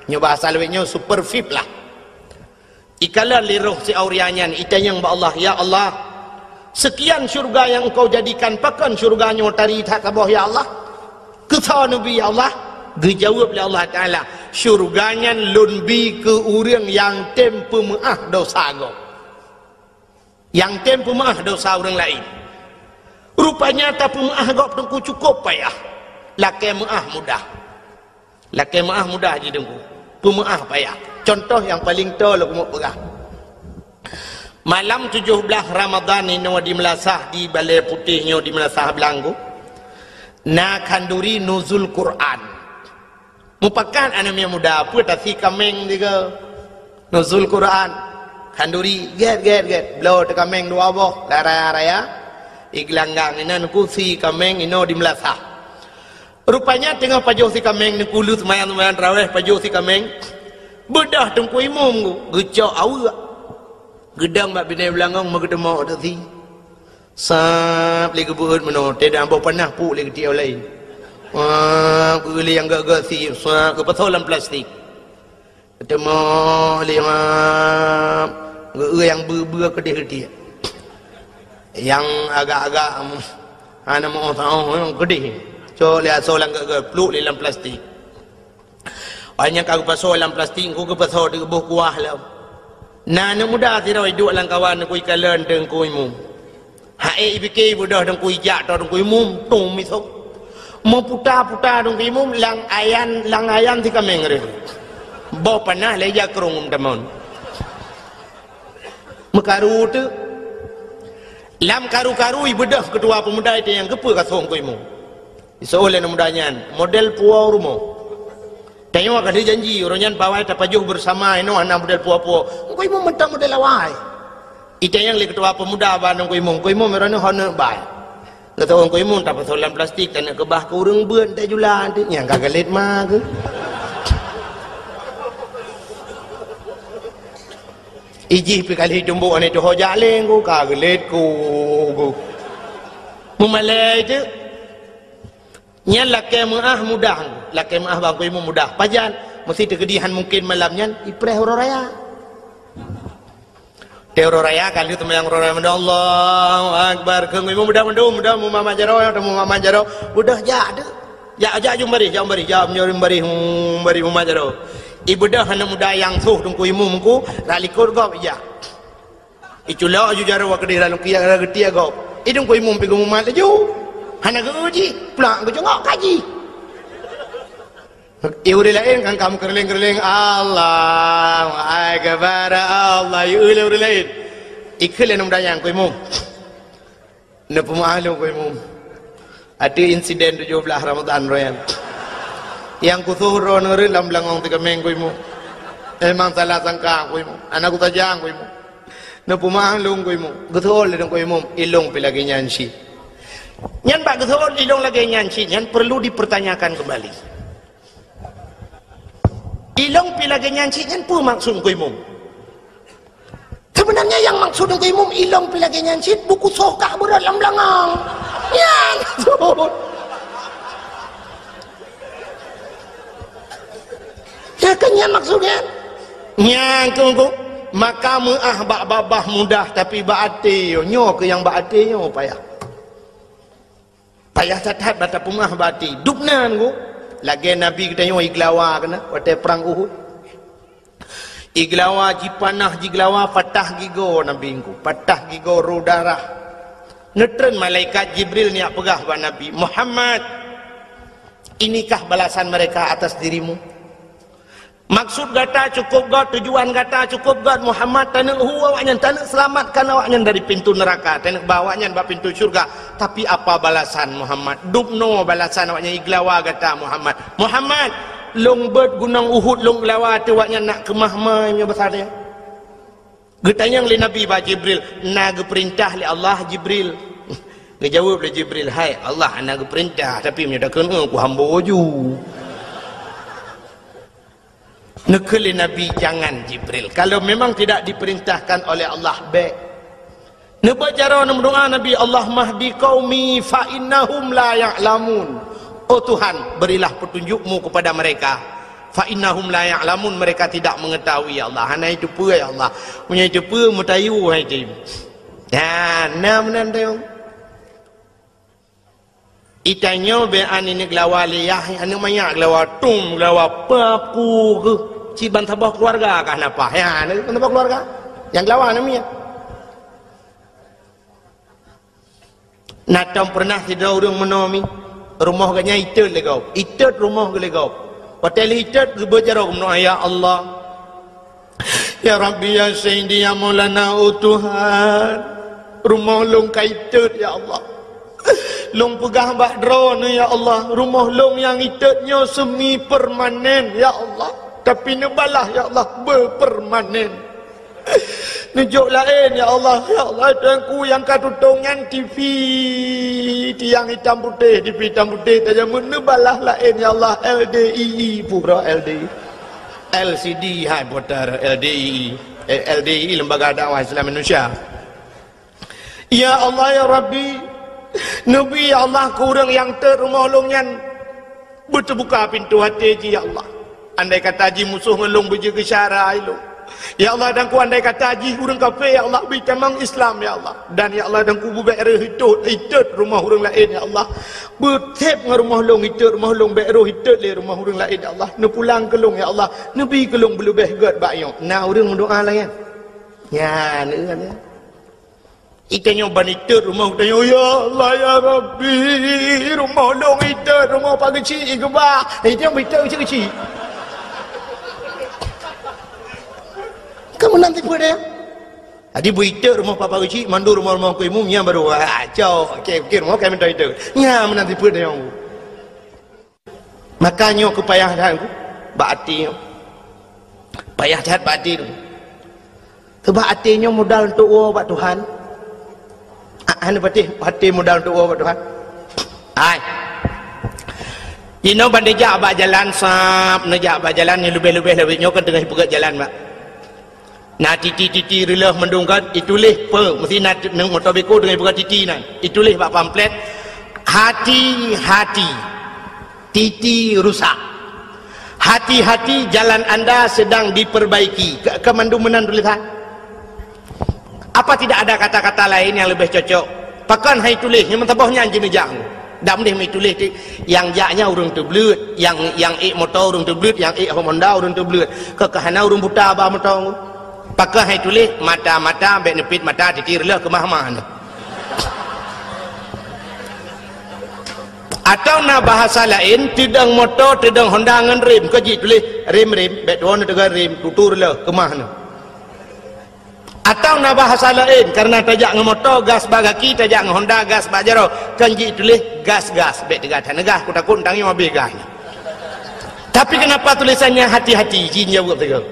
Nyoe bahasa lawét nyoe super V I P lah. Ikalon lé roh si Auria nyan, itanyong bak Allah, "Ya Allah, seukian syeuruga nyang Engkau jadikan, pakon syeuruga nyoe tari that saboh, ya Allah? Keusoe neubi, ya Allah?" Geujaweueb lé Allah Taala, "Syeuruga nyan Lôn bi keu ureuëng nyang tem peumeuáh dosa gob." Nyang tem peumeuáh dosa ureuëng laén. Rupanya tapeumeuáh gob Teungku cukôp payah. Lakée meuáh mudah. Lakée meuáh mudah jih Teungku. Peumeuáh payah. Cuntoh nyang paleng toe lôn keumeung peugah. Malam tujoh blaih Ramadhan inoe di Meulasah, di Balée Putéh nyoe di Meulasah Blang Teungku, na khanduri nuzul Quran. Mupakat aneuk miet muda, peue tasi kaméng sigoe. Nuzul Quran. Khanduri, gét, gét, gét. Bloe teukaméng dua boh, lam raya-raya. Igeulanggang inan kusi kaméng inoe di Meulasah. Rupanya teungoh pajoh si kaméng, neukuleuh seumayang-seumayang tarawéh, pajoh si kaméng. Beudôh Teungku Imum geucok aweuek. Geudong bak binéh beulangong meugeuteumok teusi. Sab lé geubeuet meunoe, teudah boh panah puk lé geutiek laén. Wah, geuh lé nyang gét-gét si, sab geupasoe lam plastik. Teumoh lé nyang geu-, nyang beu-beu keudeh geutiek. Nyang agak-agak, em, hana meu-oh saoh, em, keudeh. Cok lé asoe lam gét-gét, pluek lé lam plastik. Óh nyang ka geupasoe lam plastik, Teungku geupasoe di boh kuah lom. Na aneuk muda sidroe iduek lam kawan Teungku ikalon Teungku Imum. Hai ipike beudôh Teungku ijak toe Teungku Imum, tung misong. Meuputa-puta Teungku Imum lam ayan, lam ayan si kaméng reuh. Boh panah lé ija krong tamon. Meukaru teuk. Lam karu-karu ibeudôh keutua peumuda itu nyang geupeu kasong Teungku Imum. Iseuôt lé aneuk muda nyan, model puwoe rumoh. Tanyoe ka lheueh janji, uroe nyan pawai tapajoh beusama, inoe hana model puwoe-puwoe. Teungku Imum mantong model awai. Itanyong lé keutua peumuda bak Teungku Imum, "Teungku Imum, uroe nyoe hana bai." Geutanyong Teungku Imum, "Tapasoe lam plastik, taneuk keubah keu ureueng beuet, tajula." Nyang ka geulet ma keuh. Ijih pih ka lheueh tumbok aneuk tuho jak lé, ka geulet ku. Mumalée teuk. Nyan lakée meuáh mudah, lakée meuáh bak Teungku Imum mudah. Pajan? Meusti teukeudi han mungken malam nyan, ipreh uroe raya. Teuh uroe raya, ka lheueh seumayang uroe raya, meudah Allahu Akbar. Keu Teungku Imum mudah mandum, mudah mumat jaroe, mumat jaroe. Beudôh jak tu. Jak, jak jumbarih, jak jumbarih, jak jumbarih, jumbarih mumat jaroe. Ibeudôh aneuk muda nyang soh Teungku Imum ku, rot likot gob ijak. Iculok aju jaroe keudeh lalu kiyak geutiek gob. Idong Teungku Imum pih geumumat laju. Hana geu jih, plak geucongok kaji. I ureueng laén kan ka meukeureuléng-keureuléng, "Allahu Akbar, Allah," i ureueng laén. Ikheun lé aneuk muda nyan, "Teungku Imum, neupeumeuáh lôn, Teungku Imum. Ateueh insiden tujoh blaih Ramadhan uroe nyan, nyang kusoh droeneuh rhot lam beulangong teukeumeng, Teungku Imum. Memang salah sangka, Teungku Imum. Hana kusaja, Teungku Imum. Neupeumeuáh lôn, Teungku Imum." Geuseuôt lé Teungku Imum, "Ilôn pih lagée nyan cit." Nyan bak geuseuôt ilôn lagée nyan cit nyan perlu dipertanyakan kembali. "Ilôn pih lagée nyan cit," nyan peue maksud Teungku Imum? Sebenarnya nyang maksud Teungku Imum, "Ilôn pih lagée nyan cit," buku soh kah beurot lam beulangong. Nyan maksud. Ya kan nyan maksud nyan? Nyan keuh, maka meuáh bak babah mudah, tapi bak até nyoe, nyoe keuh nyang bak até nyoe payah. Payah that-that bak tapeumeuáh bak até. Dubna nyoe, lagée Nabi geutanyoe igeulawa keunan watée prang Uhud. Igeulawa, jipanah, jigeulawa, patah gigoe Nabi nyoe, patah gigoe, rô darah. Neutreun malaikat Jibril neujak peugah bak Nabi, "Muhammad, inikah balasan mereka atas dirimu? Maksud gata cukup göt, tujuan gata cukup göt, Muhammad, taneuk hu awaknyan, taneuk seulamatkan awaknyan dari pintu neuraka, taneuk ba awaknyan bak pintu syeuruga. Tapi apa balasan, Muhammad? Dubnoe balasan awaknyan igeulawa gata, Muhammad. Muhammad, lôn beuet gunong Uhud, lôn geulawa ateueh awaknyan, nak keumah ma nyoe basa nyan?" Geutanyong lé Nabi bak Jibril, "Na geupeurintah lé Allah, Jibril?" Geujaweueb lé Jibril, "Hai Allah, hana geupeurintah, tapi meunyoe takheun, eh, kuhambo ju." Neukheun lé Nabi, "Jangan, Jibril. Kalau memang tidak diperintahkan oleh Allah, bék." Neubeuet jaroe neumeudoá Nabi, "Allahumma hdi qaumi fa innahum la ya'lamun." Oh Tuhan, berilah petunjuk-Mu kepada mereka. "Fa innahum la ya'lamun," mereka tidak mengetahui, ya Allah. Hana jiteupeue, ya Allah. Meunyoe jiteupeue, meutayue hai jih. Nah, na meunan tayue. Itanyoe bék aneuk geulawa lé yah, aneuk manyak geulawa, tum geulawa, paku keuh. Cit ban saboh keuluwarga kah na paih. Ya, aneuk ban saboh keuluwarga. Nyang geulawa aneuk miet. Na tom peureunah sidroe ureueng meunoe mi, rumoh geuh nyan itot lé gob. Itot rumoh geuh lé gob. Watée lheueh itot geubeuet jaroe geumeudoá, "Ya Allah, ya Rabbi, ya Sayyidi, ya Maulana, oh Tuhan, rumoh lôn ka itot, ya Allah. Lôn peugah bak Droeneuh, ya Allah, rumoh lôn nyang itot nyoe semi permanen, ya Allah. Tapi neubalah, ya Allah, beupermanen." Neujok laén, ya Allah. Ya Allah, Tuhanku, nyang ka tutong nyan T V, tiang itam putéh, T V itam putéh tajamut, neubalah laén, ya Allah, L D I I, pura L D I. L C D hai putar, L D I I. Eh, L D I I, Lembaga Dakwah Islam Indonesia. Ya Allah, ya Rabbi, neubi, ya Allah, keu ureueng nyang tot rumoh lôn nyan beuteubuka pintoe até jih, ya Allah. Andai kata jih musoh ngon lôn beujeuet keu syara ilôn, ya Allah, dan ku andai kata jih ureueng kafé, ya Allah, beutamong Islam, ya Allah. Dan, ya Allah, dan ku beubék reuh itot, itot rumoh ureueng laén, ya Allah. Beutép ngon rumoh lôn itot, rumoh lôn bék rôh itot lé rumoh ureueng laén, ya Allah. Neupulang keu lôn, ya Allah. Neubi keu lôn beuleubeh gét bak nyoe. Na ureueng meudoá lagée nyan? Nyan, nyan. Itanyoe ban itot rumoh, itanyoe, "Ya Allah, ya Rabbi, rumoh lôn itot, rumoh Pak Geuchik ikeubah." Itanyoe ban itot keuchik-keuchik. Kamoe nan tipe deh. Jadi beu itot rumoh Pak Geuchik, mandum rumoh-rumoh Teungku Imum, nyan baru, ah, cok, oke, oke, rumoh kami minta itot. Nyan meunan tipe deh. Maka nyoe keuh payah that, Bak até nyoe. Payah that bak até tu. Sebab até nyoe modal untuk woe bak Tuhan. Ah, hana patéh até modal untuk woe bak Tuhan. Hai. Inoe ban neujak bak jalan sab, neujak bak jalan nyang leubeh-leubeh lawét nyoe kan teungoh peugöt jalan bak. Na titi-titi reuleuh mandum kan, ituléh peue, meusti na t-, moto beko teungoh peugöt titi nyan. Ituléh bak pamflet, "Hati-hati, titi rusak. Hati-hati, jalan anda sedang diperbaiki." Ke, ke mandum meunan tulisan. Apa tidak ada kata-kata lain yang lebih cocok? Pakon hai tuléh, nyang meusaboh nyan jineujak. Dak meunan meutuléh ti, nyang jak nyan ureuëng teubleuet, nyang, nyang ék moto ureuëng teubleuet, nyang ék Honda ureuëng teubleuet. Keu ka hana ureuëng buta ba moto. Pakon hai tuléh, "Mata-mata, bék neupit mata, titi reuleuh keumah-mah nyoe." Atau na bahasa laén, teudong moto, teudong Honda ngon rem, keu jituléh, "Rem-rem, bék tuwoe neuteugon rem, tutu reuleuh keumah nyoe." Atau na bahasa laén, karena tajak ngon moto, gas bak gaki, tajak ngon Honda, gas bak jaroe, kan jituléh, "Gas-gas, bék teuga that neugas, kutakot tangieng habéh gas." Tapi kenapa tulisannya "Hati-hati", jin jaweueb sigoe.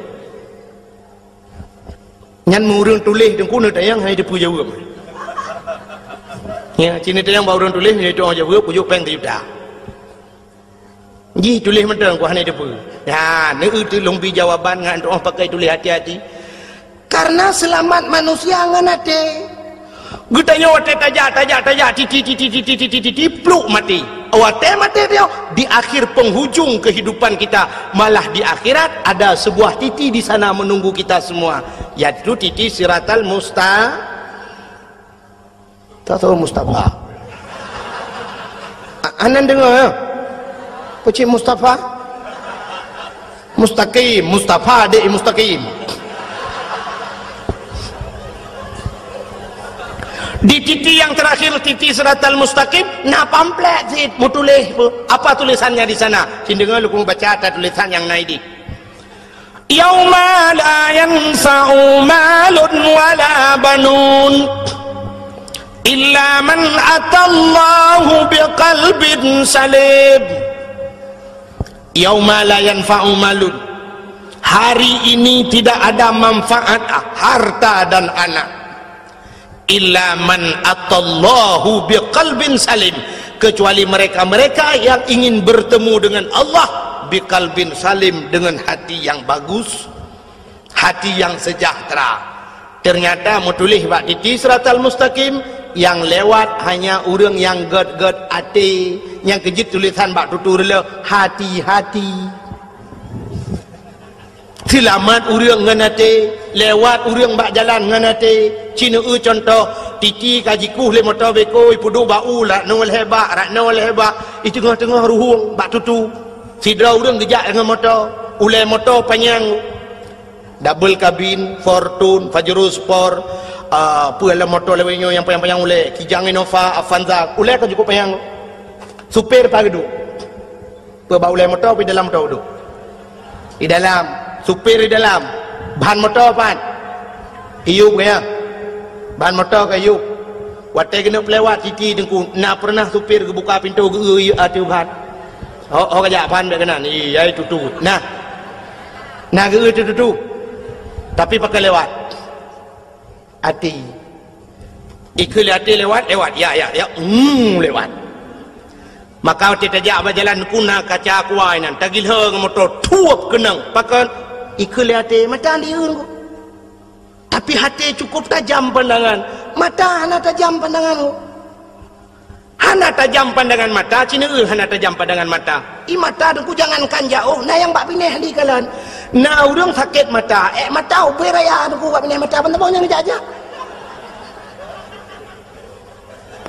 Nyan meu ureuëng tuléh teungku neutanyong hana teupeu jaweueb. Ya, cit neutanyong bak ureuëng tuléh, neutanyong jaweueb, kujok péng sijuta. Jih tuléh mantong ku hana teupeu. Ya, neueu teulông bi jawaban ngon tu'oh pakai tuléh hati-hati. Karena seulamat manusia ngon até. Geutanyoe watée tajak, tajak, tajak, titi, titi, titi, titi, titi, pluk mati. Watée maté dia, di akhir penghujung kehidupan kita, malah di akhirat ada sebuah titi di sana menunggu kita semua, yaitu titi Siratal Musta-, tak tahu Mustafa. A-, anan dengar ya? Pecik Mustafa? Mustaqim, Mustafa dek Mustaqim. Di titi yang terakhir, titi Siratal Mustaqim, na pamflet sit, meutuléh apa tulisannya di sana? Cit deungoe lôn baca ata tulisan nyang na idéh. "Yauma la yanfa'u malun wala banun, illa man atallaha biqalbin salim." "Yauma la yanfa'u malun." Hari ini tidak ada manfaat harta dan anak. "Illa man atallaha biqalbin salim." Kecuali mereka-mereka yang ingin bertemu dengan Allah biqalbin salim, dengan hati yang bagus, hati yang sejahtera. Ternyata meutuléh bak titi Siratal Mustaqim, nyang lewat hanya ureuëng nyang gét-gét até, nyang keu jeuet tulisan bak tutu reuleuh, "Hati-hati." Seulamat ureuëng ngon até, lewat ureuëng bak jalan ngon até. Cit neueu cuntoh, titi ka jikueh lé moto beko, ipeuduek bak u, raknoe lhée bak, raknoe lhée bak, i teungoh-teungoh ruhueng bak tutu. Sidroe ureuëng geujak ngon moto, ulée moto panyang. Double kabin, Fortuner, Pajero Sport, ah, peue lom moto lawét nyoe nyang panyang-panyang ulée, Kijang Innova, Avanza, ulée ka cukup panyang. Supir pat geuduek? Peue bak ulée moto, peue dalam moto geuduek? Di dalam. Supir di dalam. Ban moto pat? Iyup gaya. Ban moto ka iyup. Watée geuneuk lewat titi teungku, na peureunah supir geubuka pintoe geueu ateueh ban? Ho, ho ka jak ban bék keunan. Ih, ai tutu. Nah. Na geueu tutu. Tapi pakon lewat? Até. Ikheun lé até lewat, lewat. Ya, ya, ya. Hmm, lewat. Maka watée tajak bak jalan ku na kaca kuai nan, tagilhö ngon moto, thuep keunong. Pakon? Ikheun lé até, mata dieun ku. Tapi até cukup tajam pandangan, mata hana tajam pandangan. Hana tajam pandangan mata, cit neueu hana tajam pandangan mata. I mata teungku jangankan jaoh, na nyang bak binéh di kalon. Na ureuëng sakét mata, ék mata ubé raya teungku bak binéh mata, ban saboh nyang jak-jak.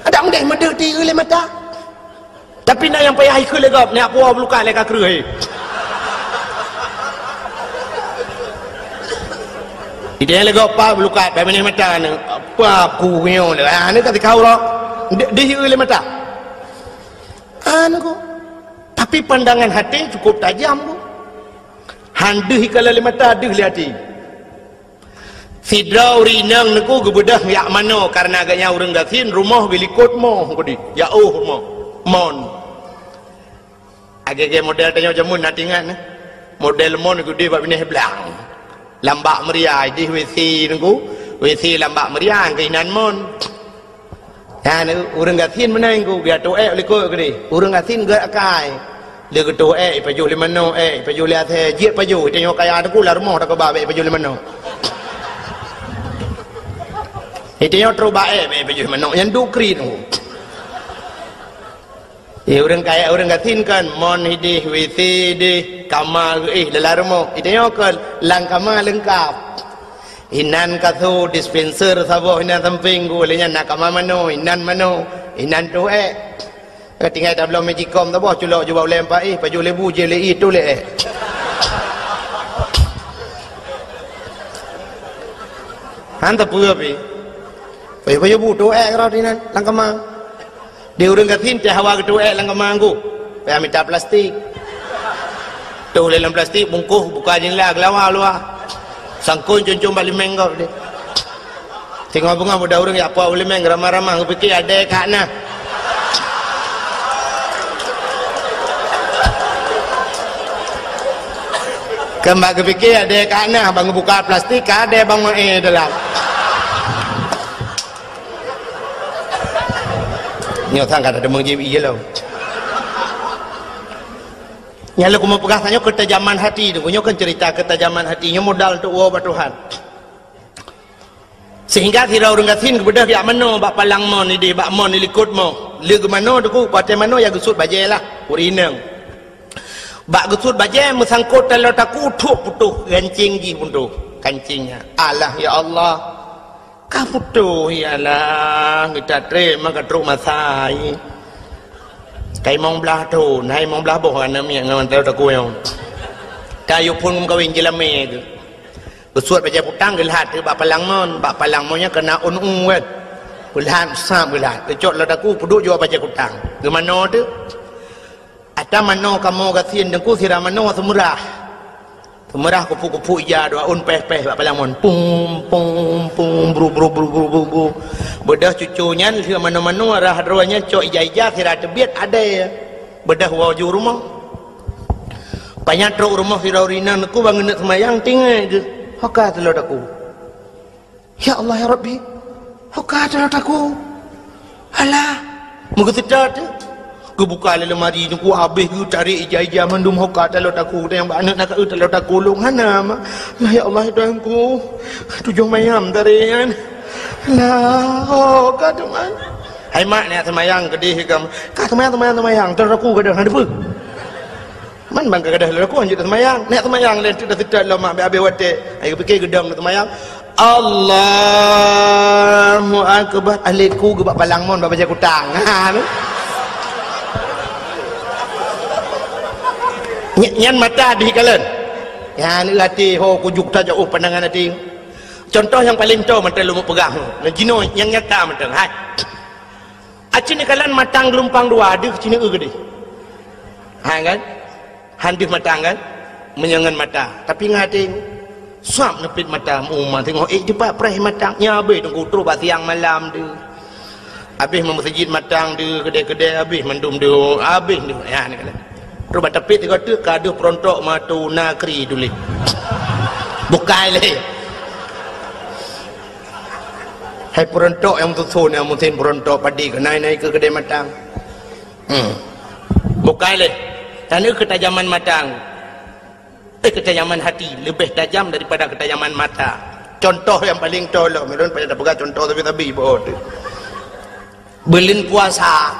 Adak mudeh meudeuh di lé mata. Tapi na nyang payah ikheun lé gob, nyak puwoe beuloukat lé ka kreueh. Idéh lé gob pa beuloukat, pai meunyoe mata ni, apa aku nyoe lé. Ah, ni ka tikau roh. Di, di lé mata. Anu ko. Tapi pandangan hati cukup tajam ko. Han deuh ikala lé mata, deuh lé hati. Sidroe ureuëng inong neuku geubeudôh jak manoe, kareuna gobnyan ureuëng gasien, rumoh geulikot moh keudeh, jak óh rumoh. Mon. Agée-agée model tanyoe jameun na tingat, eh. Model mon geudeh bak binéh blang. Lam bak meuria ideh WC nunggu. WC lam bak meuria keuinan mon. Nyan ureuëng gasien meunan nunggu, biar teuh ék likot keudeh. Ureuëng gasien gét akai. Lé geuteuh ék, ipajoh lé manok, ék, ipajoh lé asèe, jeuet pajoh, itanyoe kaya teuku lam rumoh takeuba bék ipajoh lé manok. Itanyoe trok ba ék, bék ipajoh lé manok, nyan dukri nunggu. Eh, ureuëng kaya, ureuëng gasien kan, mon ideh, WC ideh, kama geuéh, dalam rumoh. Itanyoe kan, lam kama leungkap. Inan kasô, dispenser, saboh inan sampéng, geuh lé nyan na kama mano, inan mano, inan teuh ék. Ka tinggai tabloe magicom saboh, culok jubah ulèe empat éh, pajoh lé bu, jih lé éh, teuh lé ék. Han tapeue pih. Pajoh-pajoh bu, teuh ék rot inan, lam kama. Di ureuëng gasien teuh hawa geuteuh ék lam kama nunggu. Payah mita plastik. Teuh lé lam plastik, bungkôh, buka jendela, geulawa luwa. Sangkon cun-cun bak liméng gob deh. Singoh beungoh budak ureuëng jak puwoe u liméng, ramah-ramah, geupike adèe ka na. Keu bak geupike adèe ka na, ban geubuka plastik, ka adèe ban meu-éh dalam. Nyoe sang ka tadeungoe jieb ié lom. Nyang lôn keumeung peugah tanyoe keutajaman hati tu. Nyoe kan cerita keutajaman hati. Nyoe modal untuk woe bak Tuhan. Sehingga sidroe ureuëng gasien geubeudôh jak mano bak palang mon ideh, bak mon ilikot mon. Lé geumano teuku, patéh mano ya geusut bajèe lah, ureuëng inong. Bak geusut bajèe meusangkot taloe takue, thok putôh gancéng jih putôh, gancéng nyan. Alah ya Allah. Ka putôh, ya Allah, geuta trép maka trok masa. Kai mong blaih thon, hai mong blaih boh aneuk miet ngon taloe takue nyoe. Ka yue phon meukawen jeulamé tu. Geusuet bajèe kutang geulhat bak palang mon, bak palang mon nyan keuna ôn u kan. Geulhat, sab geulhat. Geucok taloe takue peuduek jua bajèe kutang. Geumano tu. Ata mano kamoe gasien teungku sira mano seumeurah. Seumeurah kupu-kupu ija dua ôn péh-péh bak palang mon. Pum, pum, pum, bru, bru, bru, bru, bru, bru. Beudôh cucu nyan lheueh mano-mano rhah droe nyan cok ija-ija sira teubiet adèe. Beudôh woe ju rumoh. Panyang trok rumoh sidroe ureuëng inong teungku ban geuneuk seumayang tinggai geuh. Hoka taloe takue. Ya Allah, ya Rabbi. Hoka taloe takue. Alah. Meugeuseutot teuh. Geubuka lé leumari teungku habéh geutarek ija-ija mandum hoka taloe takue. Dan nyang bak aneuk na ka eu taloe takue lôn hana ma. Nah, ya Allah, ya Tuhanku. Tujoh mayam tarek nyan. Nah, hoka teuma. Hai mak, neujak seumayang keudeh gam. Ka seumayang, seumayang, seumayang. Taloe takue gadôh hana dipeue. Man ban ka gadôh taloe takue hanjeuet seumayang. Neujak seumayang lé teuk dah seutôt lom mak abéh-abéh watèe. Ai geupike geudong seumayang. Allahu Akbar. Alèh ku geubak palang mon bak bajèe kutang. Ha, tu. Ny-, nyan mata dih kalon. Nyan até ho kujuk tajak oh pandangan até. Contoh nyang paleng toe mantong lôn peugah. Nah, jinoe nyang nyata mantong. Hai. Aci neukalon matang geulumpang dua deuh ci neu-eu keudeh. Ha kan? Han deuh matang kan? Meunyoe ngon mata. Tapi ngon até, suap neupit mata meu uma teungoh ék dipat preh matang. Nyan abéh teungku trok bak siang malam deuh. Abéh meumeuseujid matang deuh, keudè-keudè abéh mandum deuh, abéh deuh. Ya neukalon. Trok bak teupit sigoe teuk ka deuh peurontok matu nakri tuléh. Bukai lé. Hai peurontok nyang meususon, nyang musim peurontok padi keuh nai-nai keu keudè matang. Hmm. Bukai lé. Tanoh keutajaman matang. Eh, keutajaman hati lebih tajam daripada keutajaman mata. Contoh nyang paleng toe lom, ulôn payah tapeugah contoh sabe-sabe boh tu. Buleuen puasa.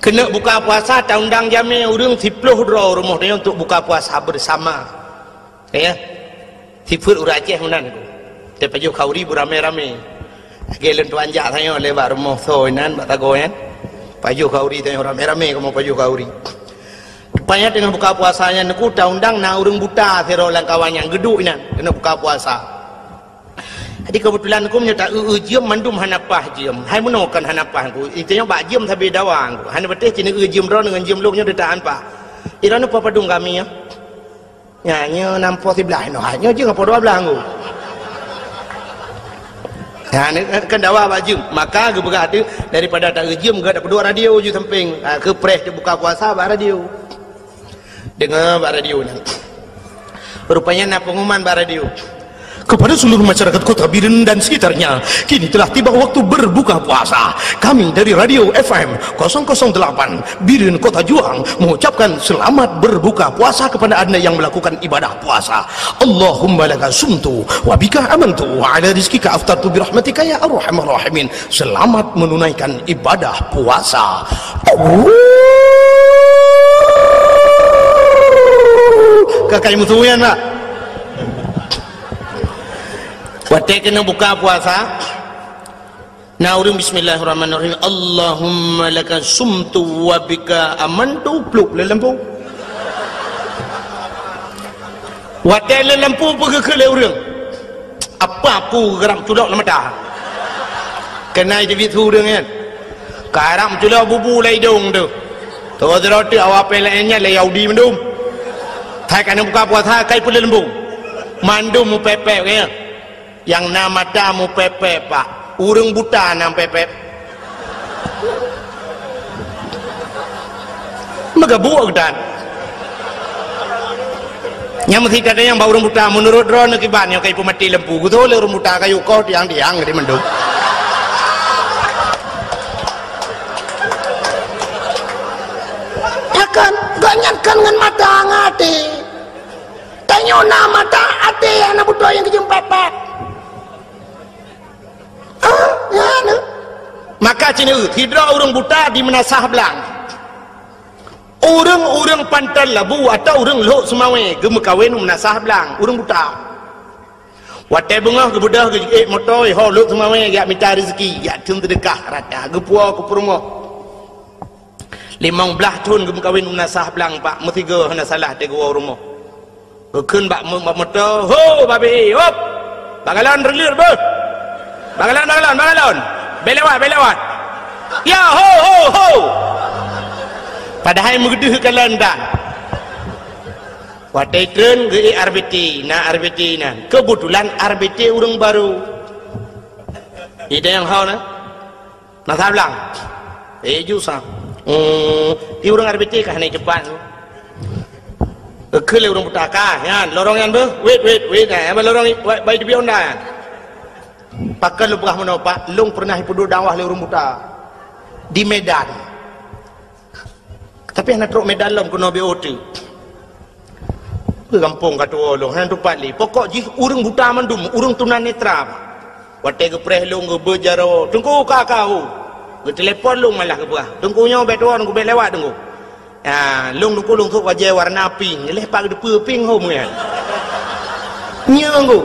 Keuneuk buka puasa, taundang jamé ureuëng siploh droe rumoh tanyoe untuk buka puasa bersama. Ya. Sifeuet ureuëng Aceh meunan. Tapajoh khauri beuramé-ramé. Lagèe lôn tuan jak tanyoe lé bak rumoh soe inan bak sagoe nyan. Pajoh khauri tanyoe ramé-ramé kamoe pajoh khauri. Rupanya teungoh buka puasa nyan teungku taundang na ureuëng buta sidroe lam kawan nyan geuduek inan keuneuk buka puasa. Jadi keubeutulan teungku meunyoe ta-eu-eu jeuem mandum hana paih jeuem. Hai meunoe kon hana paih teungku. Itanyoe bak jeuem sabe dawa teungku. Hana patéh ci neu-eu jeuem droeneuh ngon jeuem lôn nyoe teuta han paih. Droeneuh po padum kami nyoe. Nyan nyoe nam po siblaih noh, nyoe jeuem po dua blaih teungku. Nyan kon dawa bak jeuem. Maka geupeugah teuk daripada ta-eu jeuem geuh tapeuduek radio ju sampéng. Ha, keu preh teubuka puasa bak radio. Dengar bak radio nyan. Rupanya na pengumuman bak radio. Kepada seluruh masyarakat Kota Bireuen dan sekitarnya, kini telah tiba waktu berbuka puasa. Kami dari Radio F M kosong kosong delapan Bireuen Kota Juang mengucapkan selamat berbuka puasa kepada Anda yang melakukan ibadah puasa. Allahumma laka sumtu wa bika amantu wa ala rizkika aftartu birahmatika ya arhamar rahimin. Selamat menunaikan ibadah puasa. Ka kai musuh nyan, Pak. Watée keuneuk buka puasa, na ureuëng bismillahirrahmanirrahim, Allahumma laka sumtu wa bika amantu, pluek lé lampu. Watée lé lampu, peugah keu lé ureuëng, apa aku geurab culok lam mata? Keunan teubiet su ureuëng nyan. Karab culok bubu lam idong tu. Tuh sidroe teuk awak pih laén nyan lé Yahudi mandum. Hai ka na buka puasa, kai peuleumbong. Mandum mupepek nyan. Nyang na mata mupepek, Pak. Ureuëng buta na pepek. Meugabuk geutan. Nyang meusikat nyang bak ureuëng buta, meunurot droeneuh kiban nyang ka ipeumati lampu, geutôh lé ureuëng buta kayu koh tiang-tiang di mandum. Ya kan, gobnyan kan ngon mata ngon até. Tanyoe na mata até hana beutôi nyang keujeuem pepek. Ah, ya, na. Maka cina sidroe ureuëng buta di Meunasah Blang. Ureuëng-ureuëng Panton Labu atau ureuëng Lhok Seumawé geumeukawen u Meunasah Blang, ureuëng buta. Watée beungoh geubeudôh geujeuet moto, ho Lhok Seumawé jak mita rezeki, jak theun seudeukah rata, geupuwoe keu peurumoh. Limong blaih thon geumeukawen u Meunasah Blang, Pak, meusigoe hana salah teuh geuwoe u rumoh. Geukheun bak mo-, bak moto, "Ho, babe, hop! Bak galon reuleuet beuh! Bak galon, bak galon, bak galon! Bèk lewat, bèk lewat! Ya, ho, ho, ho!" Padahai meugeudeuh galon dan. Watée treun geuék R B T, na R B T nan. Keubeutulan R B T ureuëng barô. Idéh nyang ho na. Meunasah Blang. Eh, ju sa. Hmm, di ureuëng R B T ka hana teupat. Keu lé ureuëng buta ka, nyan, lorong nyan beuh. Wait, wait, wait. Eh, lorong i-, wait, bai di Bionda nyan. Pakon lôn peugah meunoe, Pak, lôn peureunah ipeuduek dakwah lé ureuëng buta. Di Medan. Tapi hana trok Medan lom keunoe B O T. Peue gampông ka tuwoe lôn, hana teupat lé. Pokok jih ureuëng buta mandum, ureuëng tunanetra. Watée geupreh lôn geubeuet jaroe, "Teungku, ka, ka, ho." Geutelepon lôn malah geupeugah, "Teungku nyoe bèk tuwoe, Teungku bèk lewat, Teungku." Ya, lôn Teungku lôn sôk bajée warna pink, lheuh pat geuteupeue pink ho meunan. Nyoe Teungku.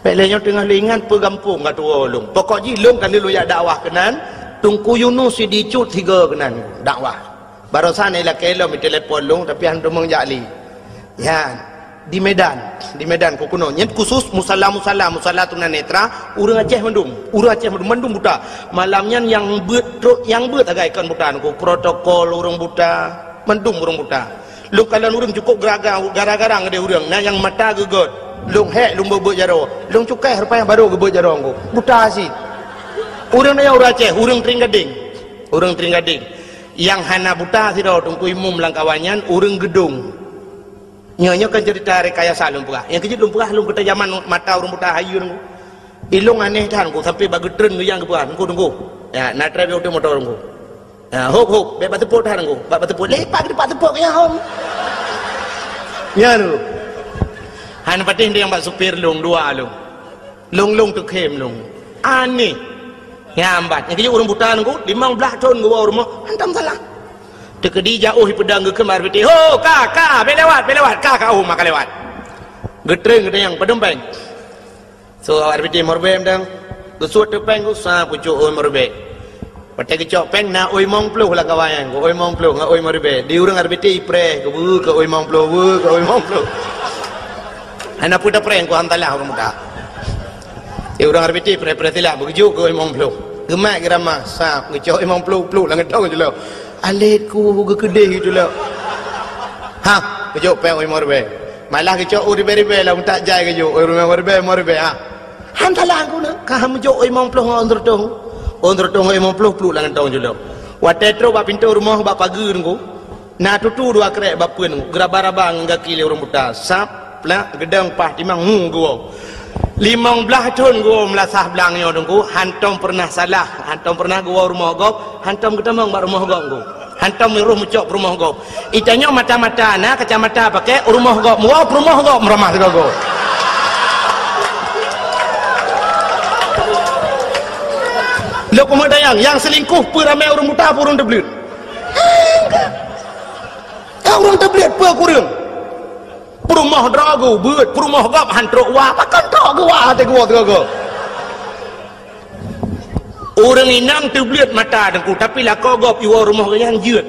Bèk lé nyoe teungoh lé ingat peue gampông ka tuwoe lôn. Pokok jih lôn ka lheueh lôn jak dakwah keunan, Teungku Yunus Sidicut sigoe keunan dakwah. Barosan ilakée lom itelepon lôn, tapi han teumeung jak lé. Nyan, di Medan, di Medan keu keunoe. Nyan khusus musala-musala, musala tunanetra, ureuëng Aceh mandum, ureuëng Aceh mandum, mandum buta. Malam nyan nyang beuet trok, nyang beuet sagai kon buta nyan, protokol ureuëng buta, mandum ureuëng buta. Lôn kalon ureuëng cukôp geraga-, gara-gara ngon ureuëng, na nyang mata geugöt. Lôn hék lôn beuet-beuet jaroe. Lôn cukai rupa nyang barô geubeuet jaroe ngon. Buta cit. Ureuëng nyan ureuëng Aceh, ureuëng Tring Gading. Ureuëng Tring Gading. Nyang hana buta sidroe Teungku Imum lam kawan nyan ureuëng Geudong. Nyoe, nyoe kan cerita rekayasa lôn peugah. Nyang keujeuet lôn peugah lôn keuta jaman mata ureuëng buta hayeue ngon. Ilôn aneh that ngon sampai bak geutreun ngon nyang geupeugah, "Teungku, Teungku." Ya, na trép yoh motor ngon. Ha, hop, hop, bèk bateupot that ngon. Bak bateupot, lepak di bateupot nyang hom. Nyan tu. Han patéh nyang bak supir lôn dua lôn. Lôn, lôn teukhém lôn. Aneh. Nyang bat. Nyang keujeuet ureuëng buta ngon, limong blaih thon geuwoe rumoh, hantom salah. Teukeudi jak oh ipeudong geukeum R B T. "Ho, ka, ka, bèk lewat, bèk lewat, ka, ka, oh, maka lewat." Geutreun geutanyoe padum péng. So, awak R B T meuribèe mantong. Geusuet teuk péng, geusa pucok ôi meuribèe. Watèe geucok péng, na ôi limong ploh lam kawan nyan. Ôi limong ploh ngon ôi meuribèe. Di ureuëng R B T ipreh, geubeue keu ôi limong ploh, beue keu ôi limong ploh. Hana peue tapreh, ku hantalah ureuëng muda. Di ureuëng R B T preh-preh silap, beugeujuk keu ôi limong ploh. Geumat geurama, sab, geucok limong ploh, ploh lam geudong jih lom. Alet ku geukeudeh geucok lom. Ha, geucok péng ôi limong ribèe. Malah geucok ôi ribèe-ribèe lam utak jai geucok, ôi limong ribèe, limong ribèe, ha. Han salah ku na, ka meujok ôi limong ploh ngon ôn seureutôh. Ôn seureutôh ngon limong ploh pluek lam kantong jih lom. Watée trok bak pintoe rumoh bak pageue Teungku, na tutu dua krek bak peuen Teungku, geuraba-raba ngon gaki lé ureuëng buta. Sab, plak, geudong, paih, timang, ngu geuwoe. Limong blaih thon geuwoe meulasah blang nyoe Teungku, hántom peureunah salah, hántom peureunah geuwoe rumoh gob, hántom geutamong bak rumoh gob Teungku. Hántom miroh meucok peurumoh gob. Itanyoe mata-mata na kacamata pakai, rumoh gob meuwoe, peurumoh gob meuramah sigoe gob. Lok kumeudayang, nyang selingkuh peue ramé ureuëng buta peue ureuëng teubleuet? Ka ureuëng teubleuet peue kureueng? Peurumoh droe geuh beuet, peurumoh gob han trok wa, pakon trok geuh wa até geuwoe sigoe gob. Ureuëng inong teubleuet mata Teungku, tapi lakoe gob iwoe rumoh geuh nyan jeuet.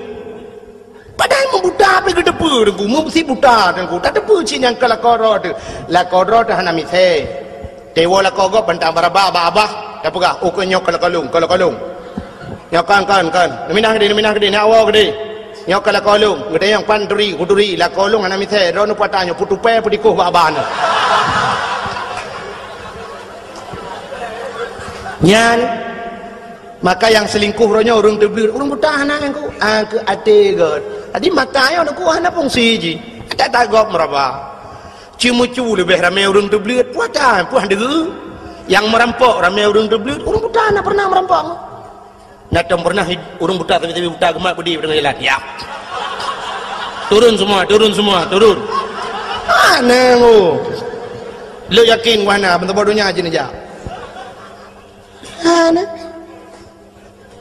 Padahai meubuta pih geuteupeue Teungku, meusi buta Teungku, tateupeue cit nyang keu lakoe droe teuh. Lakoe droe teuh hana misée. Teuwoe lakoe gob bantang baraba bak abah, tapeugah, "Oh, keu nyoe keu lakoe lôn, keu lakoe lôn. Nyoe kon, kon, kon. Neuminah keudeh, neuminah keudeh, neuwoe keudeh. Nyoe keu lakoe lôn." Geutanyong, "Pan turi, kuturi, lakoe lôn hana misée, droeneuh peue ata nyoe, peutupée, peudikoh bak abah nyoe." Nyan, maka nyang selingkuh roh nyoe ureuëng teubleuet, ureuëng buta hana nyang ku, ah, keu até gét. Jadi mata nyoe Teungku hana fungsi jih. Ada tak gob meuraba. Ceumeucu leubeh ramé ureuëng teubleuet, peue ata, peue han deuh. Nyang meurampok ramé ureuëng teubleuet, ureuëng buta hana pernah meurampok. Na tom pernah ureuëng buta, tapi-tapi buta geumat beudé deungon jalan. Ya. Turun semua, turun semua, turun. Hana, oh. Lôn yakin wahana, meusaboh donya jih neujak. Hana.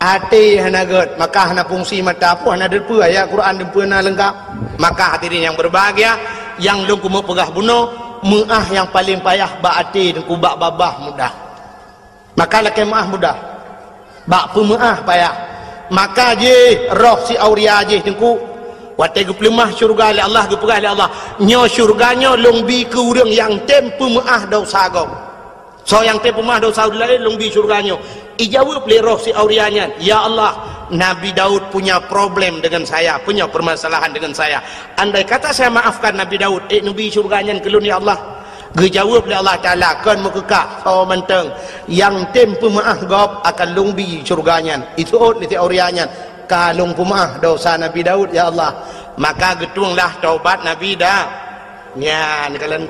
Até hana gét, maka hana fungsi mata pun hana deupeue ayat Quran deupeue na leungkap. Maka hadirin yang berbahagia, nyang lôn keumeung peugah bunoe, meuáh nyang paleng payah bak até Teungku, bak babah mudah. Maka lakée meuáh mudah. Bak peumeuáh payah. Maka jih roh si Auria jih Teungku, watée geupeuleumah syeuruga lé Allah, geupeugah lé Allah, "Nyoe syeuruga nyoe lôn bi keu ureuëng nyang tem peumeuáh desya gob." Soe nyang tem peumeuáh desya ureuëng laén lôn bi syeuruga nyoe. Ijaweueb lé roh si Auria nyan, "Ya Allah, Nabi Daud punya problem dengan saya, punya permasalahan dengan saya. Andai kata saya maafkan Nabi Daud, ék neubi syeuruga nyan keu lôn, ya Allah?" Geujaweueb lé Allah Taala, "Kon meukeukah, soe mantong nyang tem peumeuáh gob akan lôn bi syeuruga nyan." Iseuôt lé si Auria nyan, "Ka lôn peumeuáh desya Nabi Daud, ya Allah." Maka geutuenglah taubat Nabi Da-, nyan kalon.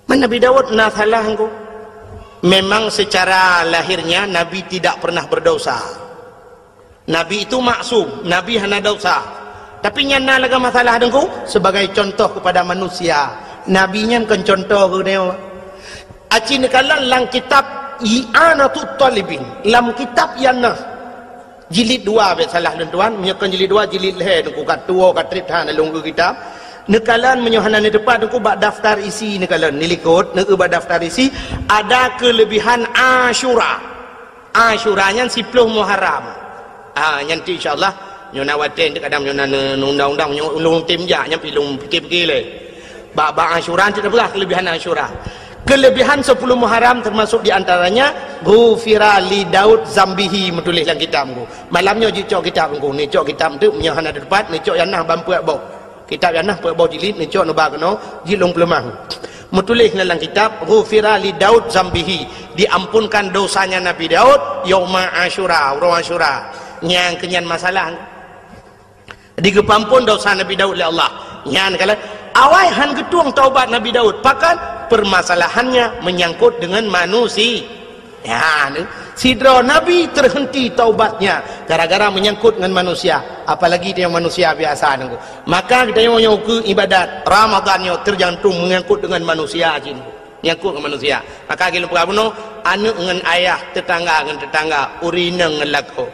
Man Nabi Daud na salah Teungku? Memang secara lahirnya Nabi tidak pernah berdosa. Nabi itu maksum, Nabi hana desya. Tapi nyan na lagée masalah Teungku, sebagai contoh kepada manusia. Nabi nyan kon contoh keu nyoe. Aci neukalon lam kitab I'anatut Talibin, lam kitab nyan na. Jilid dua, bék salah lôn tuan, meunyoe kon jilid dua, jilid lhée Teungku, ka tuwoe ka treb that na lôn eu kitab. Neukalon meunyoe hana neuteupat Teungku bak daftar isi neukalon, neulikot, neueu bak daftar isi, ada keulebihan Asyura. Asyura nyan siploh Muharram. Ah, nyan tu insya-Allah, nyoe na watée kadang nyoe na ne-, undang-undang nyoe ulôn tem jak nyan pi lôn pikir-pikir lé. Bak, bak Asyura tu dah peugah keulebihan Asyura. Keulebihan sepuluh Muharram termasuk di antaranya, "Ghufira li Daud zambihi," meutuléh lam kitab Teungku. Malam nyoe jicok kitab Teungku, neucok kitab tu, meunyoe hana teupat, neucok nyang na ban peuet boh. Kitab nyang na peuet boh jilid, neucok neuba keunoe, jilid lôn peuleumah. Meutuléh na lam kitab, "Ghufira li Daud zambihi," diampunkan dosanya Nabi Daud, yauma Asyura, uroe Asyura. Nyang keunyan masalah. Digeupampon desya Nabi Daud lé Allah. Nyan kalon, awai han geutueng taubat Nabi Daud. Pakon? Permasalahannya menyangkut dengan manusia. Ya, ni. Sidroe nabi terhenti taubatnya gara-gara menyangkut dengan manusia. Apalagi dia manusia biasa Teungku. Maka kita yang punya uku ibadat Ramadan yang tergantung menyangkut dengan manusia jin. Menyangkut dengan manusia. Maka gila bunoe, aneuk ngon ayah, tetangga ngon tetangga, ureueng inong ngon lakoe.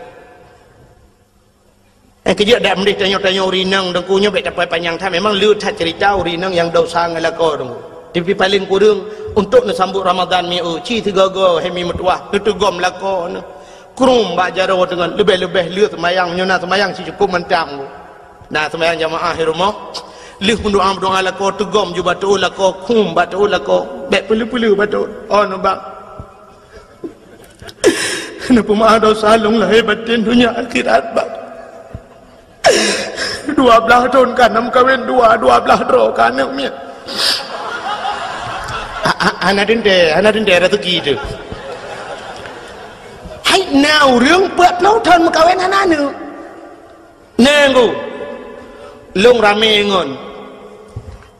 Eh, keujeuet dak meudeh tanyoe-tanyoe ureueng inong Teungku nyoe bék tapai panyang that. Memang le that cerita ureueng inong nyang desya ngon lakoe Teungku. Tapi paleng kureueng untuk neusambot Ramadan mi eu, ci sigoe-goe hai mi meutuwah, neuteugom lakoe neuh. Krum bak jaroe deungon leubeh-leubeh le seumayang, meunyoe na seumayang ci cukop mantap Teungku. Na seumayang jamaah di rumoh, lheueh meudoa-meudoa lakoe teugom ju bak teuôt lakoe, krum bak teuôt lakoe, bék peuleu-peuleu bak teuôt. Oh, nubak. Neupeumaah desya lôn lahé batén donya akhirat, Bang. Dua blaih thon ka na meukawen dua, dua blaih droe ka aneuk miet. Ha, ha, hana teuntée, hana teuntée raseuki teuh. Hai Na ureuëng peuet ploh thon meukawen hana aneuëk. Nanggu. Lôn ramé ngon.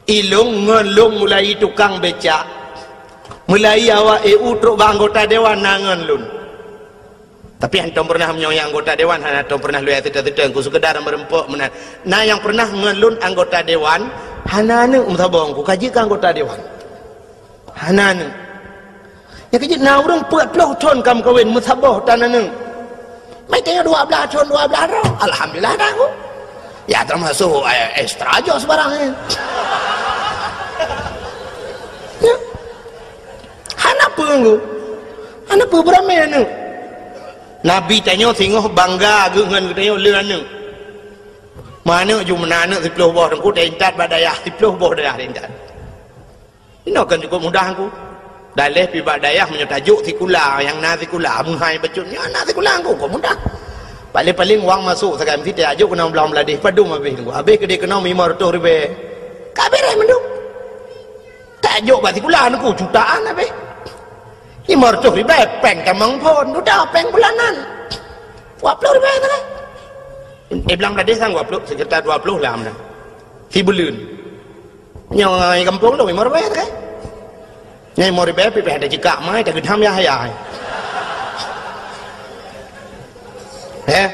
Ilôn ngon lôn mulai tukang becak. Mulai awak E U trok bak anggota dewan na ngon lôn. Tapi hantom pernah meunyoe anggota dewan hana tom pernah lôn teuta-teuta ku sekedar meureumpok meunan. Na nyang pernah ngon lôn anggota dewan hana aneuëk meusaboh ku ka jeuet keu anggota dewan. Hana aneuëk. Nyang keujeuet na ureuëng peuet ploh thon ka meukawen meusaboh tan aneuëk. Mai tanyoe dua blaih thon dua blaih droe. Alhamdulillah dah ku. Ya termasuk eh, extra jos barang ni. Ya. Hana peue nggu. Hana peue beurami aneuëk. Nabi tanyoe singoh bangga geuh ngon geutanyoe le aneuëk. Manök ju meunan aneuëk siploh boh teungku teuintat bak dayah siploh boh dayah teuintat. Inoe kan cukup mudah nggu. Daleh pi bak dayah meunyoe tajok sikula nyang na sikula meuhai bacut nyoe na sikula nggu kok mudah. Paling-paling wang masuk sagai meusitai ajok keunoe blang Bangladesh padum habéh nggu. Habéh keudeh keunoe lima ratus ribèe. Ka beres mandum. Tajok bak sikula nggu jutaan habéh. Lima ratus ribèe péng tamong phon, udah péng bulanan. Dua puluh ribèe sagai. Eh blang Bangladesh kan dua puluh, sekitar dua puluh lah meunan. Sibuleuen. Nyoe gampông lôn lima ribèe kan? Nyoe lima ribèe pih ada jikak mai tageudham ya hayai. Eh?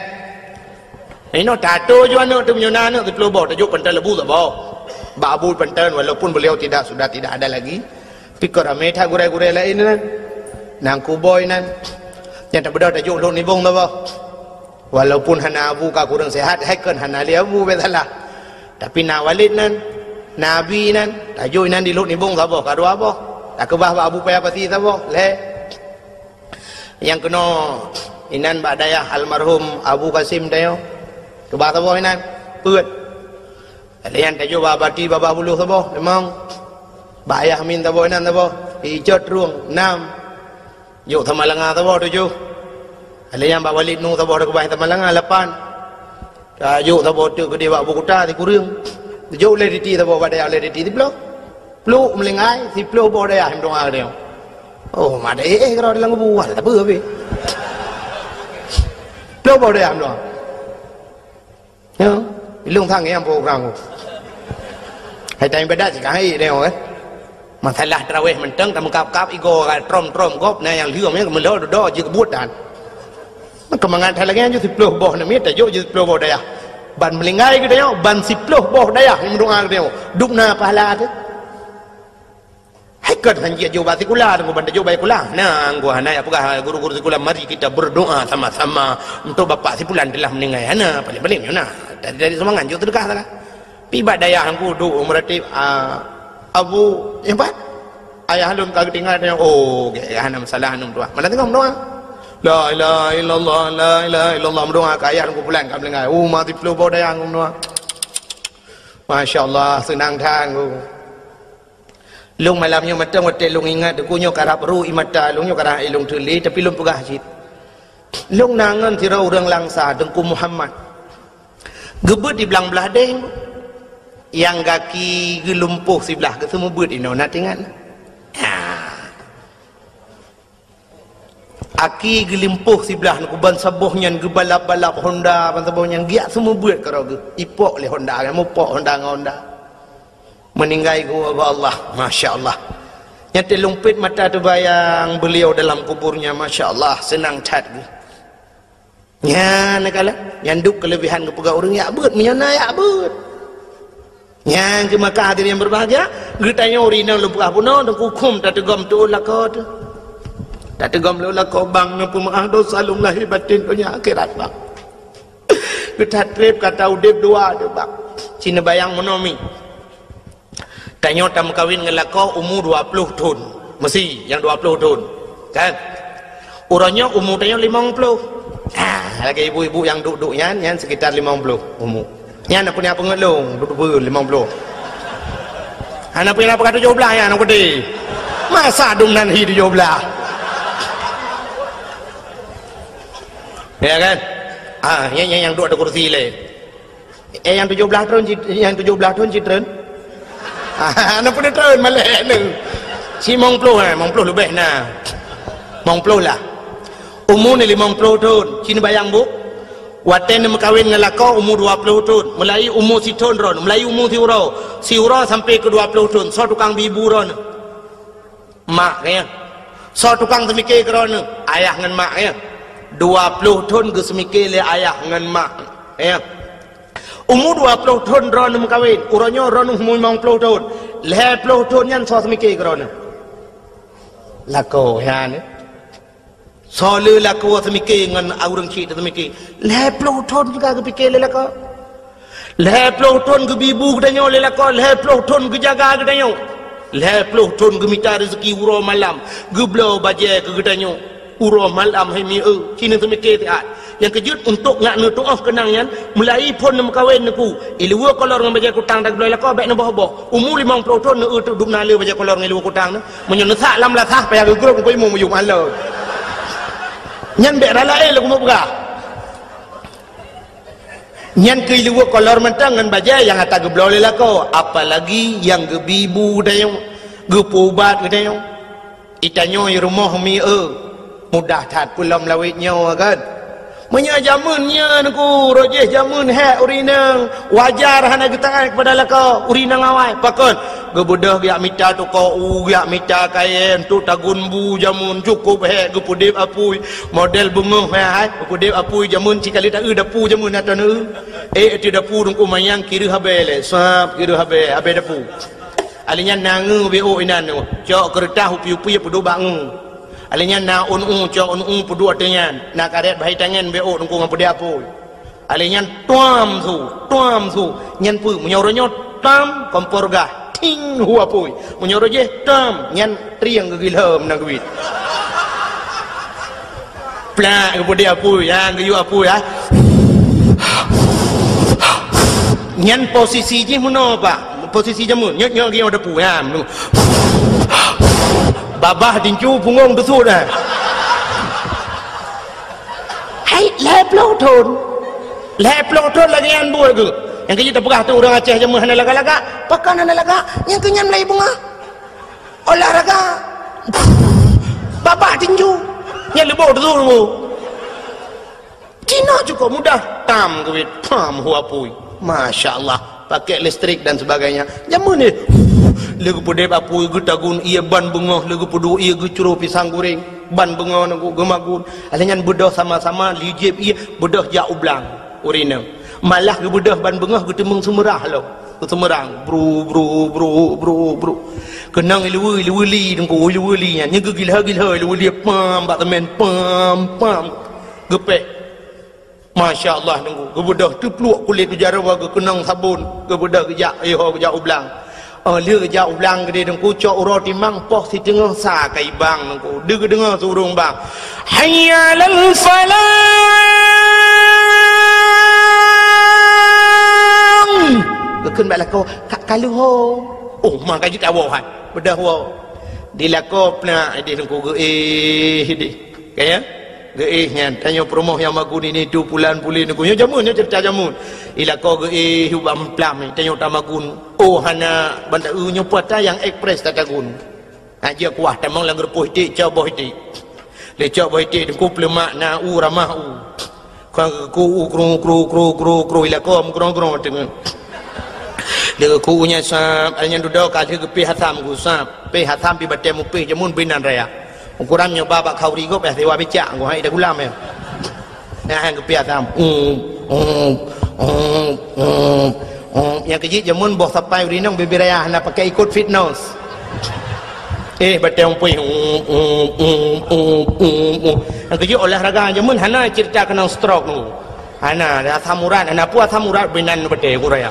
Inoe tato ju aneuëk teuh meunyoe na aneuëk siploh boh tajok pantan lebu saboh. Bak Abu pantan walaupun beliau tidak sudah tidak ada lagi. Pikir ramé that gurée-gurée laén nan. Nang kuboi nan. Nyang tabeudôh tajok lhok nibong saboh. Walaupun hana abu ka kureueng sehat, hai kon hana lé abu bèk salah. Tapi na Walid nan, na Abi nan, tajok inan di lhok nibong saboh ka dua boh. Takeubah bak Abu Paya Pasi saboh, lhèe. Nyang keunoe inan bak dayah almarhum Abu Kasim tanyoe. Keubah saboh inan, peuet. Lhèe nyan tajok bak Abati babah buloh saboh, limong. Bak Ayah Amin saboh inan saboh, Icot Rueng, nam. Jok Samalanga saboh tujoh. Lheueh nyan bak Walid Nu saboh teukeubah Samalanga lapan. Tajok saboh teuk keudeh bak Bukuta sikureueng. Jok lé Diti saboh bak dayah lé Diti siploh. Pluek Meulinggai siploh boh dayah meudoá keudeh. Oh, madé éh keudroe dalam kubu, wah, tak apa habéh. Ploh boh dayah meudoá. Ya, ilong sange nyang program tu. Hai tanya bedak cik hai dia kan. Masalah tarawih menteng tameukap-kap igo trom-trom gop na nyang lium ya melo dodo je kebutan. Kemangat hai lagi ju siploh boh nami tajok je siploh boh dayah. Ban Meulinggai geutanyoe ban siploh boh dayah nyang meudoá geutanyoe. Dubna pahala tu. Hai kon han jeuet jok bak sikula teungku ban tajok bak sikula. Nah, angku hana jak peugah guru-guru sikula, mari kita berdoa sama-sama untuk bapak si fulan telah meninggal. Hana, paling-paling nyoe nah. Dari, dari sumbangan jok sedekah salah. Pi bak dayah angku duek meuratib, ah, Abu, nyang pat? Ayah lôn ka geutinggai nyoe. Oh, gek hana masalah nyoe tuan. Malam teungoh meudoa. La ilaha illallah, la ilaha illallah meudoa ka ayah angku fulan ka meninggal. Oh, mati ploh boh dayah angku meudoa. Masya Allah, seunang that angku. Lôn malam nyoe mantong watèe lôn ingat teungku nyoe karab ru i mata lôn nyoe karab ilong teulé tapi lôn peugah cit. Lôn na ngon sidroe ureueng Langsa Teungku Muhammad. Geubeuet di blang Blahdeh nyang gaki geulumpoh siblah geuseumeubeuet inoe na teuingat. Ha. Aki geulimpoh siblah nyoe ban saboh nyan geubalap-balap honda ban saboh nyan giak seumeubeuet keudroe geuh ipok lé honda nyan mupok honda ngon honda. Meuninggai geuh bak Allah, masya Allah. Nyan teuh lumpet mata teubayang beliau dalam kuburnya, masya Allah, seunang that geuh. Nyan kala nyanduk keulebihan geupeugah ureueng yak beuet meunyoe na yak beuet. Nyang keu maka hadirin yang berbahagia, geutanyoe rinong lôn peugah bunoe teungku khum tateugom tuoh lakoe teuh. Tateugom lôn lakoe bang ngon peumeu'ah dosa lôn lahé baten donya akhirat bang. Geuthat treb kata udeb dua deuh bang. Cina bayang meunoe mi. Tanyoe tameukawen ngon lakoe umu dua ploh thon. Meusi nyang dua ploh thon. Kan? Uroe nyoe umu tanyoe limong ploh. Ah, lagèe ibu-ibu nyang duek-duek nyan, nyan sekitar limong ploh umu. Nyan aku ni apa ngelong, duek-duek limong ploh. Hana pernah pakai tujuh belas nyan aku di. Masa dum nan hi tujuh belas. Ya kan? Ah, nyan, nyan nyang duek ada kursi lé. Eh, nyang tujoh blaih thon cit-, nyang tujoh blaih thon cit treun? Ah, na peuet treun malèe neu. Si mong ploh, eh, mong ploh leubeh na. Mong ploh lah. Umu neuh limong ploh thon, ci neubayang bu. Watée neumeukawen ngon lakoe umu dua ploh thon, meulahi umu sithon droeneuh, meulahi umu siuroe, siuroe sampoe keu dua ploh thon, soe tukang bi bu droeneuh? Mak, ya. Soe tukang seumike keu droeneuh? Ayah ngon mak, ya. Dua ploh thon geuseumike lé ayah ngon mak, ya. Umu dua ploh thon droeneuh meukawen, uroe nyoe droeneuh umu limong ploh thon. Lhée ploh thon nyan soe seumike keu droeneuh? Lakoe, ya, ni. Soe le lakoe seumike ngon ureuëng chik teuseumike? Lhée ploh thon ka geupike lé lakoe. Lhée ploh thon geubi bu geutanyoe lé lakoe, lhée ploh thon geujaga geutanyoe. Lhée ploh thon geumita rezeki uroe malam, geubloe bajée keu geutanyoe. Uroe malam hai mi-e, ci neuseumike siat. Nyang keujeuet untuk ngak neutuoh keunang nyan, meulahi phon neumeukawen neuku, iluweue kolor ngon bajée kutang dan geubloe lakoe bék neuboh-boh. Umu limong ploh thon neueu teuk dum na le bajée kolor ngon iluweue kutang nyoe. Meunyoe neusak lam lasah, payah geugrôp keu imum meuyuem alot. Nyan bék rala éh lagée mupeugah. Nyan keu iluweue kolor mantong ngon bajée nyang ata geubloe lé lakoe, apalagi nyang geubi bu geutanyoe, geupeuubat geutanyoe. Itanyoe i rumoh mi-e, mudah that peulom lawét nyoe kan. Meunyoe jameun nyan ku, roh jih jameun hék ureuëng inong, wajar hana geutaát keupada lakoe ureuëng inong awai. Pakon? Geubeudôh geujak mita toko u, geujak mita kayée, untuk tagun bu jameun cukôp hék geupeudeb apui. Model beungoh hék hai, geupeudeb apui jameun sikali taeu dapu jameun ateueh neu. Eh, ateueh dapu teungku manyang kireuh habéh lé, sab kireuh habéh, habéh dapu. Alèh nyan na ngeu beuôk inan nyoe, cok keureutah upi-upi peuduek bak ngeu. Alèh nyan na ôn u, cok ôn u peuduek ateueh nyan, na karét bahai tangen beuôk teungku ngon peudeh apui. Alèh nyan tuam su, tuam su, nyan peue meunyoe uroe nyoe tam kompor gah, ting hu apui. Meunyoe uroe jih tam, nyan trieng geugilhom na geuit. Plak, geupeudeh apui, ha, geuyue apui, ha. Nyan posisi jih meunoe, Pak. Posisi jameun. Nyoe, nyoe geuyue apui, ha. Babah tincu punggong teusut, ha. Hai, lhèe ploh thon. Lhèe ploh thon lagèe nyan buet geuh. Nyang keuh jih tapeugah tu ureueng Aceh jameun hana lagak-lagak. Pakon hana lagak? Nyang keuh nyan mulai beungoh. Olahraga. Babah tinju. Nyan leuboh teutôh. Cina cukup mudah. Tam keubiet. Pam hu apui. Masya Allah. Pakai listrik dan sebagainya. Jameun nyoe. Lé geupeudeb apui, geutagun ié ban beungoh, lé geupeuduek ié geucroh pisang goreng. Ban beungoh nyoe geumagun. Alèh nyan beudôh sama-sama lijép ié, beudôh jak u blang. Ureueng inong. Malah geubeudôh ban beungoh geuteumeung seumeurah lom. Geuseumeurang, bru, bru, bru, bru, bru. Keunong iluweue, iluweue li, teungku, iluweue li nyan. Nyan geugilhô-gilhô iluweue li, pam, bak teumèn, pam, pam. Geupéh. Masya Allah, teungku. Geubeudôh teupluek kulét u jaroe, geukeunong sabon. Geubeudôh geujak, iho geujak u blang. Oh, lheueh jak u blang keudéh teungku, cok uroe timang poh siteungoh sa ka ibang teungku. Deuh geudeungoe su ureueng bang, "Hayya 'alal falah!" Geukheun bak lakoe, "Ka, ka lheueh ho." Oh, ma ka jeuet awoe hai. Beudôh woe. Di lakoe peunak idéh teungku geuéh idéh. Ka ya? Geuéh nyan, tanyoe peurumoh nyang magun ini tu pulan pulin ku. Nyoe jameun, nyoe ceurita jameun. Ilakoe geuéh ubak meuphlam, tanyoe tamagun. Oh, hana banda, eu, nyoe pata nyang ekspres tatagun. Aja kuah tamong lam geureupoh iték, cok boh iték. Lé cok boh iték, teungku peuleumak na u ramah u. Kang ku u kru, kru, kru, kru, kru, ilakoe meugrong-grong teungoh. Lé ku u nyan sab, ai nyan dudoe ka lheueh geupéh asam ku sab. Péh asam pi batée mupéh jameun binan raya. Ukuran nyoe ba bak khauri gob, eh, siwa bicak, ngon hai dah gulam, eh. Nah, hai geupiah tam. Um, um, um, um, um. Nyang keuh jih jameun boh sapai ureueng inong bibir raya hana pakai ikot fitness. Eh, batang pui. Um, um, um, um, um, um. Nyang keuh jih olahraga jameun hana cerita keunong stroke tu. Hana, asam urat, hana peue asam urat binan batée ku raya.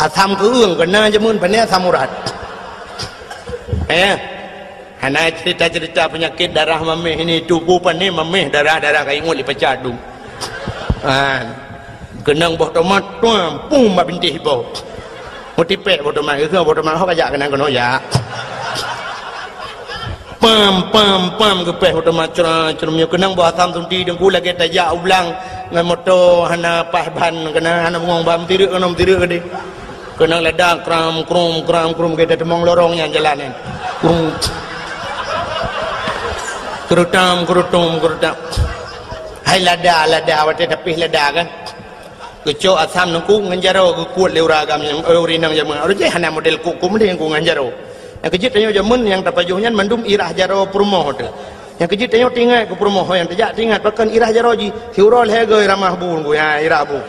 Asam keueung keunan jameun, pane asam urat. Eh, hana cerita-cerita penyakit darah mameh ini, tuboh pane mameh darah-darah ka ingot lipacah dum. Ha. Keunong boh tomat, tuam, pum, bak bintéh iboh. Meutipék boh tomat, geukheun boh tomat, ho kajak keunan keunoe jak. Pam, pam, pam, geupéh boh tomat, cra, cra, meunyoe keunong boh asam sunti teungku lagèe tajak u blang ngon moto hana paih ban, keunan hana bungong ban, meutirek keunoe, meutirek keudéh. Keunong lada kram, krum, kram, krum, gata teumong lorong nyan jalan nyan. Krum. Keurutam, keurutum, keurutam. Hai lada, lada, watèe tapéh lada kan. Geucok asam neungku ngon jaroe geukuet lé ureueng agam nyang, eh, ureueng inong jameun. Ureueng jih hana model kuk-kuk mending ku ngon jaroe. Nyang keujeuet tanyoe jameun nyang tapajoh nyan mandum irah jaroe peurumoh teuh. Nyang keujeuet tanyoe teuingat keu peurumoh nyang teujak teuingat pakon irah jaroe jih. Siuroe lhèe goe ramah bu neungku, ya, irah bu.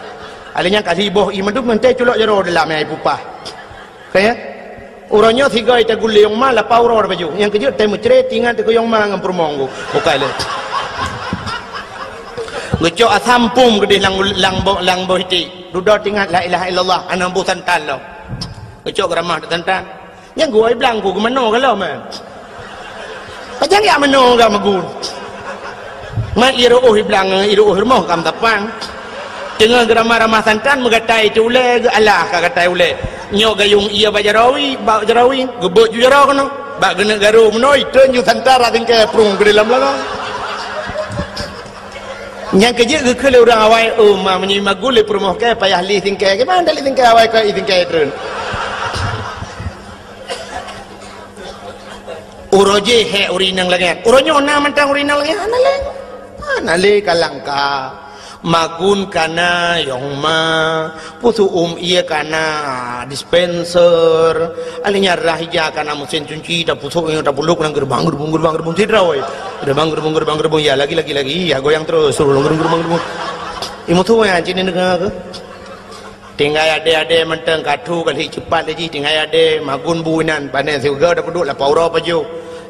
Alèh nyan ka siboh ié mandum ngon teuh culok jaroe dalam nyang ipupah. Ka ya? Uroe nyoe sigoe tagulé yong ma lapau uroe baju. Nyang keujeuet teuh meucré tingat teuh keu yong ma ngon peurumoh ngku. Bukai lé. Geucok asam pum keudeh lam, lam boh, lam boh iték. Dudoe tingat la ilaha illallah, hana boh santan lom. Geucok geuramah teuh santan. Nyang geuwoe blang ku geumanoe galom, eh. Pajan jak manoe gam magun. Mat ié ru'oh iblang, ié ru'oh rumoh gam tapang. Teungoh geuramah-ramah santan meugatai teuh ulèe geualah ka gatai ulèe. Nyoe gayong ié bak jarawi, bak jarawi, geubeuet ju jaroe keunoe. Bak geuneuk garu meunoe, itreun ju santan rot singkèe prung keu dalam lagèe. Nyang keujeuet geukheun lé ureueng awai, "Oh, ma, meunyoe magun lé peurumoh kèe payah li singkèe, kiban lé singkèe awai keu i singkèe treun." Uroe jih hék ureueng inong lagèe nyan. Uroe nyoe na mantong ureueng inong lagèe nyan? Hana lé. Hana lé ka langka. Magun kana, yong ma. Pusôk uem ié kana, dispenser. Alèh nyan rhah ija kana, meusén cunci, tapusôk, tapulôk lam geureubang, geureubung, geureubang, geureubung, sidroe. Geureubang, geureubung, geureubang, geureubung. Ya, lagi, lagi, lagi. Ya, goyang terus. Suruh geureubang, geureubang, geureubung. Ié meusu nyan, cit neudeungoe keuh. Tinggai adèe-adèe mantong ka thu kali cepat lé jih, tinggai adèe magun bu inan, pané sigoe tapeuduek lapau uroe pajoh.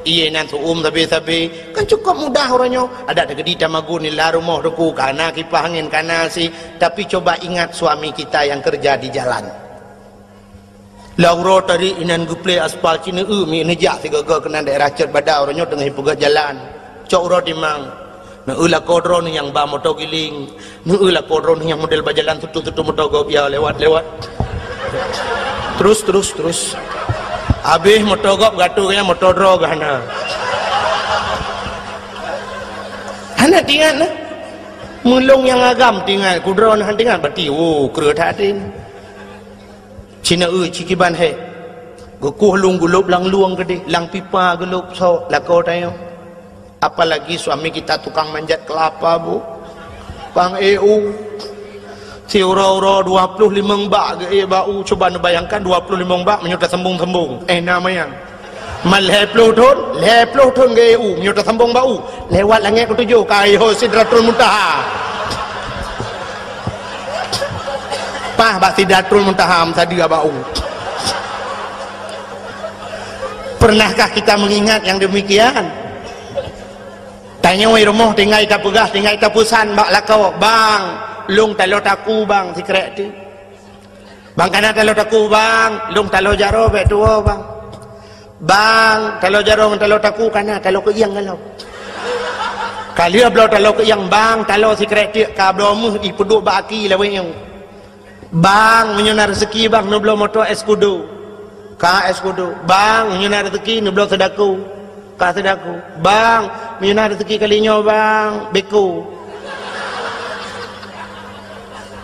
Ié inan seu-uem sabe-sabe. Kan cukôp mudah uroe nyoe. Adak teukeudi tamagun di lam rumoh teungku, kana kipah angén, kana si, tapi coba ingat suami kita yang kerja di jalan. Lam uroe tadi inan geuplè aspal, ci neu-eu mi neujak sigoe-goe keunan daerah Cot Bada, uroe nyoe teungoh ipeugöt jalan. Cok uroe timang. Neu-eu lakoe droeneuh nyang ba moto giling. Neu-eu lakoe droeneuh nyang model ba jalan tutu-tutu moto gob ya lewat-lewat. Terus, terus, terus. Habéh moto gob gatu keu nyan, moto droe geuh hana. Hana tingat nah. Meulông nyang agam tingat, keu droeneuh han tingat, berarti, oh, kreueh that até. Ci neu-eu, ci kiban hék. Geukueh lôn geulôb lam lueng keudeh, lam pipa geulôb sôk lakoe tanyoe. Apalagi suami kita tukang manjat kelapa, Bu. Tukang ék u. Siuroe-uroe dua ploh limong bak geuék bak u. Cuba neubayangkan dua ploh limong bak meunyoe tasambong-sambong. Eh, na manyang. Man lhèe ploh thôn, lhèe ploh thôn geuék u, meunyoe tasambong bak u, lewat langèt keutujôh, ka i ho Sidratul Muntaha. Paih bak Sidratul Muntaha meusadeue bak u. Pernahkah kita mengingat yang demikian? Tanyoe i rumoh tinggai tapeugah, tinggai tapeusan bak lakoe, "Bang, lôn taloe takue, Bang, sikrek teuh." Bang, kana taloe takue, Bang. Lôn taloe jaroe bèk tuwoe, Bang. Bang, taloe jaroe ngon taloe takue kana, taloe keuieng galom. Ka lheueh bloe taloe keuieng, Bang, taloe sikrek tiek ka bloe meuh ipeuduek bak aki lawét nyoe. Bang, meunyoe na reuseuki, Bang, neubloe moto Escudo. Ka Escudo. Bang, meunyoe na reuseuki, neubloe Sadako. Ka Sadako. Bang, meunyoe na reuseuki kali nyoe, Bang, Beko.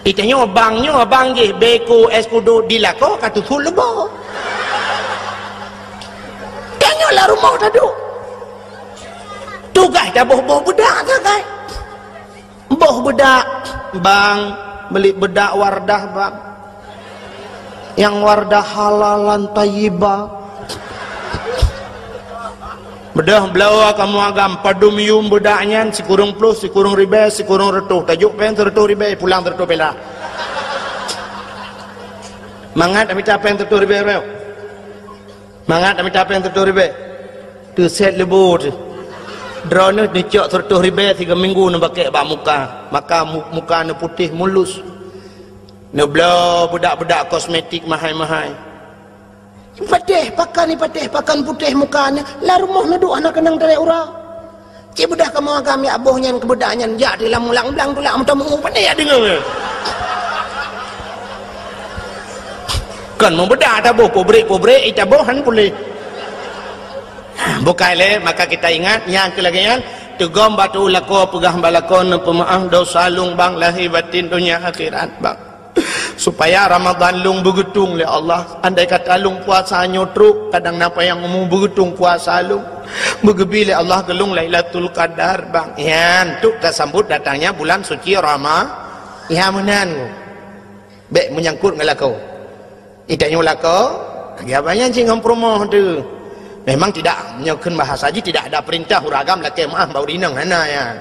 Itanyoe bang nyoe, bang jih Beko, Escudo, di lakoe ka teusut leubo. Tanyoe lam rumoh taduek. Tugaih taboh-boh beudak sagai. Boh beudak, bang, beli beudak Wardah, bang. Nyang Wardah halalan thayyibah. Beudôh bloe kamoe agam padum yum beudak nyan sikureueng ploh, sikureueng ribèe, sikureueng reutôh. Tajok péng sireutôh ribèe, pulang sireutôh perak. Mangat mita péng sireutôh ribèe, bro. Mangat mita péng sireutôh ribèe. Teusét leubo teuh. Droeneuh neucok sireutôh ribèe sigoe minggu neubakèk bak muka. Maka mu-, muka neuputéh mulus. Neubloe beudak-beudak kosmetik mahai-mahai. Patéh pakan, patéh pakan putéh muka nyan, lam rumoh neuduek hana keunong tarek uroe. Cit beudôh kamoe agam jak boh nyan keu beudak nyan, jak di lam mulang blang tulak meuteumeu, pandai jak deungoe. Kon meubeudak taboh, pabrik-pabrik itaboh han puléh. Bukai lé, maka kita ingat, nyang keu lagèe nyan, teugom bak tu'u lakoe, peugah bak lakoe, neupeumeu'ah dosa lôn bang, lahé batin, donya akhirat bang. Supaya Ramadan lôn beugeutong lé Allah. Andai kata lôn puasa nyoe trok, kadang na panyang umu beugeutong puasa lôn. Beugeubri lé Allah keu lôn Lailatul Qadar, bang. Nyan, untuk tasambot datangnya bulan suci Rama-, ya, meunan. Bèk meunyangkot ngon lakoe. Ita nyoe lakoe, lagèe abang nyan cit ngon peurumoh teuh. Memang tidak, nyoe kheun bahasa jih, tidak ada perintah ureueng agam lakèe meu'ah bak ureueng inong, hana nyan.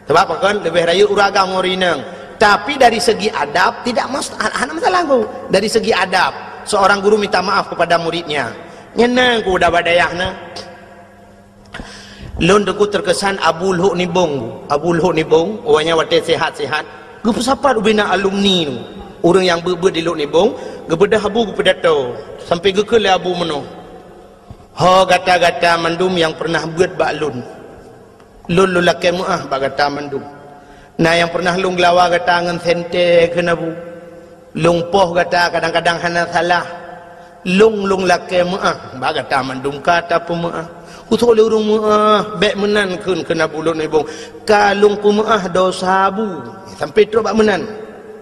Sebab pakon, leubeh rayeuk ureueng agam ngon ureueng inong. Tapi dari segi adab, tidak mas-, hana masalah, Teungku. Dari segi adab, seorang guru minta maaf kepada muridnya. Nyan na, Teungku, udah bak dayah na. Lôn, Teungku, terkesan Abu Lhok Nibong. Abu Lhok Nibong, awaknyan watèe sehat-sehat, geupeusapat ubé na alumni nyoe. Ureueng nyang beuet-beuet di Lhok Nibong, geubeudôh Abu geupeudato. Sampoe geukheun lé Abu meunoe, "Ho gata-gata mandum nyang pernah beuet bak lôn. Lôn, lôn lakèe meu'ah bak gata mandum. Na nyang pernah lôn geulawa gata ngon sentée kheun Abu. Lôn poh gata kadang-kadang hana salah. Lôn, lôn lakèe meu'ah bak gata mandum ka tapeumeu'ah." "Kuteu'ôt lé ureueng meu'ah, bèk meunan kheun," kheun Abu Lhok Nibong. "Ka lôn peumeu'ah dosa Abu." Sampoe trok bak meunan.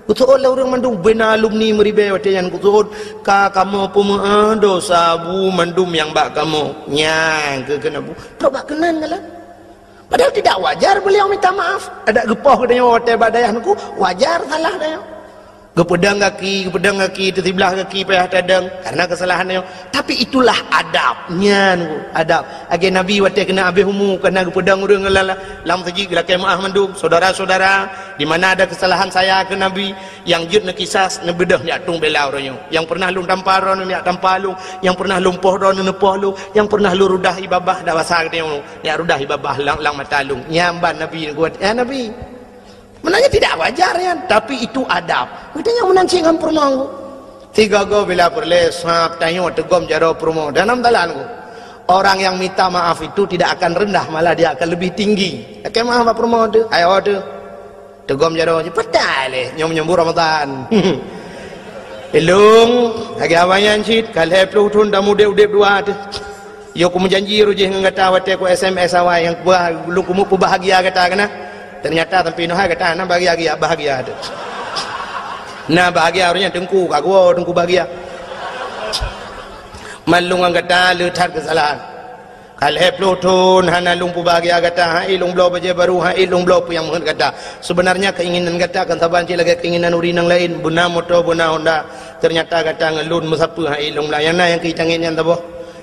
"Kuteu'ôt lé ureueng mandum, ubé na alumni meuribèe watèe nyan, kuteu'ôt, ka kamoe peumeu'ah dosa Abu mandum nyang bak kamoe." Nyan kheun Abu. Trok bak keunan galak. Padahal tidak wajar beliau minta maaf. Adak geupoh geutanyoe watèe bak dayah, Teungku, wajar salah tanyoe. Geupeudong gaki, geupeudong gaki, teusiblah gaki payah tadong karena keusalahan tanyoe. Tapi itulah adab. Nyan, Teungku, adab. Lagèe Nabi watèe keuneuk habéh umu, ka na geupeudong ureueng lam, lam meuseujid, geulakèe meu'ah mandum. "Saudara-saudara, di mana ada kesalahan saya," kheun Nabi, "nyang jeuet neukisas, neubeudôh neujak tueng bela uroe nyoe. Nyang pernah lôn tampa droeneuh neujak tampa lôn, nyang pernah lôn poh droeneuh neupoh lôn, nyang pernah lôn rudah ie babah, dak basa geutanyoe, neujak rudah ie babah lam, lam mata lôn." Nyan ban Nabi neubuet, "Ya Nabi, sebenarnya tidak wajar nyan, tapi itu adab." Geutanyoe meunan cit ngon peurumoh. Sigoe-goe bila peureulèe sab tanyoe teugom jaroe peurumoh. Dan dalam talan, Teungku, orang yang minta maaf itu tidak akan rendah, malah dia akan lebih tinggi. Lakèe meu'ah bak peurumoh teuh, ayo teuh. Teugom jaroe, "Peue ta lé, nyoe meunyoe buleuen Ramadan. Ilôn, lagèe awaknyan cit, ka lhèe plôh thôn tamudép udép dua teuh. Yoh kumeujanji roh jih ngon gata watèe ku S M S awai nyang kuba-, lôn keumeung peubahgia gata keunan. Ternyata sampoe nyoe hai gata hana bahgia-bahgia teuh. Na bahgia roh nyan Teungku, ka geuwoe Teungku bahgia. Man lôn ngon gata le that keusalahan. Ka lhèe plôh thôn hana lôn peubahgia gata, han ék lôn bloe bajèe barô, han ék lôn bloe peue nyang meuheuet gata. Sebenarnya keinginan gata kan saban cit lagèe keinginan ureueng inong laén, beuna moto, beuna Honda. Ternyata gata ngon lôn meusapeue han ék lôn blah. Nyang na nyang keu tangiet nyan saboh.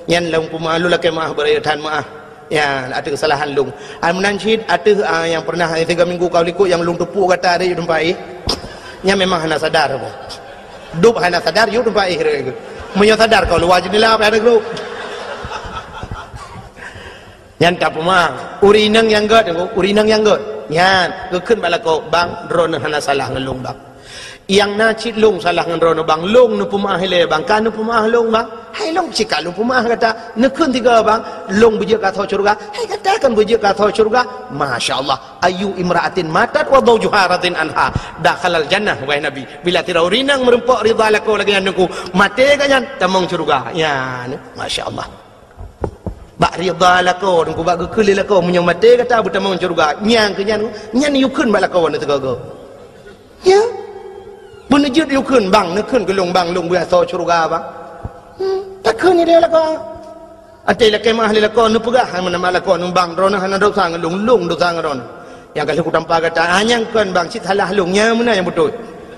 Nyan lôn peumeu'ah, lôn lakèe meu'ah, beurayeuk that meu'ah. Ya, ateueh keusalahan lôn. Ai meunan cit ateueh, ah, nyang pernah, eh, tiga minggu ka likot nyang lôn teupok gata di teumpat éh. Nyan memang hana sadar apa. Dub hana sadar, yue teumpat éh. Meunyoe sadar kau luwa jeundela payah neugruek. Nyan tapeumeu'ah. Ureueng inong nyang gèt, ureueng inong nyang gèt. Nyan, geukheun bak lakoe, "Bang, droeneuh hana salah ngon lôn, Bang. Nyang na cit lôn salah ngon droeneuh, Bang. Lôn neupeumeu'ah ilèe, Bang. Ka neupeumeu'ah lôn, Bang. Hai lôn cit ka lôn peumeu'ah gata. Neukheun sigoe, Bang. Lôn beujeuet keu asoe syeuruga. Hai gata kan beujeuet keu asoe syeuruga." Masya Allah. "Ayyu imra'atin matat wa zawjuha radin anha, dakhalal jannah," wahai Nabi. Bila sidroe ureueng inong meurumpok ridha lakoe lagèe nyan, Teungku, maté gobnyan tamong syeuruga. Nyan, Masya Allah. Bak ridha lakoe, Teungku, bak geukheun lé lakoe, meunyoe maté gata beutamong syeuruga. Nyan keuh nyan, nyan yue kheun bak lakoe nyoe sigoe-goe. Ya. Beuneuh jeuet yue kheun, "Bang, neukheun keu lôn, Bang, lôn beuasoe syeuruga, Bang." Hmm, takheun idéh lakoe. Até lakèe meu'ah lé lakoe neupeugah, hai meunan lakoe nyoe, "Bang, droeneuh hana desya ngon lôn, lôn desya ngon droeneuh. Nyang ka lheueh kutampa gata, ah, nyan kon, Bang, cit salah lôn, nyan meunan nyang beutôi."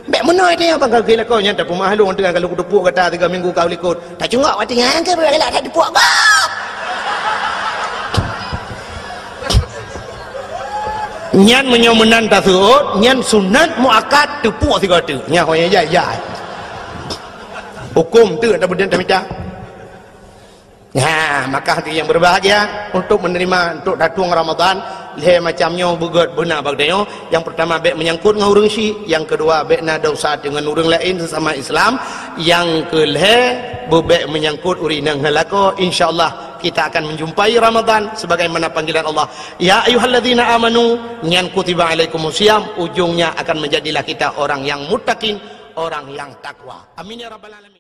Bèk meunoe idéh, Bang, ka geukheun lakoe nyan tapeumeu'ah lôn, teuka ka lheueh kuteupok gata tiga minggu ka u likot. Tacungok watèe nyan keu beugalak that teupok gob. Nyan meunyoe meunan taseuôt, nyan sunat muakkad teupok sigoe teuk. Nyan ho nyang jai-jai. Hukôm teuk tabeudeueng tamita. Nah, maka hati yang berbahagia untuk menerima, untuk datang Ramadan, lhèe macam nyoe beugèt beuna bak tanyoe. Yang pertama, bèk menyangkut ngon ureueng syik. Yang kedua, bèk na desya deungon ureueng laén sesama Islam. Yang keulhèe, beubèk menyangkut ureueng inong ngon lakoe. Insya Allah, kita akan menjumpai Ramadan sebagaimana panggilan Allah. Ya ayyuhalladzina amanu, nyan kutiba alaikumus siyam, ujungnya akan menjadilah kita orang yang muttaqin, orang yang takwa. Amin ya rabbal alamin.